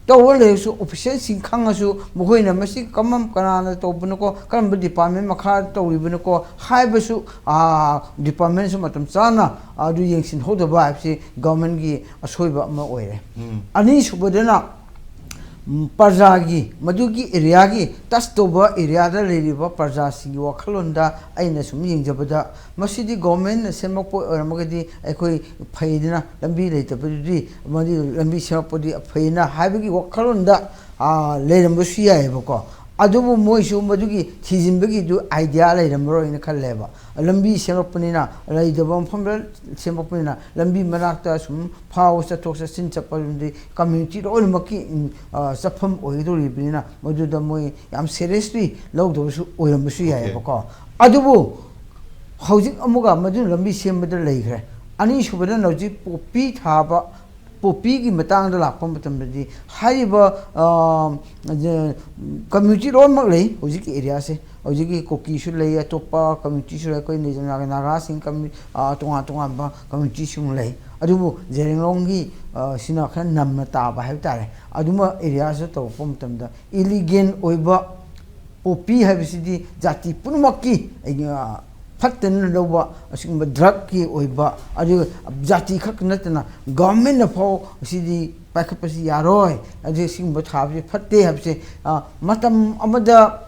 ꯇꯧꯔ ꯂꯩꯔꯁꯨ, ꯑꯣꯐꯤꯁꯤꯌꯦꯜꯁꯤꯡ ꯈꯪꯉꯁꯨ, ꯃꯈꯣꯏꯅ ꯃꯁꯤ ꯀꯃꯝ-, ꯀꯅꯥꯅ ꯇꯧꯕꯅꯣꯀꯣ, ꯀꯔꯝꯕ ꯗꯤꯄꯥꯔꯠꯃꯦꯟꯠ ꯃꯈꯥꯗ ꯇꯧꯔꯤꯕꯅꯣꯀꯣ ꯍꯥꯏꯕꯁꯨ, ꯑ, ꯗꯤꯄꯥꯔꯠꯃꯦꯟꯠꯁꯨ ꯃꯇꯝ ꯆꯥꯅ ꯑꯗꯨ ꯌꯦꯡꯁꯤꯟꯍꯧꯗꯕ ꯍꯥꯏꯕꯁꯤ ꯒꯚꯔꯟꯃꯦꯟꯠꯀꯤ ꯑꯁꯣꯏꯕ ꯑꯃ ꯑꯣꯏꯔꯦ꯫ ꯎꯝ꯫ ꯑꯅꯤꯁꯨꯕꯗꯅ ꯎꯝ, ꯄ꯭ꯔꯖꯥꯒꯤ, ꯃꯗꯨꯒꯤ ꯑꯦꯔꯤꯌꯥꯒꯤ ꯇꯁ ꯇꯧꯕ ꯑꯦꯔꯤꯌꯥꯗ ꯂꯩꯔꯤꯕ ꯄ꯭ꯔꯖꯥꯁꯤꯡꯒꯤ ꯋꯥꯈꯜꯂꯣꯟꯗ ꯑꯩꯅ ꯁꯨꯝ ꯌꯦꯡꯖꯕꯗ, ꯃꯁꯤꯗꯤ ꯒꯣꯔꯃꯦꯟꯅ ꯁꯦꯝꯃꯛꯄ ꯑꯣꯏꯔꯝꯃꯒꯗꯤ ꯑꯩꯈꯣꯏ ꯐꯩꯗꯅ, ꯂꯝꯕꯤ ꯂꯩꯇꯕꯗꯨꯗꯤ, ꯃꯗꯨ ꯂꯝꯕꯤ ꯁꯦꯝꯃꯛꯄꯗꯤ ꯐꯩꯅ ꯍꯥꯏꯕꯒꯤ ꯋꯥꯈꯜꯂꯣꯟꯗ, ꯑꯥ, ꯂꯩꯔꯝꯕꯁꯨ ꯌꯥꯏꯑꯕꯀꯣ꯫ ꯑꯗꯨꯕꯨ ꯃꯣꯏꯁꯨ ꯃꯗꯨꯒꯤ ꯊꯤꯖꯤꯟꯕꯒꯤꯗꯨ ꯑꯥꯏꯗꯤꯌꯥ ꯂꯩꯔꯝꯃꯔꯣꯏꯅ ꯈꯜꯂꯦꯕ꯫ ꯂꯝꯕꯤ ꯁꯦꯝꯃꯛꯄꯅꯤꯅ, ꯂꯩꯇꯕ ꯃꯐꯝꯗ ꯁꯦꯝꯃꯛꯄꯅꯤꯅ, ꯂꯝꯕꯤ ꯃꯅꯥꯛꯇ ꯁꯨꯝ ꯐꯥꯎ ꯆꯠꯊꯣꯛ ꯆꯠꯁꯤꯟ ꯆꯠꯄꯗꯨꯗꯤ ꯀꯝꯃ꯭ꯌꯨꯅꯤꯇꯤ ꯂꯣꯏꯅꯃꯛꯀꯤ, ꯎꯝ, ꯑ, ꯆꯠꯐꯝ ꯑꯣꯏꯒꯗꯧꯔꯤꯕꯅꯤꯅ, ꯃꯗꯨꯗ ꯃꯣꯏ ꯌꯥꯝ ꯁꯦꯔꯤꯌꯁꯂꯤ ꯂꯧꯗꯕꯁꯨ ꯑꯣꯏꯔꯝꯕꯁꯨ Okay. ꯌꯥꯏꯑꯕꯀꯣ꯫ ꯑꯗꯨꯕꯨ ꯍꯧꯖꯤꯛ ꯑꯃꯨꯛꯀ ꯃꯗꯨ ꯂꯝꯕꯤ ꯁꯦꯝꯕꯗ ꯂꯩꯈ꯭ꯔꯦ꯫ ꯑꯅꯤꯁꯨꯕꯗꯅ ꯍꯧꯖꯤꯛ ꯄꯣꯄꯤ ꯊꯥꯕ, ꯄꯣꯄꯤꯒꯤ ꯃꯇꯥꯡꯗ ꯂꯥꯛꯄ ꯃꯇꯝꯗꯗꯤ, ꯍꯥꯏꯔꯤꯕ, ꯑ, ꯀꯝꯃ꯭ꯌꯨꯅꯤꯇꯤ ꯂꯣꯏꯅꯃꯛ ꯂꯩ ꯍꯧꯖꯤꯛꯀꯤ ꯑꯦꯔꯤꯌꯥꯁꯦ꯫ ꯍꯧꯖꯤꯛꯀꯤ ꯀꯨꯀꯤꯁꯨ ꯂꯩ, ꯑꯇꯣꯞꯄ ꯀꯝꯃ꯭ꯌꯨꯅꯤꯇꯤꯁꯨ ꯂꯩ, ꯑꯩꯈꯣꯏ ꯅꯥꯒꯥ, ꯅꯥꯒꯥꯁꯤꯡ ꯀꯝꯃ꯭ꯌꯨ-, ꯑ, ꯇꯣꯉꯥꯟ ꯇꯣꯉꯥꯟꯕ ꯀꯝꯃ꯭ꯌꯨꯅꯤꯇꯤꯁꯤꯡ ꯂꯩ꯫ ꯑꯗꯨꯕꯨ ꯖꯦꯔꯦꯡꯂꯣꯡꯒꯤ, ꯑ, ꯁꯤꯅ ꯈꯔ ꯅꯝꯅ ꯇꯥꯕ ꯍꯥꯏꯕ ꯇꯥꯔꯦ꯫ ꯑꯗꯨꯃ ꯑꯦꯔꯤꯌꯥꯁꯤꯗ ꯇꯧꯔꯛꯄ ꯃꯇꯝꯗ, ꯏꯂꯤꯒꯦꯜ ꯑꯣꯏꯕ ꯄꯣꯄꯤ ꯍꯥꯏꯕꯁꯤꯗꯤ ꯖꯥꯇꯤ ꯄꯨꯝꯅꯃꯛꯀꯤ, ꯑ, ꯐꯠꯇꯅ ꯂꯧꯕ ꯑꯁꯤꯒꯨꯝꯕ ꯗ꯭ꯔꯒꯀꯤ ꯑꯣꯏꯕ, ꯑꯗꯨꯒ ꯖꯥꯇꯤ ꯈꯛ ꯅꯠꯇꯅ ꯒꯣꯔꯃꯦꯟꯅ ꯐꯥꯎ ꯑꯁꯤꯗꯤ ꯄꯥꯏꯈꯠꯄꯁꯤ ꯌꯥꯔꯣꯏ, ꯑꯗꯨ ꯁꯤꯒꯨꯝꯕ ꯊꯥꯕꯁꯤ ꯐꯠꯇꯦ ꯍꯥꯏꯕꯁꯦ, ꯑ, ꯃꯇꯝ ꯑꯃꯗ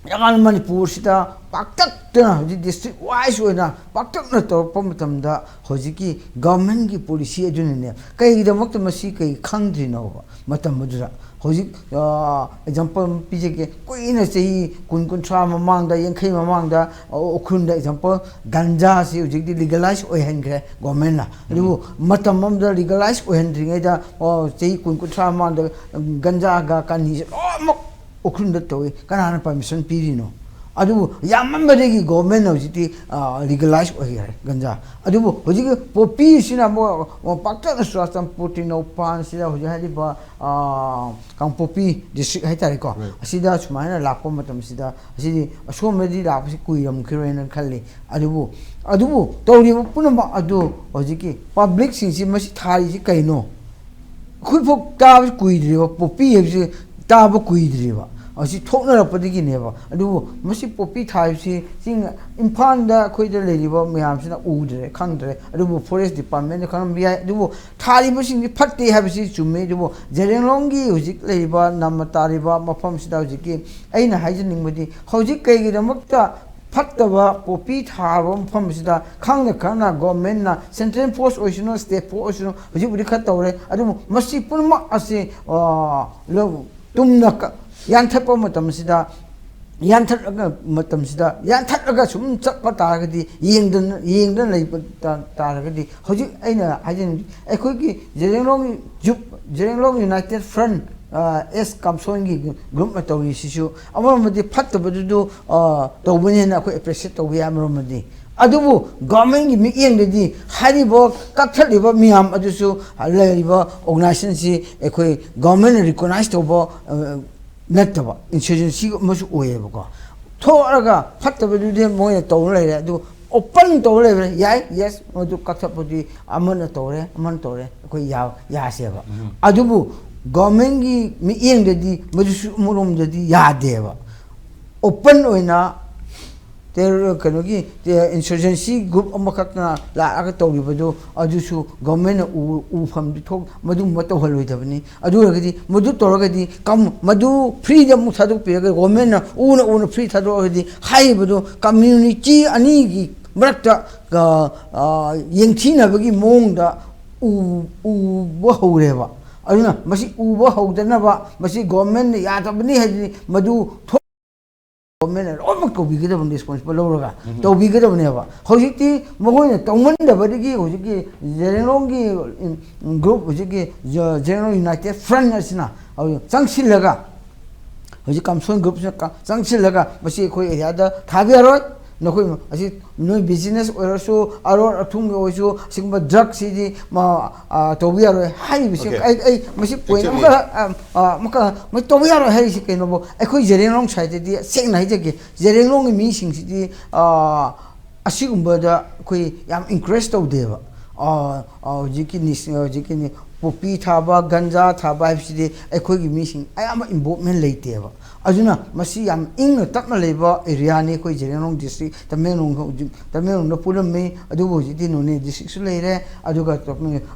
ꯌꯥꯝꯅ ꯃꯅꯤꯄꯨꯔꯁꯤꯗ ꯄꯥꯛꯇꯛꯇꯅ, ꯍꯧꯖꯤꯛ ꯗꯤꯁꯇ꯭ꯔꯤꯛ ꯋꯥꯏꯁ ꯑꯣꯏꯅ ꯄꯥꯛꯇꯛꯅ ꯇꯧꯔꯛꯄ ꯃꯇꯝꯗ, ꯍꯧꯖꯤꯛꯀꯤ ꯒꯣꯔꯃꯦꯟꯒꯤ ꯄꯣꯂꯤꯁꯤ ꯑꯗꯨꯅꯅꯦ꯫ ꯀꯩꯒꯤꯗꯃꯛꯇ ꯃꯁꯤ ꯀꯩ ꯈꯪꯗ꯭ꯔꯤꯅꯣꯕ ꯃꯇꯝ ꯑꯗꯨꯗ? ꯍꯧꯖꯤꯛ, ꯑ, ꯑꯦꯛꯖꯥꯝꯄꯜ ꯑꯃ ꯄꯤꯖꯒꯦ꯫ ꯀꯨꯏꯅ ꯆꯍꯤ ꯀꯨꯟ, ꯀꯨꯟꯊ꯭ꯔꯥ ꯃꯃꯥꯡꯗ, ꯌꯥꯡꯈꯩ ꯃꯃꯥꯡꯗ, ꯑ, ꯎꯈ꯭ꯔꯨꯜꯗ ꯑꯦꯛꯖꯥꯝꯄꯜ, ꯒꯟꯖꯥꯁꯤ ꯍꯧꯖꯤꯛꯇꯤ ꯂꯤꯒꯦꯂꯥꯏꯁ ꯑꯣꯏꯍꯟꯈ꯭ꯔꯦ ꯒꯣꯔꯃꯦꯟꯅ꯫ ꯑꯗꯨꯕꯨ ꯃꯇꯝ ꯑꯃꯗ ꯂꯤꯒꯦꯂꯥꯏꯁ ꯑꯣꯏꯍꯟꯗ꯭ꯔꯤꯉꯩꯗ, ꯑ, ꯆꯍꯤ ꯀꯨꯟ, ꯀꯨꯟꯊ꯭ꯔꯥ ꯃꯃꯥꯡꯗ, ꯎꯝ, ꯒꯟꯖꯥꯒ ꯀꯥꯅꯤꯁꯦ ꯂꯣꯏꯅꯃꯛ ꯎꯈ꯭ꯔꯨꯜꯗ ꯇꯧꯏ꯫ ꯀꯅꯥꯅ ꯄꯔꯃꯤꯁꯟ ꯄꯤꯔꯤꯅꯣ? ꯑꯗꯨꯕꯨ ꯌꯥꯝꯃꯟꯕꯗꯒꯤ ꯒꯣꯔꯃꯦꯟꯅ ꯍꯧꯖꯤꯛꯇꯤ, ꯑ, ꯂꯤꯒꯦꯂꯥꯏꯁ ꯑꯣꯏꯈ꯭ꯔꯦ ꯒꯟꯖꯥ꯫ ꯑꯗꯨꯕꯨ ꯍꯧꯖꯤꯛꯀꯤ ꯄꯣꯄꯤꯁꯤꯅ ꯑꯃꯨꯛ, ꯑ, ꯄꯥꯛꯇꯛꯅ ꯆꯨꯔꯥꯆꯥꯟꯄꯨꯔ, ꯇꯦꯡꯅꯧꯄꯜꯁꯤꯗ ꯍꯧꯖꯤꯛ ꯍꯥꯏꯔꯤꯕ, ꯑ, ꯀꯥꯡꯄꯣꯛꯄꯤ ꯗꯤꯁꯇ꯭ꯔꯤꯛ ꯍꯥꯏꯇꯥꯔꯦꯀꯣ, Right. ꯑꯁꯤꯗ ꯁꯨꯃꯥꯏꯅ ꯂꯥꯛꯄ ꯃꯇꯝꯁꯤꯗ, ꯑꯁꯤꯗꯤ ꯑꯁꯣꯝꯗꯗꯤ ꯂꯥꯛꯄꯁꯤ ꯀꯨꯏꯔꯝꯈꯤꯔꯣꯏꯅ ꯈꯜꯂꯤ꯫ ꯑꯗꯨꯕꯨ, ꯑꯗꯨꯕꯨ ꯇꯧꯔꯤꯕ ꯄꯨꯝꯅꯃꯛ ꯑꯗꯨ ꯍꯧꯖꯤꯛꯀꯤ ꯄꯕ꯭ꯂꯤꯛꯁꯤꯡꯁꯤ ꯃꯁꯤ ꯊꯥꯔꯤꯁꯤ ꯀꯩꯅꯣ? ꯑꯩꯈꯣꯏꯐꯥꯎ ꯇꯥꯕ ꯀꯨꯏꯗ꯭ꯔꯤꯕ, ꯄꯣꯄꯤ ꯍꯥꯏꯕꯁꯤ ꯇꯥꯕ ꯀꯨꯏꯗ꯭ꯔꯤꯕ꯫ ꯑꯁꯤ ꯊꯣꯛꯅꯔꯛꯄꯗꯒꯤꯅꯦꯕ꯫ ꯑꯗꯨꯕꯨ ꯃꯁꯤ ꯄꯣꯄꯤ ꯊꯥꯔꯤꯕꯁꯤ ꯆꯤꯡ, ꯏꯝꯐꯥꯜꯗ ꯑꯩꯈꯣꯏꯗ ꯂꯩꯔꯤꯕ ꯃꯌꯥꯝꯁꯤꯅ ꯎꯗ꯭ꯔꯦ, ꯈꯪꯗ꯭ꯔꯦ꯫ ꯑꯗꯨꯕꯨ ꯐꯣꯔꯦꯁ ꯗꯤꯄꯥꯔꯠꯃꯦꯟꯅ ꯈꯪꯂꯝꯕ ꯌꯥꯏ꯫ ꯑꯗꯨꯕꯨ ꯊꯥꯔꯤꯕꯁꯤꯡꯗꯤ ꯐꯠꯇꯦ ꯍꯥꯏꯕꯁꯤ ꯆꯨꯝꯃꯤ꯫ ꯑꯗꯨꯕꯨ ꯖꯦꯔꯦꯡꯂꯣꯡꯒꯤ ꯍꯧꯖꯤꯛ ꯂꯩꯔꯤꯕ ꯅꯝꯃ ꯇꯥꯔꯤꯕ ꯃꯐꯝꯁꯤꯗ ꯍꯧꯖꯤꯛꯀꯤ ꯑꯩꯅ ꯍꯥꯏꯖꯅꯤꯡꯕꯗꯤ, ꯍꯧꯖꯤꯛ ꯀꯩꯒꯤꯗꯃꯛꯇ ꯐꯠꯇꯕ ꯄꯣꯄꯤ ꯊꯥꯕ ꯃꯐꯝꯁꯤꯗ ꯈꯪꯅ ꯈꯪꯅ ꯒꯣꯔꯃꯦꯟꯅ, ꯁꯦꯟꯇ꯭ꯔꯦꯜ ꯐꯣꯔꯁ ꯑꯣꯏꯁꯅꯨ, ꯁ꯭ꯇꯦꯠ ꯐꯣꯔꯁ ꯑꯣꯏꯁꯅꯨ, ꯍꯧꯖꯤꯛꯄꯨꯗꯤ ꯈꯔ ꯇꯧꯔꯦ꯫ ꯑꯗꯨꯕꯨ ꯃꯁꯤ ꯄꯨꯝꯅꯃꯛ ꯑꯁꯤ, ꯑ, ꯂꯧ-, ꯇꯨꯝꯅ ꯀ-, ꯌꯥꯟꯊꯠꯄ ꯃꯇꯝꯁꯤꯗ, ꯌꯥꯟꯊꯠꯂꯒ ꯃꯇꯝꯁꯤꯗ, ꯌꯥꯟꯊꯠꯂꯒ ꯁꯨꯝ ꯆꯠꯄ ꯇꯥꯔꯒꯗꯤ, ꯌꯦꯡꯗꯅ, ꯌꯦꯡꯗꯅ ꯂꯩꯕ ꯇꯥ-, ꯇꯥꯔꯒꯗꯤ, ꯍꯧꯖꯤꯛ ꯑꯩꯅ ꯍꯥꯏꯖꯅꯤꯡꯕꯗꯤ, ꯑꯩꯈꯣꯏꯒꯤ ꯖꯦꯔꯦꯡꯂꯣꯡ ꯖꯨꯞ-, ꯖꯦꯔꯦꯡꯂꯣꯡ ꯌꯨꯅꯥꯏꯇꯦꯠ ꯐ꯭ꯔꯟ, ꯑ, ꯑꯦꯁ ꯀꯥꯝꯁꯣꯟꯒꯤ ꯒ꯭ꯔꯨꯞꯅ ꯇꯧꯔꯤꯁꯤꯁꯨ ꯑꯃꯔꯣꯝꯗꯗꯤ ꯐꯠꯇꯕꯗꯨꯗꯣ, ꯑ, ꯇꯧꯕꯅꯦꯅ ꯑꯩꯈꯣꯏ ꯑꯦꯄ꯭ꯔꯤꯁꯤꯌꯦꯠ ꯇꯧꯕ ꯌꯥꯏ ꯑꯃꯔꯣꯝꯗꯗꯤ꯫ ꯑꯗꯨꯕꯨ ꯒꯣꯔꯃꯦꯟꯒꯤ ꯃꯤꯠꯌꯦꯡꯗꯗꯤ ꯍꯥꯏꯔꯤꯕ ꯀꯛꯊꯠꯂꯤꯕ ꯃꯌꯥꯝ ꯑꯗꯨꯁꯨ ꯂꯩꯔꯤꯕ ꯑꯣꯔꯒꯅꯥꯏꯖꯦꯁꯟꯁꯤ ꯑꯩꯈꯣꯏ ꯒꯣꯔꯃꯦꯟꯅ ꯔꯤꯀꯣꯛꯅꯥꯏꯖ ꯇꯧꯕ, ꯑ, ꯅꯠꯇꯕ ꯏꯟꯁꯔꯖꯦꯟꯁꯤ ꯑꯃꯁꯨ ꯑꯣꯏꯌꯦꯕꯀꯣ꯫ ꯊꯣꯛꯑꯒ ꯐꯠꯇꯕꯗꯨꯗꯤ ꯃꯣꯏꯅ ꯇꯧꯔ ꯂꯩꯔꯦ, ꯑꯗꯨ ꯑꯣꯄꯟ ꯇꯧꯔ ꯂꯩꯕ꯭ꯔꯥ? ꯌꯥꯏ, ꯌꯦꯁ, ꯃꯗꯨ ꯀꯛꯊꯠꯄꯗꯤ ꯑꯃꯅ ꯇꯧꯔꯦ, ꯑꯃꯅ ꯇꯧꯔꯦ, ꯑꯩꯈꯣꯏ ꯌꯥ-, ꯌꯥꯁꯦꯕ꯫ ꯑꯗꯨꯕꯨ ꯒꯣꯔꯃꯦꯟꯒꯤ ꯃꯤꯠꯌꯦꯡꯗꯗꯤ ꯃꯗꯨꯁꯨ ꯑꯃꯔꯣꯝꯗꯗꯤ ꯌꯥꯗꯦꯕ꯫ ꯑꯣꯄꯟ ꯑꯣꯏꯅ ꯇꯦꯔꯣ-, ꯀꯩꯅꯣꯒꯤ, ꯇꯦ-, ꯏꯟꯁꯔꯖꯦꯟꯁꯤ ꯒ꯭ꯔꯨꯞ ꯑꯃꯈꯛꯅ ꯂꯥꯛꯑꯒ ꯇꯧꯔꯤꯕꯗꯨ, ꯑꯗꯨꯁꯨ ꯒꯣꯔꯃꯦꯟꯅ ꯎ-, ꯎꯐꯝꯗꯤ ꯊꯣꯛ-, ꯃꯗꯨꯒꯨꯝꯕ ꯇꯧꯍꯜꯂꯣꯏꯗꯕꯅꯤ꯫ ꯑꯗꯨ ꯑꯣꯏꯔꯒꯗꯤ, ꯃꯗꯨ ꯇꯧꯔꯒꯗꯤ ꯀꯝ-, ꯃꯗꯨ ꯐ꯭ꯔꯤꯗ ꯑꯃꯨꯛ ꯊꯥꯗꯣꯛꯄꯤꯔꯒ, ꯒꯣꯔꯃꯦꯟꯅ ꯎꯅ ꯎꯅ ꯐ꯭ꯔꯤ ꯊꯥꯗꯣꯛꯑꯒꯗꯤ, ꯍꯥꯏꯔꯤꯕꯗꯨ ꯀꯝꯃ꯭ꯌꯨꯅꯤꯇꯤ ꯑꯅꯤꯒꯤ ꯃꯔꯛꯇ, ꯑ, ꯑ, ꯌꯦꯡꯊꯤꯅꯕꯒꯤ ꯃꯑꯣꯡꯗ ꯎ-, ꯎꯕ ꯍꯧꯔꯦꯕ꯫ ꯑꯗꯨꯅ ꯃꯁꯤ ꯎꯕ ꯍꯧꯗꯅꯕ, ꯃꯁꯤ ꯒꯣꯔꯃꯦꯟꯅ ꯌꯥꯗꯕꯅꯤ ꯍꯥꯏꯗꯤ ꯃꯗꯨ ꯊꯣꯛ-, ꯒꯣꯔꯃꯦꯟꯅ ꯂꯣꯏꯅꯃꯛ ꯇꯧꯕꯤꯒꯗꯕꯅꯤ, ꯔꯦꯁꯄꯣꯟꯁꯤꯕꯜ ꯂꯧꯔꯒ ꯇꯧꯕꯤꯒꯗꯕꯅꯦꯕ꯫ ꯍꯧꯖꯤꯛꯇꯤ ꯃꯈꯣꯏꯅ ꯇꯧꯃꯟꯗꯕꯗꯒꯤ ꯍꯧꯖꯤꯛꯀꯤ ꯖꯦꯔꯦꯡꯂꯣꯡꯒꯤ, ꯎꯝ, ꯒ꯭ꯔꯨꯞ, ꯍꯧꯖꯤꯛꯀꯤ ꯖ-, ꯖꯦꯔꯦꯡꯂꯣꯡ ꯌꯨꯅꯥꯏꯇꯦꯠ ꯐ꯭ꯔꯟ ꯑꯁꯤꯅ ꯍꯧꯖꯤꯛ ꯆꯪꯁꯤꯜꯂꯒ, ꯍꯧꯖꯤꯛ ꯀꯝꯁꯣꯟ ꯒ꯭ꯔꯨꯞꯁꯤꯅ ꯀ-, ꯆꯪꯁꯤꯜꯂꯒ ꯃꯁꯤ ꯑꯩꯈꯣꯏ ꯑꯦꯔꯤꯌꯥꯗ ꯊꯥꯕ ꯌꯥꯔꯣꯏ, ꯅꯈꯣꯏ ꯑꯁꯤ ꯅꯣꯏ ꯕꯤꯖꯤꯅꯦꯁ ꯑꯣꯏꯔꯁꯨ, ꯑꯔꯣꯠ ꯑꯊꯨꯝꯒꯤ ꯑꯣꯏꯔꯁꯨ, ꯑꯁꯤꯒꯨꯝꯕ ꯗ꯭ꯔꯒꯁꯤꯗꯤ ꯃ-, ꯑ, ꯇꯧꯕ ꯌꯥꯔꯣꯏ ꯍꯥꯏꯔꯤꯕꯁꯤ꯫ Okay. ꯑꯩ, ꯑꯩ ꯃꯁꯤ ꯄꯣꯏꯟ Actually ꯑꯃꯈꯛ, ꯑ, ꯑ, ꯑꯃꯈꯛ, ꯃꯁꯤ ꯇꯧꯕ ꯌꯥꯔꯣꯏ ꯍꯥꯏꯔꯤꯁꯤ ꯀꯩꯅꯣꯕꯨ, ꯑꯩꯈꯣꯏ ꯖꯦꯔꯦꯡꯂꯣꯡ ꯁꯥꯏꯠꯇꯗꯤ ꯁꯦꯡꯅ ꯍꯥꯏꯖꯒꯦ, ꯖꯦꯔꯦꯡꯂꯣꯡꯒꯤ ꯃꯤꯁꯤꯡꯁꯤꯗꯤ, ꯑ, ꯑꯁꯤꯒꯨꯝꯕꯗ ꯑꯩꯈꯣꯏ ꯌꯥꯝ ꯏꯟꯀꯔꯦꯖ ꯇꯧꯗꯦꯕ꯫ ꯑ, ꯑ, ꯍꯧꯖꯤꯛꯀꯤ ꯅꯤꯁ-, ꯍꯧꯖꯤꯛꯀꯤ ꯅꯤ-, ꯄꯣꯄꯤ ꯊꯥꯕ, ꯒꯟꯖꯥ ꯊꯥꯕ ꯍꯥꯏꯕꯁꯤꯗꯤ ꯑꯩꯈꯣꯏꯒꯤ ꯃꯤꯁꯤꯡ ꯑꯌꯥꯝꯕ ꯏꯟꯚꯣꯜꯚꯃꯦꯟ ꯂꯩꯇꯦꯕ꯫ ꯑꯗꯨꯅ ꯃꯁꯤ ꯌꯥꯝ ꯏꯪꯅ ꯇꯞꯅ ꯂꯩꯕ ꯑꯦꯔꯤꯌꯥꯅꯤ꯫ ꯑꯩꯈꯣꯏ ꯖꯦꯔꯤꯌꯥꯡꯔꯣꯡ ꯗꯤꯁꯇ꯭ꯔꯤꯛ, ꯇꯃꯦꯡꯂꯣꯡ ꯍꯧꯖꯤꯛ ꯇꯃꯦꯡꯂꯣꯡꯗ ꯄꯨꯜꯂꯝꯃꯤ, ꯑꯗꯨꯕꯨ ꯍꯧꯖꯤꯛꯇꯤ ꯅꯣꯅꯦ ꯗꯤꯁꯇ꯭ꯔꯤꯛꯁꯨ ꯂꯩꯔꯦ꯫ ꯑꯗꯨꯒ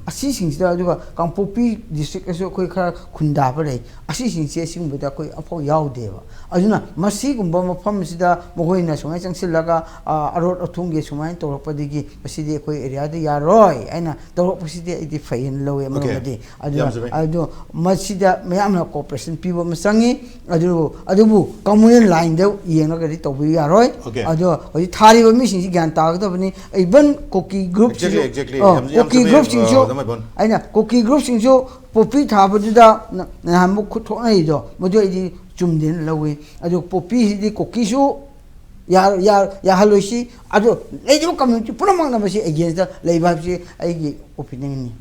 ꯑꯁꯤꯁꯤꯡꯁꯤꯗ, ꯑꯗꯨꯒ ꯀꯥꯡꯄꯣꯛꯄꯤ ꯗꯤꯁꯇ꯭ꯔꯤꯛꯇꯁꯨ ꯑꯩꯈꯣꯏ ꯈꯔ ꯈꯨꯟꯗꯥꯕ ꯂꯩ꯫ ꯑꯁꯤꯁꯤꯡꯁꯦ ꯑꯁꯤꯒꯨꯝꯕꯗ ꯑꯩꯈꯣꯏ ꯑꯝꯐꯥꯎ ꯌꯥꯎꯗꯦꯕ꯫ ꯑꯗꯨꯅ ꯃꯁꯤꯒꯨꯝꯕ ꯃꯐꯝꯁꯤꯗ ꯃꯈꯣꯏꯅ ꯁꯨꯃꯥꯏꯅ ꯆꯪꯁꯤꯜꯂꯒ, ꯑ, ꯑꯔꯣꯠ ꯑꯊꯨꯝꯒꯤ ꯁꯨꯃꯥꯏꯅ ꯇꯧꯔꯛꯄꯗꯒꯤ ꯃꯁꯤꯗꯤ ꯑꯩꯈꯣꯏ ꯑꯦꯔꯤꯌꯥꯗ ꯌꯥꯔꯣꯏ ꯍꯥꯏꯅ ꯇꯧꯔꯛꯄꯁꯤꯗꯤ ꯑꯩꯗꯤ ꯐꯩꯌꯦꯅ ꯂꯧꯋꯦ꯫ ꯑꯃꯔꯣꯝꯗꯗꯤ ꯑꯗꯨꯅ, ꯌꯥꯝ ꯆꯨꯝꯃꯦ꯫ ꯑꯗꯣ ꯃꯁꯤꯗ ꯃꯌꯥꯝꯅ ꯀꯣꯑꯣꯄꯔꯦꯁꯟ ꯄꯤꯕ ꯑꯃ ꯆꯪꯉꯤ꯫ ꯑꯗꯨ, ꯑꯗꯨꯕꯨ ꯀꯝꯃꯨꯅꯦꯜ ꯂꯥꯏꯟꯗ ꯌꯦꯡꯉꯒꯗꯤ ꯇꯧꯕ ꯌꯥꯔꯣꯏ꯫ ꯑꯣꯀꯦ꯫ ꯑꯗꯣ ꯍꯧꯖꯤꯛ ꯊꯥꯔꯤꯕ ꯃꯤꯁꯤꯡꯁꯤ ꯒ꯭ꯌꯥꯟ ꯇꯥꯒꯗꯕꯅꯤ꯫ ꯏꯚꯟ ꯀꯨꯀꯤ ꯒ꯭ꯔꯨꯞꯁꯤꯁꯨ, Exactly, exactly. ꯑ, ꯌꯥꯝ, ꯌꯥꯝ ꯀꯨꯀꯤ ꯆꯨꯝꯃꯦ, ꯒ꯭ꯔꯨꯞꯁꯤꯡꯁꯨ, ꯑ, ꯗꯃꯥꯏꯕꯣꯟ꯫ ꯑꯩꯅ ꯀꯨꯀꯤ ꯒ꯭ꯔꯨꯞꯁꯤꯡꯁꯨ ꯄꯣꯄꯤ ꯊꯥꯕꯗꯨꯗ ꯅ-, ꯅꯍꯥꯟꯃꯨꯛ ꯈꯨꯠ ꯊꯣꯛꯅꯔꯤꯗꯣ, ꯃꯗꯨ ꯑꯩꯗꯤ ꯆꯨꯝꯗꯦꯅ ꯂꯧꯏ꯫ ꯑꯗꯨ ꯄꯣꯄꯤꯁꯤꯗꯤ ꯀꯨꯀꯤꯁꯨ ꯌꯥ-, ꯌꯥ-, ꯌꯥꯍꯜꯂꯣꯏꯁꯤ꯫ ꯑꯗꯨ ꯂꯩꯔꯤꯕ ꯀꯝꯃ꯭ꯌꯨꯅꯤꯇꯤ ꯄꯨꯝꯅꯃꯛꯅ ꯃꯁꯤ ꯑꯦꯒꯦꯟꯁꯇ ꯂꯩꯕ ꯍꯥꯏꯕꯁꯤ ꯑꯩꯒꯤ ꯑꯣꯄꯤꯅꯤꯌꯟꯅꯤ꯫